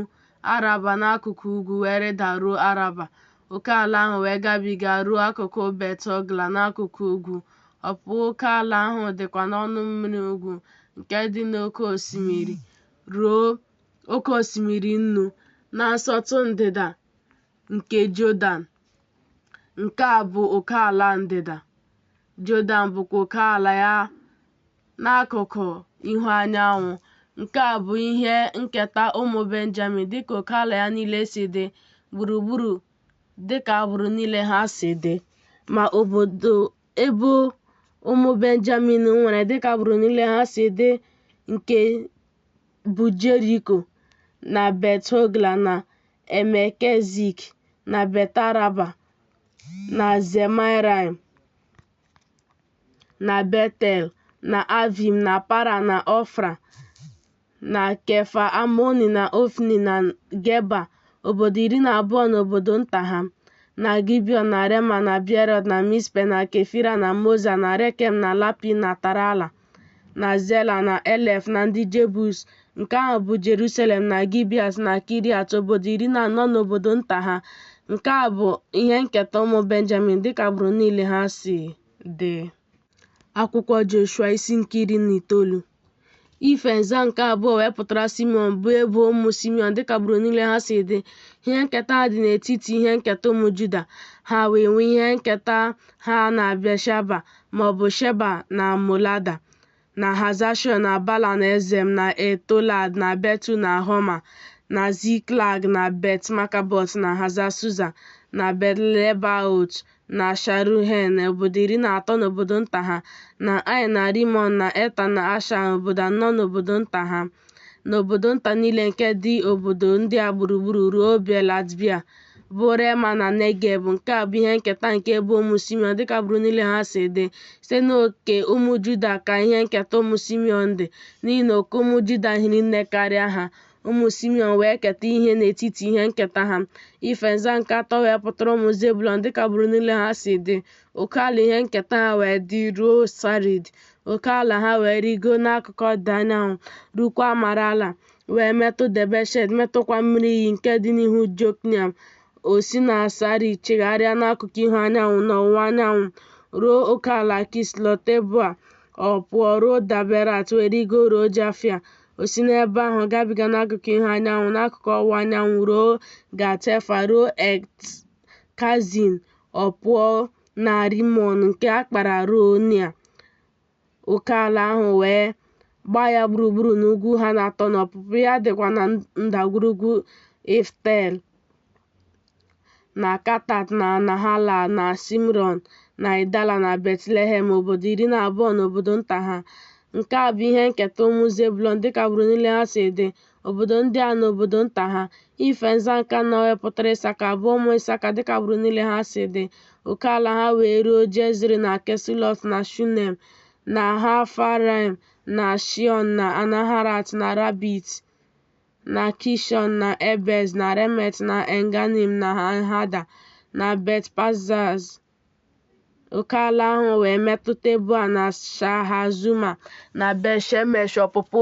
Araba n'akụkụ ugwu, wee rịda ruo Araba. Oke ala ahụ wee gabiga ruo akụkụ Bet-hogla n'akụkụ ugwu. Ọpụpụ oke ala ahụ dịkwa n'ọnụ mmiri ugwu nke dị n'oke osimiri ruo oke osimiri Nnu, na nsọtụ ndịda nke Jọdan. Nke a bụ oke ala ndịda. Jọdan bụkwa oke ala ya n'akụkụ ihu anyanwụ. Nke a bụ ihe nketa ụmụ Benjamin dịka oke ala ya niile si dị, gburugburu dịka agbụrụ niile ha si dị. Ma obodo ebo ụmụ Benjamin nwere dịka agbụrụ niile ha si dị nke bụ Jeriko na Bet-hogla na Emekezik na Bet-araba na Zemaraim na Betel na Avim na Para na Ofra na Kefa-Amoni na Ofni na Geba, obodo 12 na obodo nta ha, na Gibiọn na Rema na Beerọt na Mizpe na Kefira na Moza na Rekem na Lapin na Tarala na Zela na Elef na ndị Jebus, nke ahụ bụ Jerusalem na Gibeat na Kiriat, obodo 14 na obodo nta ha. Nke a bụ ihe nketa ụmụ Benjamin dịka agbụrụ niile ha si dị. Akwụkwọ Joshua isi nke 19. Ife nza nke abụọ wee pụtara Simiọn bụ ebo ụmụ Simiọn dịka agbụrụ niile ha si dị. Ihe nketa ha dị n'etiti ihe nketa ụmụ Juda. Ha wee nwee ihe nketa ha na Bịasheba ma ọ bụ Sheba na Molada na Haza-shual na Bala na Ezem na Eltolad na Betul na Họma na Ziklag na Bet-makabot na Haza-susa na Bet-lebaot na Sharuhen na obodo 13 na obodo nta ha, na Ain na Rimọn na Eta na Ashan, obodo anọ na obodo nta ha, na obodo nta niile nke dị obodo ndị a gburugburu ruo Bealat-bia, bụ Rema na Negeb. Nke a bụ ihe nketa nke ebo ụmụ Simiọn dịka agbụrụ niile ha si dị. Site n'oke ụmụ Juda ka ihe nketa ụmụ Simiọn dị, n'ihi na oke ụmụ Juda hiri nne karịa ha. Ụmụ Simiọn wee keta ihe n'etiti ihe nketa ha. Ife nza nke atọ wee pụtara ụmụ Zebụlọn dịka agbụrụ niile ha si dị. Oke ala ihe nketa ha wee dị ruo Sarid. Oke ala ha wee rịgoo n'akụkụ ọdịda anyanwụ rukwa Marala, wee metụ Debeshet, metụkwa mmiri iyi nke dị n'ihu Jokneam. O si na Sarid chigharịa n'akụkụ ihu anyanwụ n'ọwụwa anyanwụ ruo oke ala Kislọt-Teboa. Ọ pụọ ruo Daberat wee rịgoo ruo Jafia. O si n'ebe ahụ gabiga n'akụkụ ihu anyanwụ n'akụkụ ọwụwa anyanwụ ruo Gat-Hefa, ruo Et-Kazin. Ọ pụọ na Rimọn nke a kpara ruo Nea. Oke ala ahụ wee gbaa ya gburugburu n'ugwu Hanatọn, ọpụpụ ya dịkwa na ndagwurugwu Ifta-el na Katat na Nahalal na Shimron na Idala na Betlehem, obodo 12 na obodo nta ha. Nke a bụ ihe nketa ụmụ Zebụlọn dịka agbụrụ niile ha si dị, obodo ndị a na obodo nta ha. Ife nza nke anọ wee pụtara Ịsaka bụ ụmụ Ịsaka dịka agbụrụ niile ha si dị. Oke ala ha wee ruo Jezril na Kesulọt na Shunem na Hafaraim na Shiọn na Anaharat na Rabit na Kishọn na Ebez na Remet na Enganim na Enhada na Bet-pazaz. Oke ala ahụ wee metụ Teboa na Shahazuma na Bet-shemesh. Ọpụpụ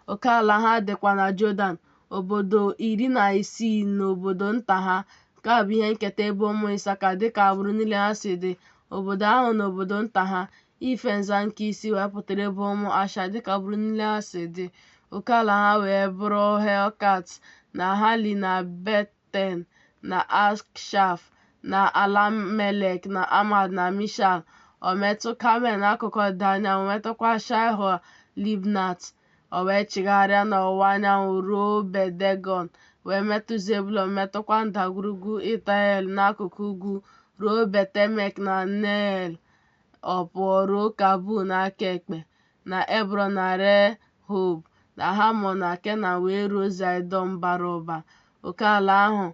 oke ala ha dịkwa na Jọdan, obodo 16 na obodo nta ha. Nke a bụ ihe nketa ebo ụmụ Ịsaka dịka agbụrụ niile ha si dị, Obodo ahụ na obodo nta ha. Ife nza nke isii wee pụtara ebo ụmụ Asha dịka agbụrụ niile ha si dị. Oke ala ha wee bụrụ Helkat na Hali na Beten na Akshaf na Alamelek na Amad na Mishal. O metụ Kamel n'akụkụ ọdịda anyanwụ, metụkwa Shaịho Libnat. O wee chigharịa n'ọwụwa anyanwụ ruo Bet-Degọn, wee metụ Zebulọn, metụkwa ndagwurugwu Ifta-el n'akụkụ ugwu ruo Bet-Emek na Neiel. Ọ pụọ ruo Kabul n'aka ekpe, na Ebrọn na Rehob na Hamọn na Kena wee ruo Zaịdọn bara ụba. Oke ala ahụ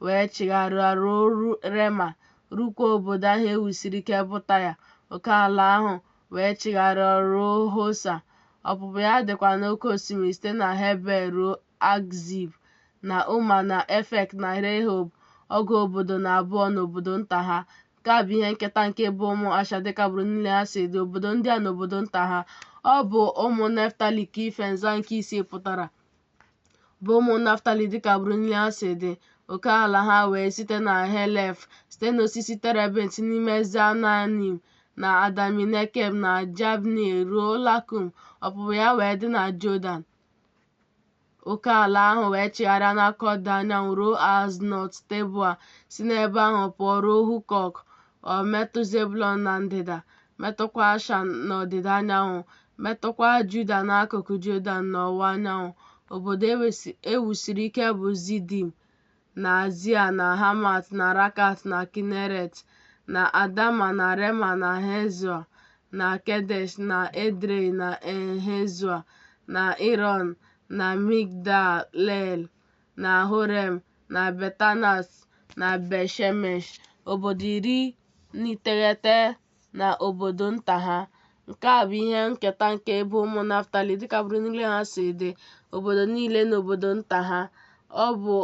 wee chigharịa ruo Rema, rukwa obodo ahụ e wusiri ike bụ Taya. Oke ala ahụ wee chigharịa ruo Hosa. Ọpụpụ ya dịkwa n'oke osimiri site na Hebel ruo Akzib, na Uma na Efek na Rehob, ọgụ obodo na abụọ na obodo nta ha. Nke a bụ ihe nketa nke ebo ụmụ Asha dịka agbụrụ niile ha si dị, obodo ndị a na obodo nta ha. Ọ bụ ụmụ Naftali ka ife nza nke isii pụtara, bụ ụmụ Naftali dịka agbụrụ niile ha si dị. Oke ala ha wee site na Helef, site n'osisi terebint n'ime Zaananim na Adami-Nekeb na Jabneel ruo Lakum, ọpụpụ ya wee dị na Jọdan. Oke ala ahụ wee chigharịa n'aka ọdịda anyanwụ ruo Aznot Teboa, si n'ebe ahụ pụọ ruo Hukọk. O metụ Zebụlọn na ndịda, metụkwa Asha n'ọdịda anyanwụ, metụkwa Juda n'akụkụ Jọdan n'ọwụwa anyanwụ. Obodo e wusiri ike bụ Zidim na Zea na Hamat na Rakat na Kineret na Adama na Rema na Hezoa na Kedesh na Edrei na En-Hezoa na Irọn na Migdal-El na Horem na Betanat na Bet-Shemesh, obodo 19 na obodo nta ha. Nke a bụ ihe nketa nke ebo ụmụ Naftali dịka agbụrụ niile ha si dị, obodo niile na obodo nta ha. Ọ bụ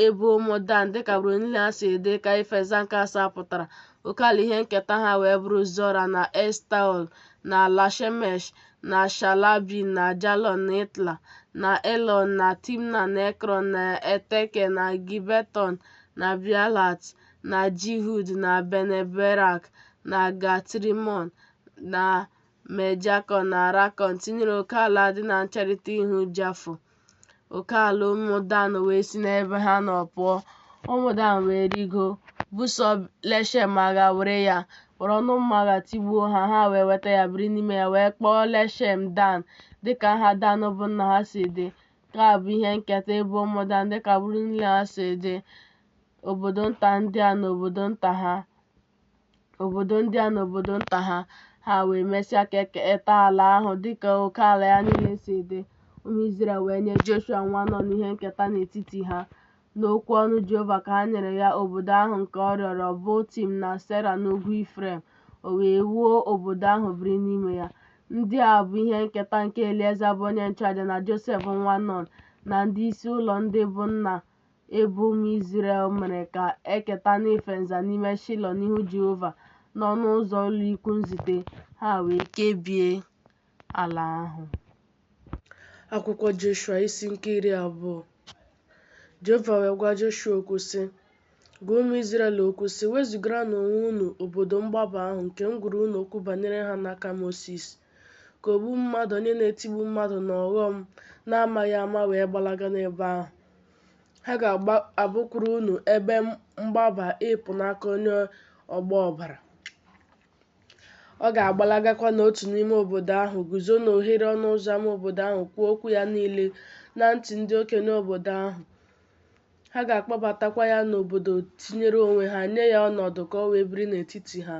ebo ụmụ Dan dịka agbụrụ niile ha si dị ka ife nza nke asaa pụtara. Oke ala ihe nketa ha wee bụrụ Zora na Eshtaol na Ia Shemesh na Shaalabim na Ajalon na Itla na Elọn na Timna na Ekrọn na Elteke na Gibeton na Bealat na Jehud na Bene-Berak na Gat-Rimọn na Me-Jakọn na Rakọn, tinyere oke ala dị na ncherịta ihu Jafo. Oke ala ụmụ Dan wee si n'ebe ha nọ pụọ. Ụmụ Dan wee rịgoo, buso Leshem agha were ya, were ọnụ mma agha tigbuo ha, ha wee nweta ya biri n'ime ya, wee kpọọ Leshem Dan, dịka aha Dan bụ nna ha si dị. Nke a bụ ihe nketa ebo ụmụ Dan dịka agbụrụ niile ha si dị, obodo nta ndị a na obodo nta ha. Obodo ndị a na obodo nta ha. Ha wee mesịa keta ala ahụ dịka oke ala ya niile si dị. Ụmụ Izrel wee nye Joshua nwa Nọn ihe nketa n'etiti ha. N'okwu ọnụ Jehova ka ha nyere ya obodo ahụ nke ọ rịọrọ, bụ Timnat Sera n'ugwu Ifrem. O wee wuo obodo ahụ biri n'ime ya. Ndị a bụ ihe nketa nke Elieza bụ onye nchụaja na Josef nwa Nọn na ndị isi ụlọ ndị bụ nna ebo ụmụ Izrel mere ka e keta n'ife nza n'ime Shilo n'ihu Jehova n'ọnụ ụzọ ụlọikwu nzute, ha wee kebie ala ahụ. Akwụkwọ Joshua isi nke 20. Jehova wee gwa Joshua okwu sị, Gwa ụmụ Izrel okwu sị, Wezugaranụ onwe unu obodo mgbaba ahụ nke m gwara unu okwu banyere ha n'aka Mosis, ka ogbu mmadụ onye na-etigbu mmadụ n'ọghọm n'amaghị ama wee gbalaga n'ebe ahụ. Ha ga-abụkwara unu ebe mgbaba ịpụ n'aka onye ọgba ọbara. Ọ ga-agbalagakwa n'otu n'ime obodo ahụ, guzo n'oghere ọnụ ụzọ ama obodo ahụ kwuo okwu ya niile na ntị ndị okenye obodo ahụ. Ha ga-akpọbatakwa ya n'obodo tinyere onwe ha, nye ya ọnọdụ ka o wee biri n'etiti ha.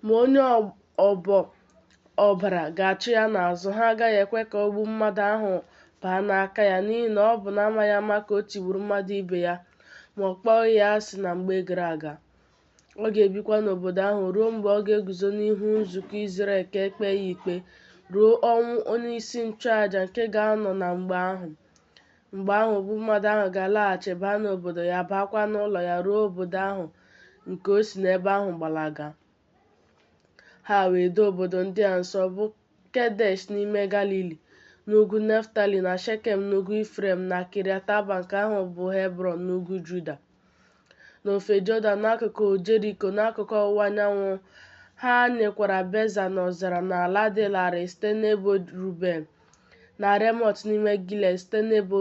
Ma onye ọbọ ọbara ga-achụ ya n'azụ, ha agaghị ekwe ka ogbu mmadụ ahụ baa n'aka ya, n'ihi na ọ bụ n'amaghị ama ka o tigburu mmadụ ibe ya, ma ọ kpọghị ya asị na mgbe gara aga. Ọ ga-ebikwa n'obodo ahụ ruo mgbe ọ ga-eguzo n'ihu nzukọ Izrel ka e kpee ya ikpe, ruo ọnwụ onyeisi nchụaja nke ga-anọ na mgbe ahụ. Mgbe ahụ ogbu mmadụ ahụ ga-alaghachi baa n'obodo ya, baakwa n'ụlọ ya ruo obodo ahụ nke o si n'ebe ahụ gbalaga. Ha wee doo obodo ndị a nsọ, bụ Kedesh n'ime Galili, n'ugwu Naftali, na Shekem n'ugwu Ifrem, na Kiriat Aba nke ahụ bụ Hebrọn n'ugwu Juda. N'ofe Jọdan, n'akụkụ Jeriko, n'akụkụ ọwụwa anyanwụ. Ha nyekwara Beza n'ọzara, n'ala dị larịị site n'ebo Ruben, na Remọt n'ime Gilead site n'ebo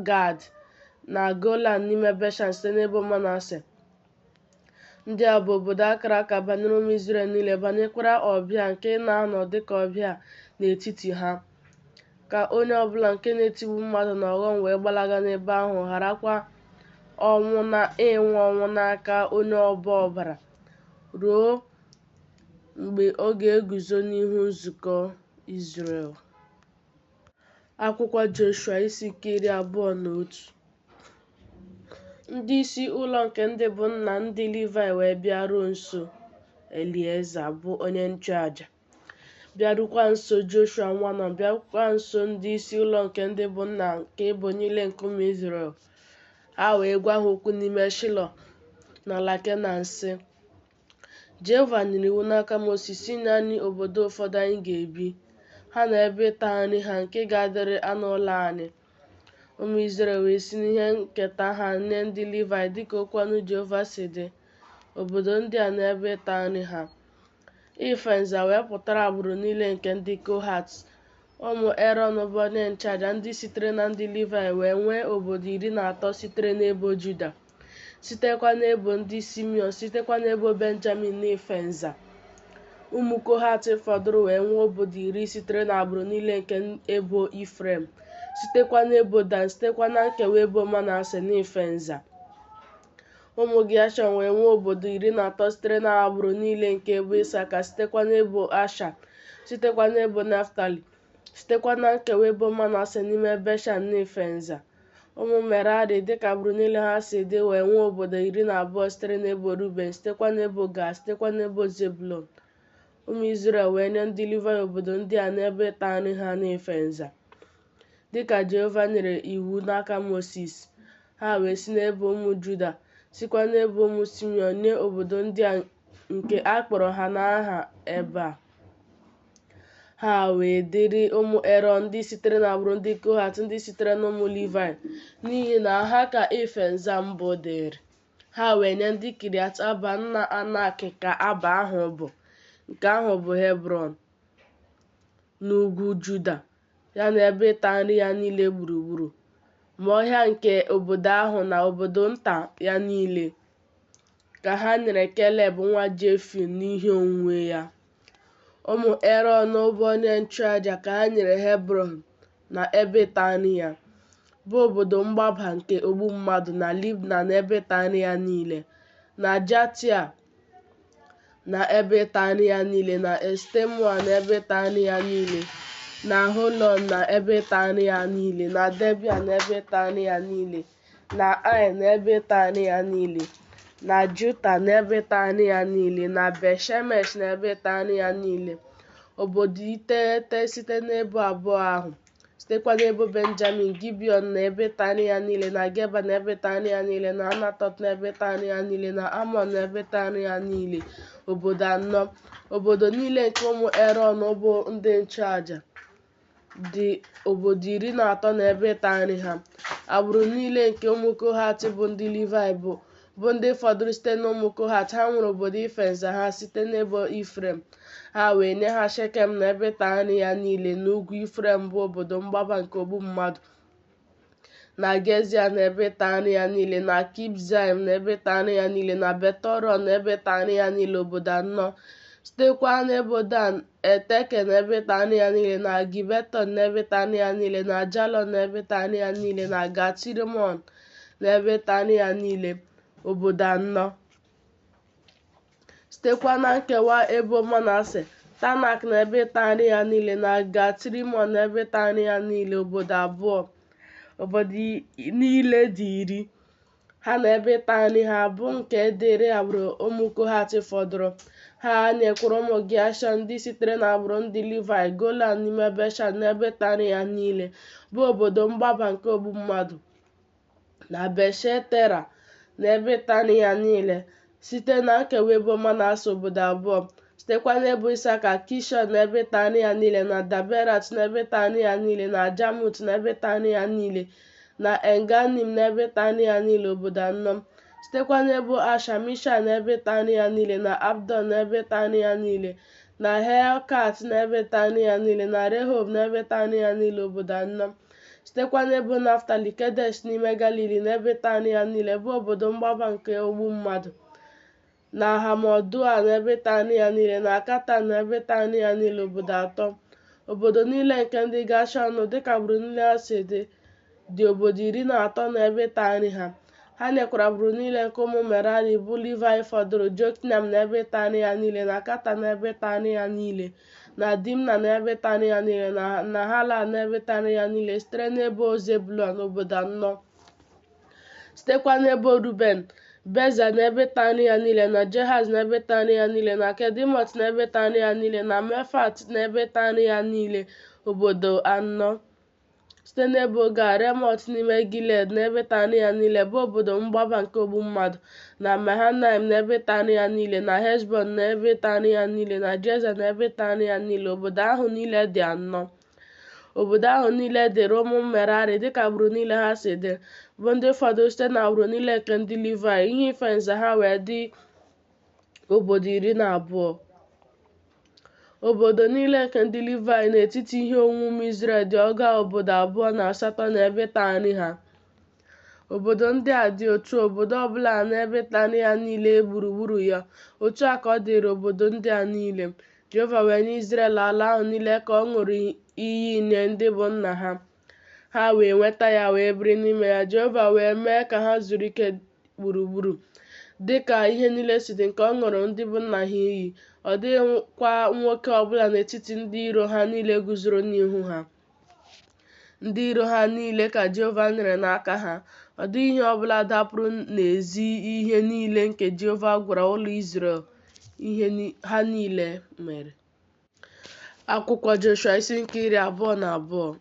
Gad, na Golan n'ime Beshan site n'ebo Manase. Ndị a bụ obodo a kara aka banyere ụmụ Izrel niile, banyekwara ọbịa nke na-anọ dịka ọbịa n'etiti ha, ka onye ọbụla nke na-etigbu mmadụ n'ọghọm wee gbalaga n'ebe ahụ, gharakwa ịnwụ ọnwụ n'aka onye ọbọ ọbara, ruo mgbe ọ ga-eguzo n'ihu nzukọ Izrel. Akwụkwọ Joshua isi nke 21. Ndị isi ụlọ nke ndị bụ nna ndị Livaị wee bịaruo nso Elieza bụ onye nchụaja, bịarukwa nso Joshua nwa Nọn, bịarukwa nso ndị isi ụlọ nke ndị bụ nna nke ebo niile nke ụmụ Izrel. Ha wee gwa ha okwu n'ime Shilo n'ala Kenan, sị, Jehova nyere iwu n'aka Mosis inye anyị obodo ụfọdụ anyị ga-ebi, ha na ebe ịta nri ha nke ga-adịrị anụ ụlọ anyị. Ụmụ Izrel wee si n'ihe nketa ha nye ndị Livaị dịka okwu ọnụ Jehova si dị, obodo ndị a na ebe ịta nri ha. Ife nza wee pụtara agbụrụ niile nke ndị Kohat, ụmụ Erọn bụ onye nchụaja, ndị sitere na ndị Livaị wee nwee obodo 13 sitere n'ebo Juda, sitekwa n'ebo ndị Simiọn, sitekwa n'ebo Benjamin n'ife nza. Ụmụ Kohat fọdụrụ wee nwee obodo 10 sitere n'agbụrụ niile nke ebo Ifrem, sitekwa n'ebo Dan, sitekwa na nkewa ebo Manase n'ife nza. Ụmụ Geshọn wee nwee obodo 13 sitere n'agbụrụ niile nke ebo Isaka, sitekwa n'ebo Asha, sitekwa n'ebo Naftali, sitekwa na nkewa ebo Manase n'ime Beshan n'ife nza. Ụmụ Merari dịka agbụrụ niile ha si dị wee nwee obodo 12 sitere n'ebo Ruben, sitekwa n'ebo Gad, sitekwa n'ebo Zebụlọn. Ụmụ Izrel wee nye ndị Livaị obodo ndị a n'ebe ịta nri ha n'ife nza, dịka Jehova nyere iwu n'aka Mosis. Ha wee si n'ebo ụmụ Juda, sikwa n'ebo ụmụ Simiọn nye obodo ndị a nke a kpọrọ ha n'aha ebe a. Ha wee dịrị ụmụ Erọn ndị sitere n'agbụrụ ndị Kohat, ndị sitere n'ụmụ Livaị, n'ihi na ha ka ife nza mbụ dịrị. Ha wee nye ndị Kiriat Aba nna Anak ka Aba ahụ bụ, nke ahụ bụ Hebrọn, n'ugwu Juda, ya na ebe ịta nri ya niile gburugburu, ma ọhịa nke obodo ahụ na obodo nta ya niile, ka ha nyere Keleb nwa Jefune n'ihe onwunwe ya. Ụmụ Erọn bụ onye nchụaja ka ha nyere Hebrọn na ebe ịta nri ya, bụ obodo mgbaba nke ogbu mmadụ, na Libna na ebe ịta nri ya niile, na Jatia na ebe ịta nri ya niile, na Estemoa na ebe ịta nri ya niile, na Holọn na ebe ịta nri ya niile, na Debịa na ebe ịta nri ya niile, na Ain na ebe ịta nri ya niile, na Juta na ebe ịta nri ya niile, na Bet-Shemesh na ebe ịta nri ya niile, obodo 9 site n'ebo abụọ ahụ, sitekwa n'ebo Benjamin, Gibiọn na ebe ịta nri ya niile, na Geba na ebe ịta nri ya niile, na Anatọt na ebe ịta nri ya niile, na Amọn na ebe ịta nri ya niile, obodo anọ. Obodo niile nke ụmụ Erọn bụ ndị nchụaja dị obodo 13 na ebe ịta nri ha. Agbụrụ niile nke ụmụ Kohat bụ ndị Livaị bụ ndị fọdụrụ site n'ụmụ Kohat, ha nwere obodo ife nza ha site n'ebo Ifrem. Ha wee nye ha Shekem na ebe ịta nri ya niile n'ugwu Ifrem bụ obodo mgbaba nke ogbu mmadụ, na Gezia na ebe ịta nri ya niile, na Kibzaim na ebe ịta nri ya niile, na Betọrọn na ebe ịta nri ya niile, obodo anọ. Sitekwa n'ebo Dan, Elteke na ebe ịta nri ya niile, na Gibeton na ebe ịta nri ya niile, na Jalon na ebe ịta nri ya niile, na Gat-Rimọn na ebe ịta nri ya niile, obodo anọ. Sitekwa na nkewa ebo Manase, Tanak na ebe ịta nri ya niile, na Gat-Rimọn na ebe ịta nri ya niile, obodo abụọ. Obodo niile dị 10, ha na ebe ịta nri ha, bụ nke dịrị agbụrụ ụmụ Kohat fọdụrụ. Ha nyekwara ụmụ Geshọn ndị sitere n'agbụrụ ndị Livaị Golan n'ime Beshan na ebe ịta nri ya niile, bụ obodo mgbaba nke ogbu mmadụ, na Beshetera na ebe ịta nri ya niile, site na nkewa ebo Manase, obodo abụọ. Sitekwa n'ebo Isaka, Kishọn na ebe ịta nri ya niile, na Daberat na ebe ịta nri ya niile, na Jamut na ebe ịta nri ya niile, na Enganim na ebe ịta nri ya niile, obodo anọ. Sitekwa n'ebo Asha, Mishal na ebe ịta nri ya niile, na Abdọn na ebe ịta nri ya niile, na Helkat na ebe ịta nri ya niile, na Rehob na ebe ịta nri ya niile, obodo anọ. Sitekwa n'ebo Naftali, Kedesh n'ime Galili na ebe ịta nri ya niile, bụ obodo mgbaba nke ogbu mmadụ, na Hamot-doa na ebe ịta nri ya niile, na Katan na ebe ịta nri ya niile, obodo atọ. Obodo niile nke ndị Gashọn dịka agbụrụ niile ha si dị, dị obodo 13 na ebe ịta nri ha. Ha nyekwara agbụrụ niile nke ụmụ Merari bụ Livaị fọdụrụ Jokneam na ebe ịta nri ya niile, na Kata na ebe ịta nri ya niile, na Dimna na ebe ịta nri ya niile, na Nahalal na ebe ịta nri ya niile, sitere n'ebo Zebụlọn, obodo anọ. Sitekwa n'ebo Ruben, Beza na ebe ịta nri ya niile, na Jehaz na ebe ịta nri ya niile, na Kedemot na ebe ịta nri ya niile, na Mefat na ebe ịta nri ya niile, obodo anọ. Site n'ebo Gad, Remọt n'ime Gilead na ebe ịta nri ya niile, bụ obodo mgbaba nke ogbu mmadụ, na Mahanaim na ebe ịta nri ya niile, na Heshbọn na ebe ịta nri ya niile, na Jeza na ebe ịta nri ya niile, obodo ahụ niile dị anọ. Obodo ahụ niile dịrị ụmụ Merari dịka agbụrụ niile ha si dị, bụ ndị fọdụrụ site n'agbụrụ niile nke ndị Livaị, ihe ife nza ha wee dị obodo 12. Obodo niile nke ndị Livaị n'etiti ihe onwunwe ụmụ Izrel dị ọgụ obodo 28 na ebe ịta nri ha. Obodo ndị a dị otu obodo ọbụla na ebe ịta nri ya niile gburugburu ya. Otu a ka ọ dịrị obodo ndị a niile. Jehova wee nye Izrel ala ahụ niile ka ọ ṅụrụ iyi nye ndị bụ nna ha. Ha wee nweta ya wee biri n'ime ya. Jehova wee mee ka ha zuru ike gburugburu, dị ka ihe niile si dị nke ọ ṅụrụ ndị bụ nna ha iyi. Ọ dịghịkwa nwoke ọbụla n'etiti ndị iro ha niile guzoro n'ihu ha. Ndị iro ha niile ka Jehova nyere n'aka ha. Ọ dịghị ihe ọbụla dapụrụ n'ezi ihe niile nke Jehova gwara ụlọ Izrel, ihe ha niile mere. Akwụkwọ Joshua isi nke 22.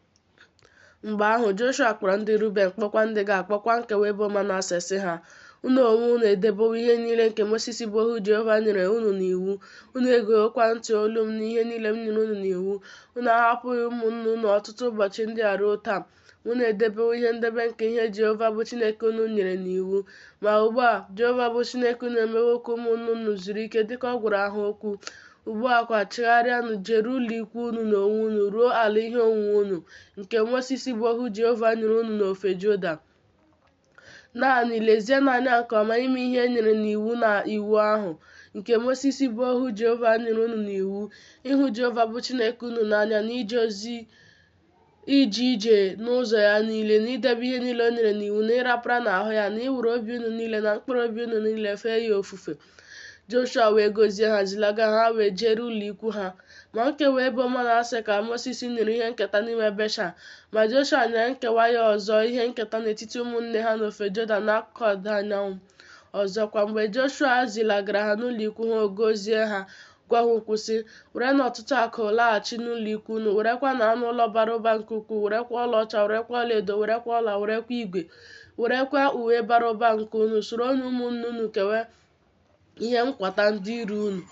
Mgbe ahụ, Joshua kpọrọ ndị Ruben, kpọkwa ndị Gad, kpọkwa nkewa ebo Manase, sị ha, Unu onwe unu edebewo ihe niile nke Mosis bụ ohu Jehova nyere unu n'iwu, unu egewokwa ntị olu m n'ihe niile m nyere unu n'iwu. Unu ahapụghị ụmụnna unu ọtụtụ ụbọchị ndị a ruo taa. Unu edebewo ihe ndebe nke ihe Jehova bụ Chineke unu nyere n'iwu. Ma ugbu a, Jehova bụ Chineke unu emewo ka ụmụnna unu zuru ike dịka ọ gwara ha okwu. Ugbu a kwa, chigharịanụ jeruo ụlọikwu unu n'onwe unu ruo ala ihe onwunwe unu, nke Mosis bụ ohu Jehova nyere unu n'ofe Jọdan. Naanị lezienụ anya nke ọma ime ihe e nyere n'iwu na iwu ahụ, nke Mosis bụ ohu Jehova nyere unu n'iwu, ịhụ Jehova bụ Chineke unu n'anya na ije ije n'ụzọ ya niile, na idebe ihe niile o nyere n'iwu, na ịrapara n'ahụ ya, na iwere obi unu niile na mkpụrụ obi unu niile fee ya ofufe. Joshua wee gọzie ha, zilaga ha, ha wee jeruo ụlọikwu ha. Ma nkewa ebo Manase ka Mosis nyere ihe nketa n'ime Beshan. Ma Joshua nyere nkewa ya ọzọ ihe nketa n'etiti ụmụnne ha n'ofe Jọdan n'akụkụ ọdịda anyanwụ. Ọzọkwa, mgbe Joshua zilagara ha n'ụlọikwu ha, ọ gọzie ha, gwa ha okwu sị, Werenụ ọtụtụ akụ laghachi n'ụlọikwu unu, werekwanụ anụ ụlọ bara ụba nke ukwuu, werekwa ọlaọcha, werekwa ọlaedo, werekwa ọla, werekwa igwe, werekwa uwe bara ụba nke unu, soronụ ụmụnne unu kewe ihe nkwata ndị iro unu.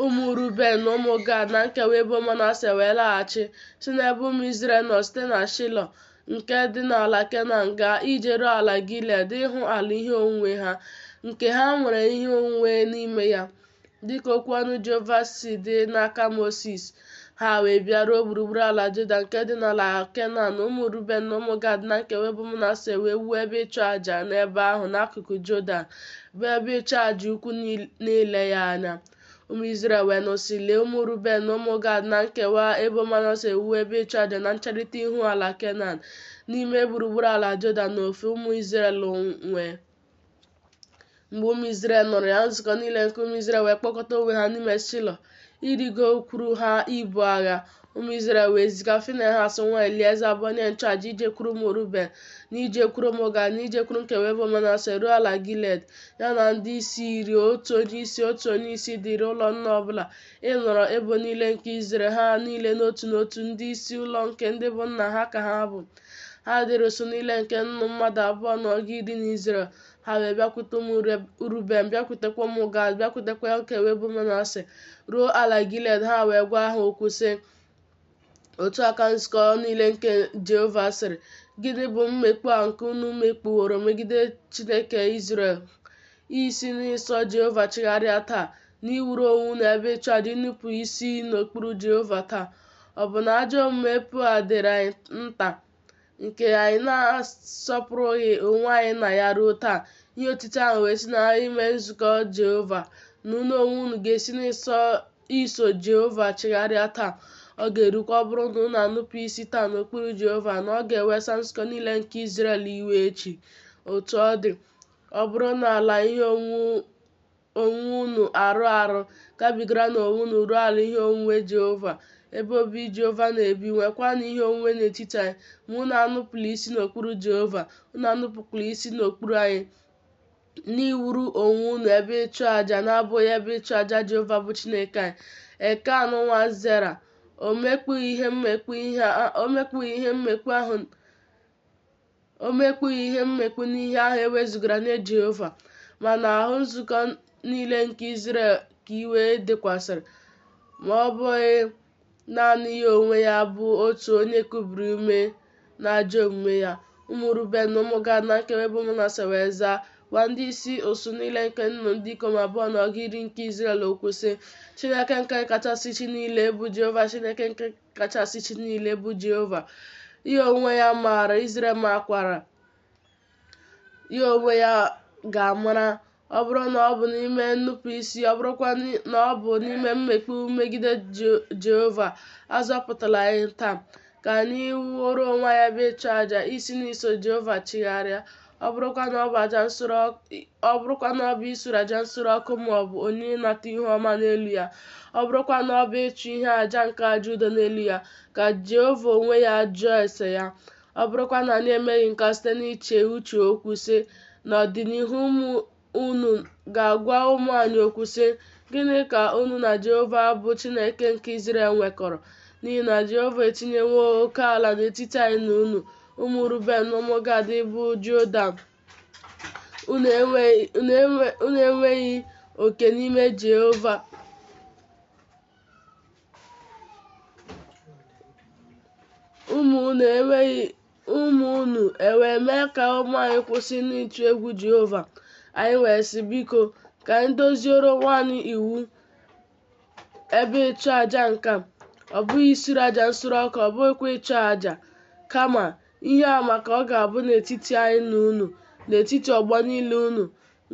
Ụmụ Ruben na ụmụ Gad na nkewa ebo Manase wee laghachi si n'ebe ụmụ Izrel nọ site na Shilo nke dị n'ala Kenan gaa ije ruo ala Gilead ịhụ ala ihe onwunwe ha, nke ha nwere ihe onwunwe n'ime ya, dịka okwu ọnụ Jehova si dị n'aka Mosis. Ha wee bịaruo gburugburu ala Jọdan nke dị n'ala Kenan. Ụmụ Ruben na ụmụ Gad na nkewa ebo Manase wee wuo ebe ịchụ aja n'ebe ahụ n'akụkụ Jọdan, bụ ebe ịchụ aja ukwu n'ile ya anya. Ụmụ Izrel wee nụ sị, Lee, ụmụ Ruben na ụmụ Gad na nkewa ebo Manase ewuwo ebe ịchụ aja na ncherịta ihu ala Kenan, n'ime gburugburu ala Jọdan n'ofe ụmụ Izrel nwe. Mgbe ụmụ Izrel nụrụ ya, nzukọ niile nke ụmụ Izrel wee kpọkọta onwe ha n'ime Shilo ịrịgokwuru ha ibu agha. Ụmụ Izrel wee ziga Finehaz nwa Elieza bụ onye nchụaja ijekwuru ụmụ Ruben na ijekwuru ụmụ Gad na ijekwuru nkewa ebo Manase ruo ala Gilead, ya na ndị isi iri, otu onye isi otu onye isi dịrị ụlọ nna ọbụla, ịnọrọ ebo niile nke Izrel, ha niile n'otu n'otu, ndị isi ụlọ nke ndị bụ nna ha ka ha bụ. Ha dịrị usuu niile nke nnu mmadụ abụọ na ọgụ iri n'Izrel. Ha wee bịakwute ụmụ Ruben, bịakwutekwa ụmụ Gad, bịakwutekwa nkewa ebo Manase, ruo ala Gilead. Ha wee gwa ha okwu sị, Otu a ka nzukọ niile nke Jehova sịrị, Gịnị bụ mmekpu a nke unu mekpuworo megide Chineke Izrel? isi n'iso Jehova chigharịa taa, na iwuru onwe unu ebe ịchụaja inupụ isi n'okpuru Jehova taa? Ọ bụ na ajọ omume Peoa dịrị anyị nta, nke anyị na-asọpụrụghị onwe anyị na ya ruo taa? Ihe otiti ahụ wee si n'ime nzukọ Jehova, na unu onwe unu ga-esi n'iso Jehova chigharịa taa. Ọ ga-erukwa, ọ bụrụ na unu anupụ isi taa n'okpuru Jehova, na ọ ga-ewesa nzukọ niile nke Izrel iwe echi. Otu ọ dị, ọ bụrụ na ala ihe onwunwe unu arụ arụ, gabigaranụ onwe unu ruo ala ihe onwunwe Jehova, ebe obibi Jehova na-ebi, nwekwanụ ihe onwunwe n'etiti anyị. Ma unu anupụla isi n'okpuru Jehova, unu anupụkwala isi n'okpuru anyị, n'iwuru onwe unu ebe ịchụ aja na-abụghị ebe ịchụ aja Jehova bụ Chineke anyị. Ekan nwa Zera, o mekpughị ihe mmekpu n'ihe ahụ e wezugara nye Jehova, ma n'ahụ nzukọ niile nke Izrel ka iwe dịkwasịrị, ma ọ bụghị naanị ya onwe ya bụ otu onye kubiri ume n'ajọ omume ya. Ụmụ Ruben na ụmụ Gad na nkewa ebo Manase wee zaa, gwa ndị isi usuu niile nke nnu ndị ikom abụọ na ọgụ iri nke Izrel okwu, sị, Chineke nke kachasị chi niile bụ Jehova, Chineke nke kachasị chi niile bụ Jehova. Ya onwe ya maara, Izrel makwara, ya onwe ya ga-amara, ọ bụrụ na ọ bụ n'ime nnupụisi, ọ bụrụkwa na ọ bụ n'ime mmekpu megide Jehova, azọpụtala anyị taa, ka anyị wuoro onwe anyị ebe ịchụ aja, isi n'iso Jehova chigharịa. Ọ bụrụkwa na ọ bụ isure aja nsure ọkụ ma ọ bụ onyinye ịnata ihu ọma n'elu ya, ọ bụrụkwa na ọ bụ ịchụ ihe aja nke aja udo n'elu ya, ka Jehova onwe ya jụọ ese ya. Ọ bụrụkwa na anyị emeghị nke a site n'iche uche okwu, sị, n'ọdịnihu ụmụ unu ga-agwa ụmụ anyị okwu, sị, Gịnị ka unu na Jehova bụ Chineke nke Izrel nwekọrọ? N'ihi na Jehova etinyewo oke ala n'etiti anyị na unu, ụmụ Ruben na ụmụ Gad, bụ Jọdan. Unu enweghị oke n'ime Jehova. Ụmụ unu ewee mee ka ụmụ anyị kwụsị n'ịtụ egwu Jehova. Anyị wee sị, Biko, ka anyị doziere onwe anyị iwu ebe ịchụ aja nke a, ọ bụghị isure aja nsure ọkụ, ọ bụghịkwa ịchụ aja, kama ihe ama ka ọ ga-abụ n'etiti anyị na unu, n'etiti ọgbọ niile unu,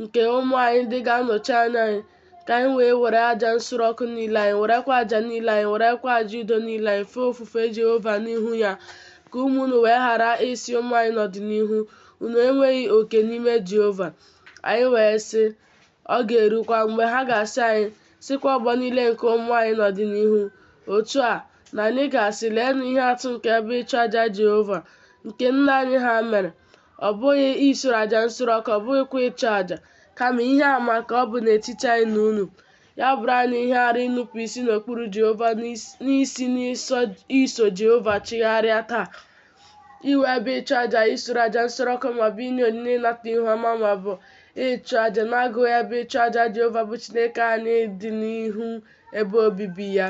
nke ụmụ anyị ndị ga-anọchi anya anyị, ka anyị wee were aja nsure ọkụ niile anyị, werekwa aja niile anyị, werekwa aja udo niile anyị, fee ofufe Jehova n'ihu ya, ka ụmụ unu wee ghara ịsị ụmụ anyị n'ọdịnihu, Unu enweghị oke n'ime Jehova. Anyị wee sị, Ọ ga-erukwa mgbe ha ga-asị anyị, sịkwa ọgbọ niile nke ụmụ anyị n'ọdịnihu, otu a, na anyị ga-asị, Leenụ ihe atụ nke ebe ịchụ aja Jehova, nke nna anyị ha mere, ọ bụghị isure aja nsure ọkụ, ọ bụghịkwa ịchụ aja, kama ihe ama ka ọ bụ n'etiti anyị na unu. Ya bụrụ anyị ihe arụ inupụ isi n'okpuru Jehova, n'isi n'iso Jehova chigharịa taa, iwu ebe ịchụ aja, isure aja nsure ọkụ, maọbụ inye onyinye ịnata ihu ọma, maọbụ ịchụ aja na-agụghị ebe ịchụ aja Jehova bụ Chineke anyị dị n'ihu ebe obibi ya.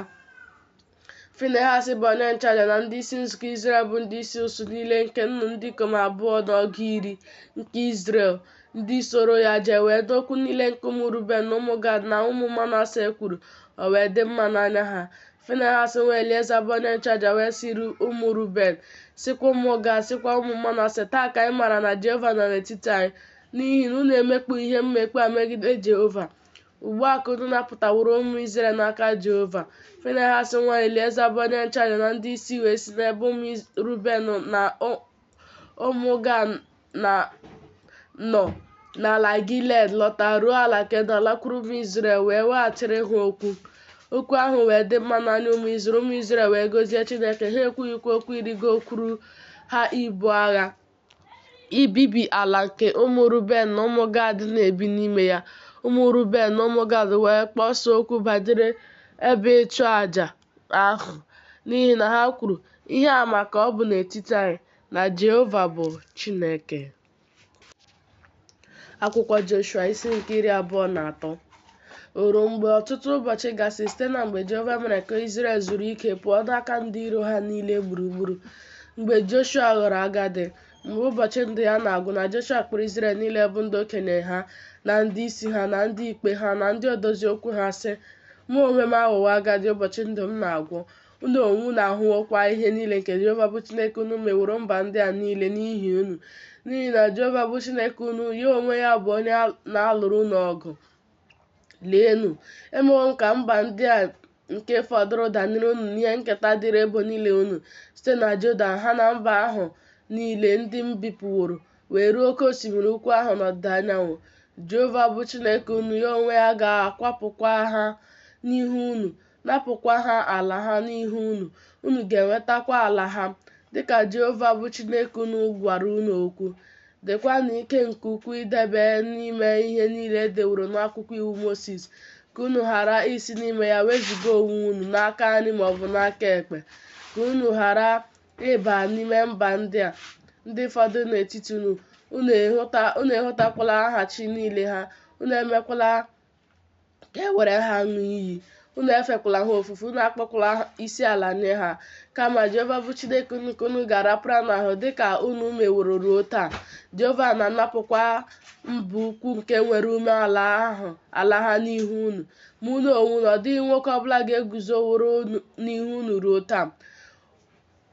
Finehaz bụ onye nchụaja na ndị isi nzukọ Izrel bụ ndị isi usuu niile nke nnu ndị ikom abụọ na ọgụ iri nke Izrel, ndị soro ya jee, wee nụ okwu niile nke ụmụ Ruben na ụmụ Gad na ụmụ Manase kwuru, o wee dị mma n'anya ha. Finehaz nwa Elieza bụ onye nchụaja wee sị ụmụ Ruben, sịkwa ụmụ Gad, sịkwa ụmụ Manase, taa ka anyị maara na Jehova nọ n'etiti anyị, n'ihi na unu emekpughị ihe mmekpu a megide Jehova. Ugbu a ka unu napụtaworo ụmụ Izrel n'aka Jehova. Finehaz nwa Elieza bụ onye nchụaja na ndị isi wee si n'ebe ụmụ Ruben na ụmụ Gad nọ n'ala Gilead lọta ruo ala Kenan, lakwuru ụmụ Izrel wee weghachiri ha okwu. Okwu ahụ wee dị mma n'anya ụmụ Izrel. Ụmụ Izrel wee gọzie Chineke, ha ekwughịkwa okwu ịrịgokwuru ha ibu agha, ibibi ala nke ụmụ Ruben na ụmụ Gad na-ebi n'ime ya. Ụmụ Ruben na ụmụ Gad wee kpọsaa okwu banyere ebe ịchụ aja ahụ, n'ihi na ha kwuru, Ihe ama ka ọ bụ n'etiti anyị, na Jehova bụ Chineke. Akwụkwọ Joshua isi nke 23. O ruo mgbe ọtụtụ ụbọchị gasịrị site na mgbe Jehova mere ka Izrel zuru ike pụọ n'aka ndị iro ha niile gburugburu, mgbe Joshua ghọrọ agadi, Mgbe ụbọchị ndụ ya na-agwụ, na Joshua kpọrọ Izrel niile bụ ndị okenye ha na ndị isi ha na ndị ikpe ha na ndị odozi okwu ha, sị, Mụ onwe m aghọwo agadi, ụbọchị ndụ m na-agwụ. Unu onwe unu ahụwokwa ihe niile nke Jehova bụ Chineke unu meworo mba ndị a niile n'ihi unu, n'ihi na Jehova bụ Chineke unu, ya onwe ya bụ onye na-alụrụ unu ọgụ. Leenụ, emewo m ka mba ndị a nke fọdụrụ danyere unu n'ihe nketa dịrị ebo niile unu, site na Jọdan, ha na mba ahụ niile ndị m bipụworo, wee ruo oke osimiri ukwu ahụ n'ọdịda anyanwụ. Jehova bụ Chineke unu, ya onwe ya ga-akwapụkwa ha n'ihu unu, napụkwa ha ala ha n'ihu unu, unu ga-enwetakwa ala ha, dịka Jehova bụ Chineke unu gwara unu okwu. Dịkwanụ ike nke ukwuu idebe na ime ihe niile e deworo n'akwụkwọ iwu Mosis, ka unu ghara isi n'ime ya wezuga onwe unu n'aka nri ma ọ bụ n'aka ekpe, ka unu ghara ịba n'ime mba ndị a ndị fọdụrụ n'etiti unu, unu ehotakwala aha chi niile ha, unu emekwala ka e were ha ṅụọ iyi, unu efekwala ha ofufe, unu akpọkwala isi ala nye ha. Kama Jehova bụ Chineke unu ka unu ga-arapara n'ahụ dịka unu meworo ruo taa. Jehova na-anapụkwa mba ukwu nke nwere ume ala ha n'ihu unu. Ma unu onwe unu, ọ dịghị nwoke ọbụla ga-eguzoworo n'ihu unu ruo taa.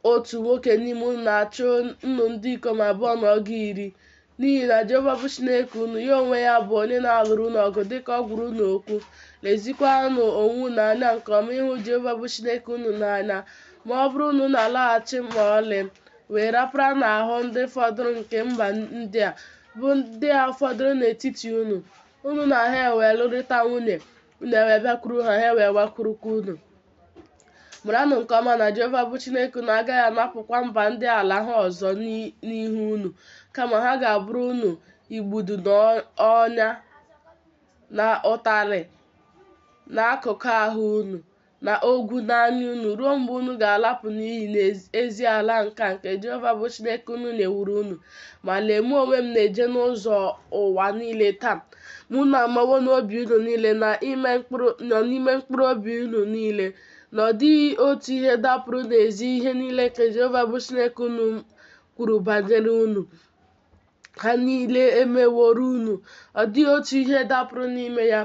Otu nwoke n'ime unu na-achụ nnu ndị ikom abụọ na ọgụ iri, n'ihi na Jehova bụ Chineke unu, ya onwe ya bụ onye na-alụrụ unu ọgụ dịka ọ gwara unu okwu. Lezikwanụ onwe unu anya nke ọma ịhụ Jehova bụ Chineke unu n'anya, ma ọ bụrụ na unu alaghachi ma ọlị, wee rapara n'ahụ ndị fọdụrụ nke mba ndị a, bụ ndị a fọdụrụ n'etiti unu, unu na ha ewee lụrịta nwunye, unu ewee bịakwuru ha, ha ewee gbakwurukwa unu. Maranụ nke ọma na Jehova bụ Chineke unu agaghị anapụkwa mba ndị a ala ha ọzọ n'ihu unu, kama ha ga-abụrụ unu igbudu na ọnya na ụtarị n'akụkụ ahụ unu na ogwu n'anya unu ruo mgbe unu ga-alapụ n'iyi n'ezi ala nke a nke Jehova bụ Chineke unu nyeworo unu. Ma lee, mụ onwe m na-eje n'ụzọ ụwa niile taa, ma unu amawo n'obi unu niile na n'ime mkpụrụ obi unu niile na ọ dịghị otu ihe dapụrụ n'ezi ihe niile nke Jehova bụ Chineke unu kwuru banyere unu. Ha niile emeworo unu, ọ dịghị otu ihe dapụrụ n'ime ya.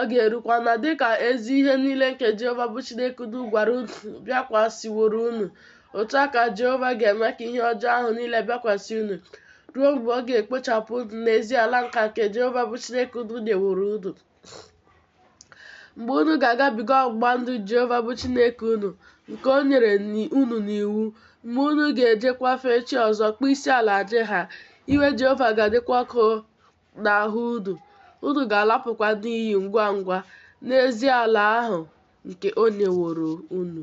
Ọ ga-erukwa na dịka ezi ihe niile nke Jehova bụ Chineke unu gwara unu bịakwasịworo unu, otu a ka Jehova ga-eme ka ihe ọjọọ ahụ niile bịakwasị unu, ruo mgbe ọ ga-ekpochapụ unu n'ezi ala nka nke Jehova bụ Chineke unu nyeworo unu. Mgbe unu ga-agabiga ọgbụgba ndụ Jehova bụ Chineke unu, nke o nyere unu n'iwu, mgbe unu ga-ejekwa fee chi ọzọ, kpọọ isi ala nye ha, iwe Jehova ga-adịkwa ọkụ n'ahụ unu, unu ga-alapụkwa n'iyi ngwa ngwa n'ezi ala ahụ nke o nyeworo unu.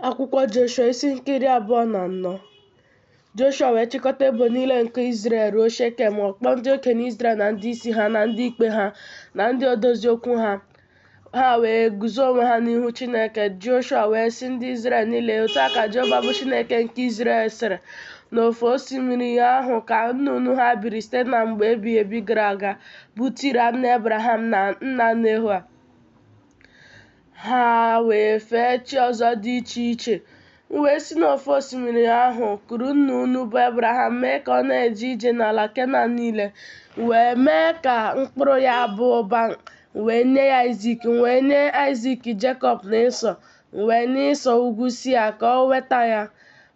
Akwụkwọ Joshua isi nke 24. Joshua wee chịkọta ebo niile nke Izrel ruo Shekem, ọ kpọọ ndị okenye Izrel na ndị isi ha na ndị ikpe ha na ndị odozi okwu ha. Ha wee guzo onwe ha n'ihu Chineke. Joshua wee sị ndị Izrel niile, Otu a ka Jehova bụ Chineke nke Izrel sịrị, N'ofe osimiri ahụ ka nna unu ha biri site na mgbe ebighị ebi gara aga, bụ Tira nna Ebraham na nna Nehoa. Ha wee fee chi ọzọ dị iche iche. M wee si n'ofe osimiri ahụ kuru nna unu bụ Ebraham mee ka ọ na-eje ije n'ala Kenan niile. M wee mee ka mkpụrụ ya baa ụba, m wee nye ya Aịzik, m wee nye Aịzik Jekọb na Ịsọ, m wee nye Ịsọ ugwu Sia ka o nweta ya.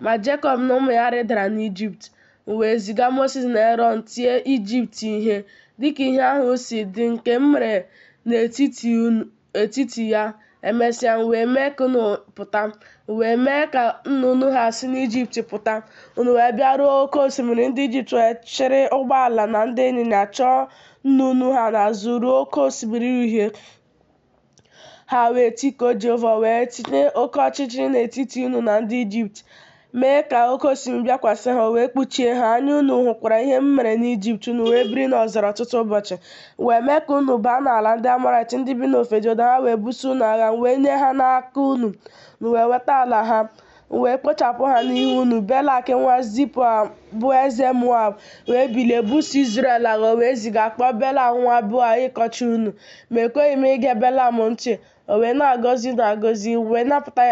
Ma Jekọb na ụmụ ya rịdara n'Ijipt. M wee ziga Mosis na Erọn tie Ijipt ihe, dịka ihe ahụ si dị nke m mere n'etiti ya. Emesịa, m wee mee ka unu pụta, m wee mee ka nna unu ha si n'Ijipt pụta. Unu wee bịaruo oke osimiri, ndị Ijipt wee chịrị ụgbọala na ndị ịnyịnya chọọ nna unu ha n'azụ ruo oke osimiri uhie. Ha wee tikuo Jehova, o wee tinye oke ọchịchịrị n'etiti unu na ndị Ijipt, mee ka oke osimiri bịakwasị ha, o wee kpuchie ha. Anya unu hụkwara ihe m mere n'Ijipt, unu wee biri n'ọzara ọtụtụ ụbọchị. M wee mee ka unu baa n'ala ndị Amọraịt, ndị bi n'ofe Jọdan, ha wee buso unu agha, m wee nye ha n'aka unu, unu wee nweta ala ha. M wee kpochapụ ha n'ihu unu. Belak nwa Zipoa bụ eze Moab wee bilie buso Izrel agha, o wee ziga kpọọ Belam nwa Beoa ịkọcha unu. Ma ekweghị m ige Belam ntị, o wee na-agọzi unu agọzi, m wee napụta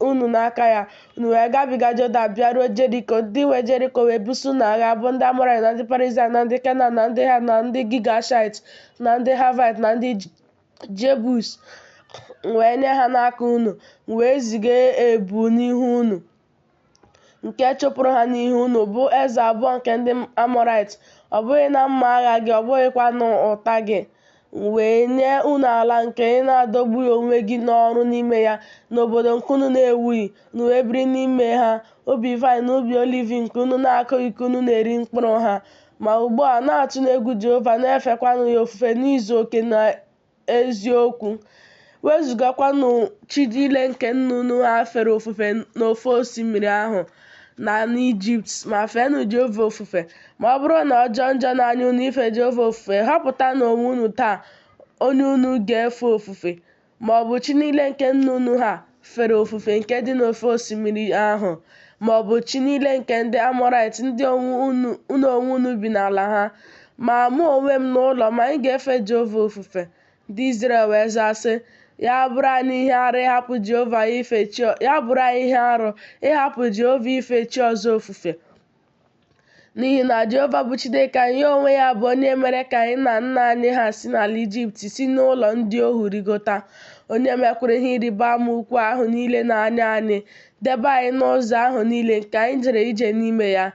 unu n'aka ya. Unu wee gabiga Jọdan, bịaruo Jeriko. Ndị nwe Jeriko wee buso unu agha, bụ ndị Amọraịt na ndị Perizaịt na ndị Kenan na ndị Het na ndị Gigashait na ndị Haịvaịt na ndị Jebus. M wee nye ha n'aka unu. M wee ziga ebu n'ihu unu, nke chụpụrụ ha n'ihu unu, bụ eze abụọ nke ndị Amọraịt, ọ bụghị na mma agha gị, ọ bụghịkwa n'ụta gị. M wee nye unu ala nke ị na-adọgbughị onwe gị n'ọrụ n'ime ya, na obodo nke unu na-ewughị, unu wee biri n'ime ha, ubi vaịn na ubi oliv nke unu na-akụghị ka unu na-eri mkpụrụ ha. Ma ugbu a, na-atụnụ egwu Jehova, na-efekwanụ ya ofufe n'izu oke na eziokwu. Wezugakwanụ chi niile nke nna unu ha fere ofufe n'ofe osimiri ahụ na n'Ijipt, ma feenụ Jehova ofufe. Ma ọ bụrụ na ọ jọọ njọ n'anya unu ife Jehova ofufe, họpụtanụ onwe unu taa onye unu ga-efe ofufe, ma ọ bụ chi niile nke nna unu ha fere ofufe nke dị n'ofe osimiri ahụ, ma ọ bụ chi niile nke ndị Amọraịt, ndị unu onwe unu bi n'ala ha. Ma mụ onwe m na ụlọ m, anyị ga-efe Jehova ofufe. Ndị Izrel wee zaa sị, Ya bụrụ anyị ihe arụ ịhapụ Jehova ife chi ya bụrụ anyị ihe arụ ịhapụ Jehova ife chi ọzọ ofufe. N'ihi na Jehova bụ Chineke anyị, ya onwe ya bụ onye mere ka anyị na nna anyị ha si n'ala Ijipt, si n'ụlọ ndị ohu rigota, onye mekwara ihe ịrịba ama ukwu ahụ niile n'anya anyị, debe anyị n'ụzọ ahụ niile nke anyị jere ije n'ime ya,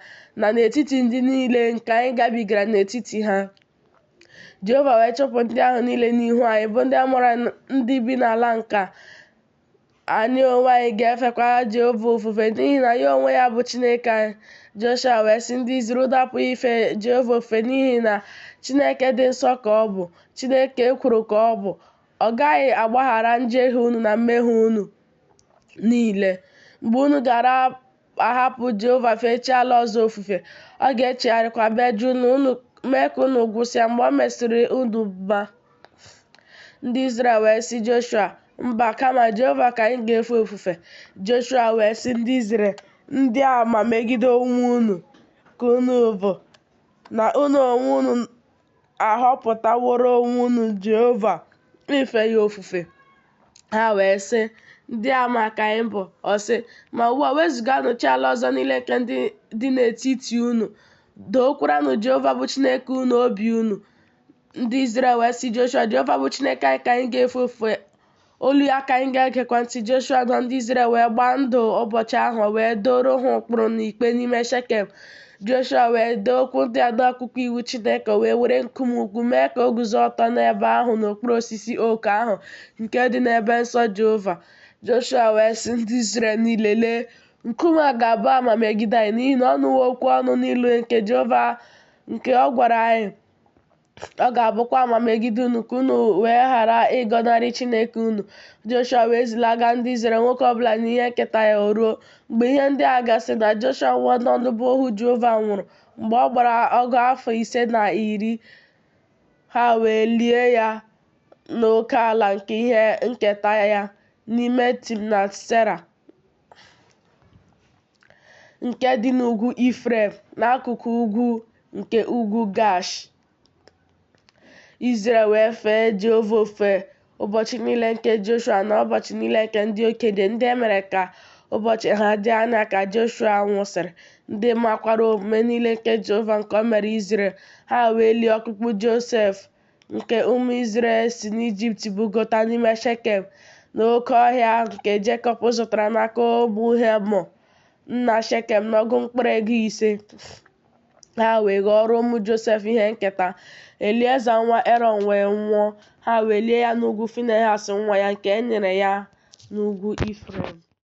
na n'etiti ndị niile nke anyị gabigara n'etiti ha. Jehova wee chụpụ ndị ahụ niile n'ihu anyị, bụ ndị Amọraịt ndị bi n'ala nke a. Anyị onwe anyị ga-efekwa Jehova ofufe, n'ihi na ya onwe ya bụ Chineke anyị. Joshua wee sị ndị Izrel, unu apụghị ife Jehova ofufe n'ihi na Chineke dị nsọ ka ọ bụ, Chineke ekworo ka ọ bụ. Ọ gaghị agbaghara njehie unu na mmehie unu niile. Mgbe unu ga-ahapụ Jehova fee chi ala ọzọ ofufe, ọ ga-echegharịkwa mejọọ unu, mee ka unu gwụsịa mgbe o mesịrị unu mma. Ndị Izrel wee sị Joshua, Mba, kama Jehova ka anyị ga-efe ofufe. Joshua wee sị ndị Izrel, Ndị ama megide onwe unu ka unu bụ, na unu onwe unu ahọpụtaworo onwe unu Jehova ife ya ofufe. Ha wee sị, Ndị ama ka anyị bụ. Ọ sị, Ma ugbu a, wezuganụ chi ala ọzọ niile nke ndị dị n'etiti unu, dookwaranụ Jehova bụ Chineke unu obi unu. Ndị Izrel wee sị Joshua, Jehova bụ Chineke anyị ka anyị ga-efe ofufe, olu ya ka anyị ga-egekwa ntị. Joshua na ndị Izrel wee gbaa ndụ ụbọchị ahụ, wee doro ha ụkpụrụ na ikpe n'ime Shekem. Joshua wee dee okwu ndị a n'akwụkwọ iwu Chineke, wee were nkume ukwu mee ka o guzo ọtọ n'ebe ahụ n'okpuru osisi ook ahụ nke dị n'ebe nsọ Jehova. Joshua wee sị ndị Izrel niile, Lee, nkume a ga-abụ ama megide anyị, n'ihi na ọ nụwo okwu ọnụ niile nke Jehova nke ọ gwara anyị. Ọ ga-abụkwa ama megide unu, ka unu wee ghara ịgọnarị Chineke unu. Joshua wee zilaga ndị Izrel, nwoke ọbụla n'ihe nketa ya. O ruo, mgbe ihe ndị a gasịrị, na Joshua nwa Nọn bụ ohu Jehova nwụrụ, mgbe ọ gbara ọgụ afọ 150. Ha wee lie ya n'oke ala nke ihe nketa ya n'ime Timnat-Sera, nke dị n'ugwu Ifrem, n'akụkụ ugwu nke ugwu Gaash. Izrel wee fee Jehova ofufe ụbọchị niile nke Joshua na ụbọchị niile nke ndị okenye, ndị e mere ka ụbọchị ha dị anya ka Joshua nwụsịrị, ndị makwara omume niile nke Jehova nke o mere Izrel. Ha wee lie ọkpụkpụ Josef nke ụmụ Izrel si n'Ijipt bugota n'ime Shekem, n'oke ọhịa nke Jekọb zụtara n'aka ụmụ Hemọ nna Shekem n'ọgụ mkpụrụ ego 5. Ha wee ghọọrọ ụmụ Josef ihe nketa. Elieza nwa Erọn wee nwụọ, ha wee lie ya n'ugwu Finehaz nwa ya nke e nyere ya n'ugwu Ifrem.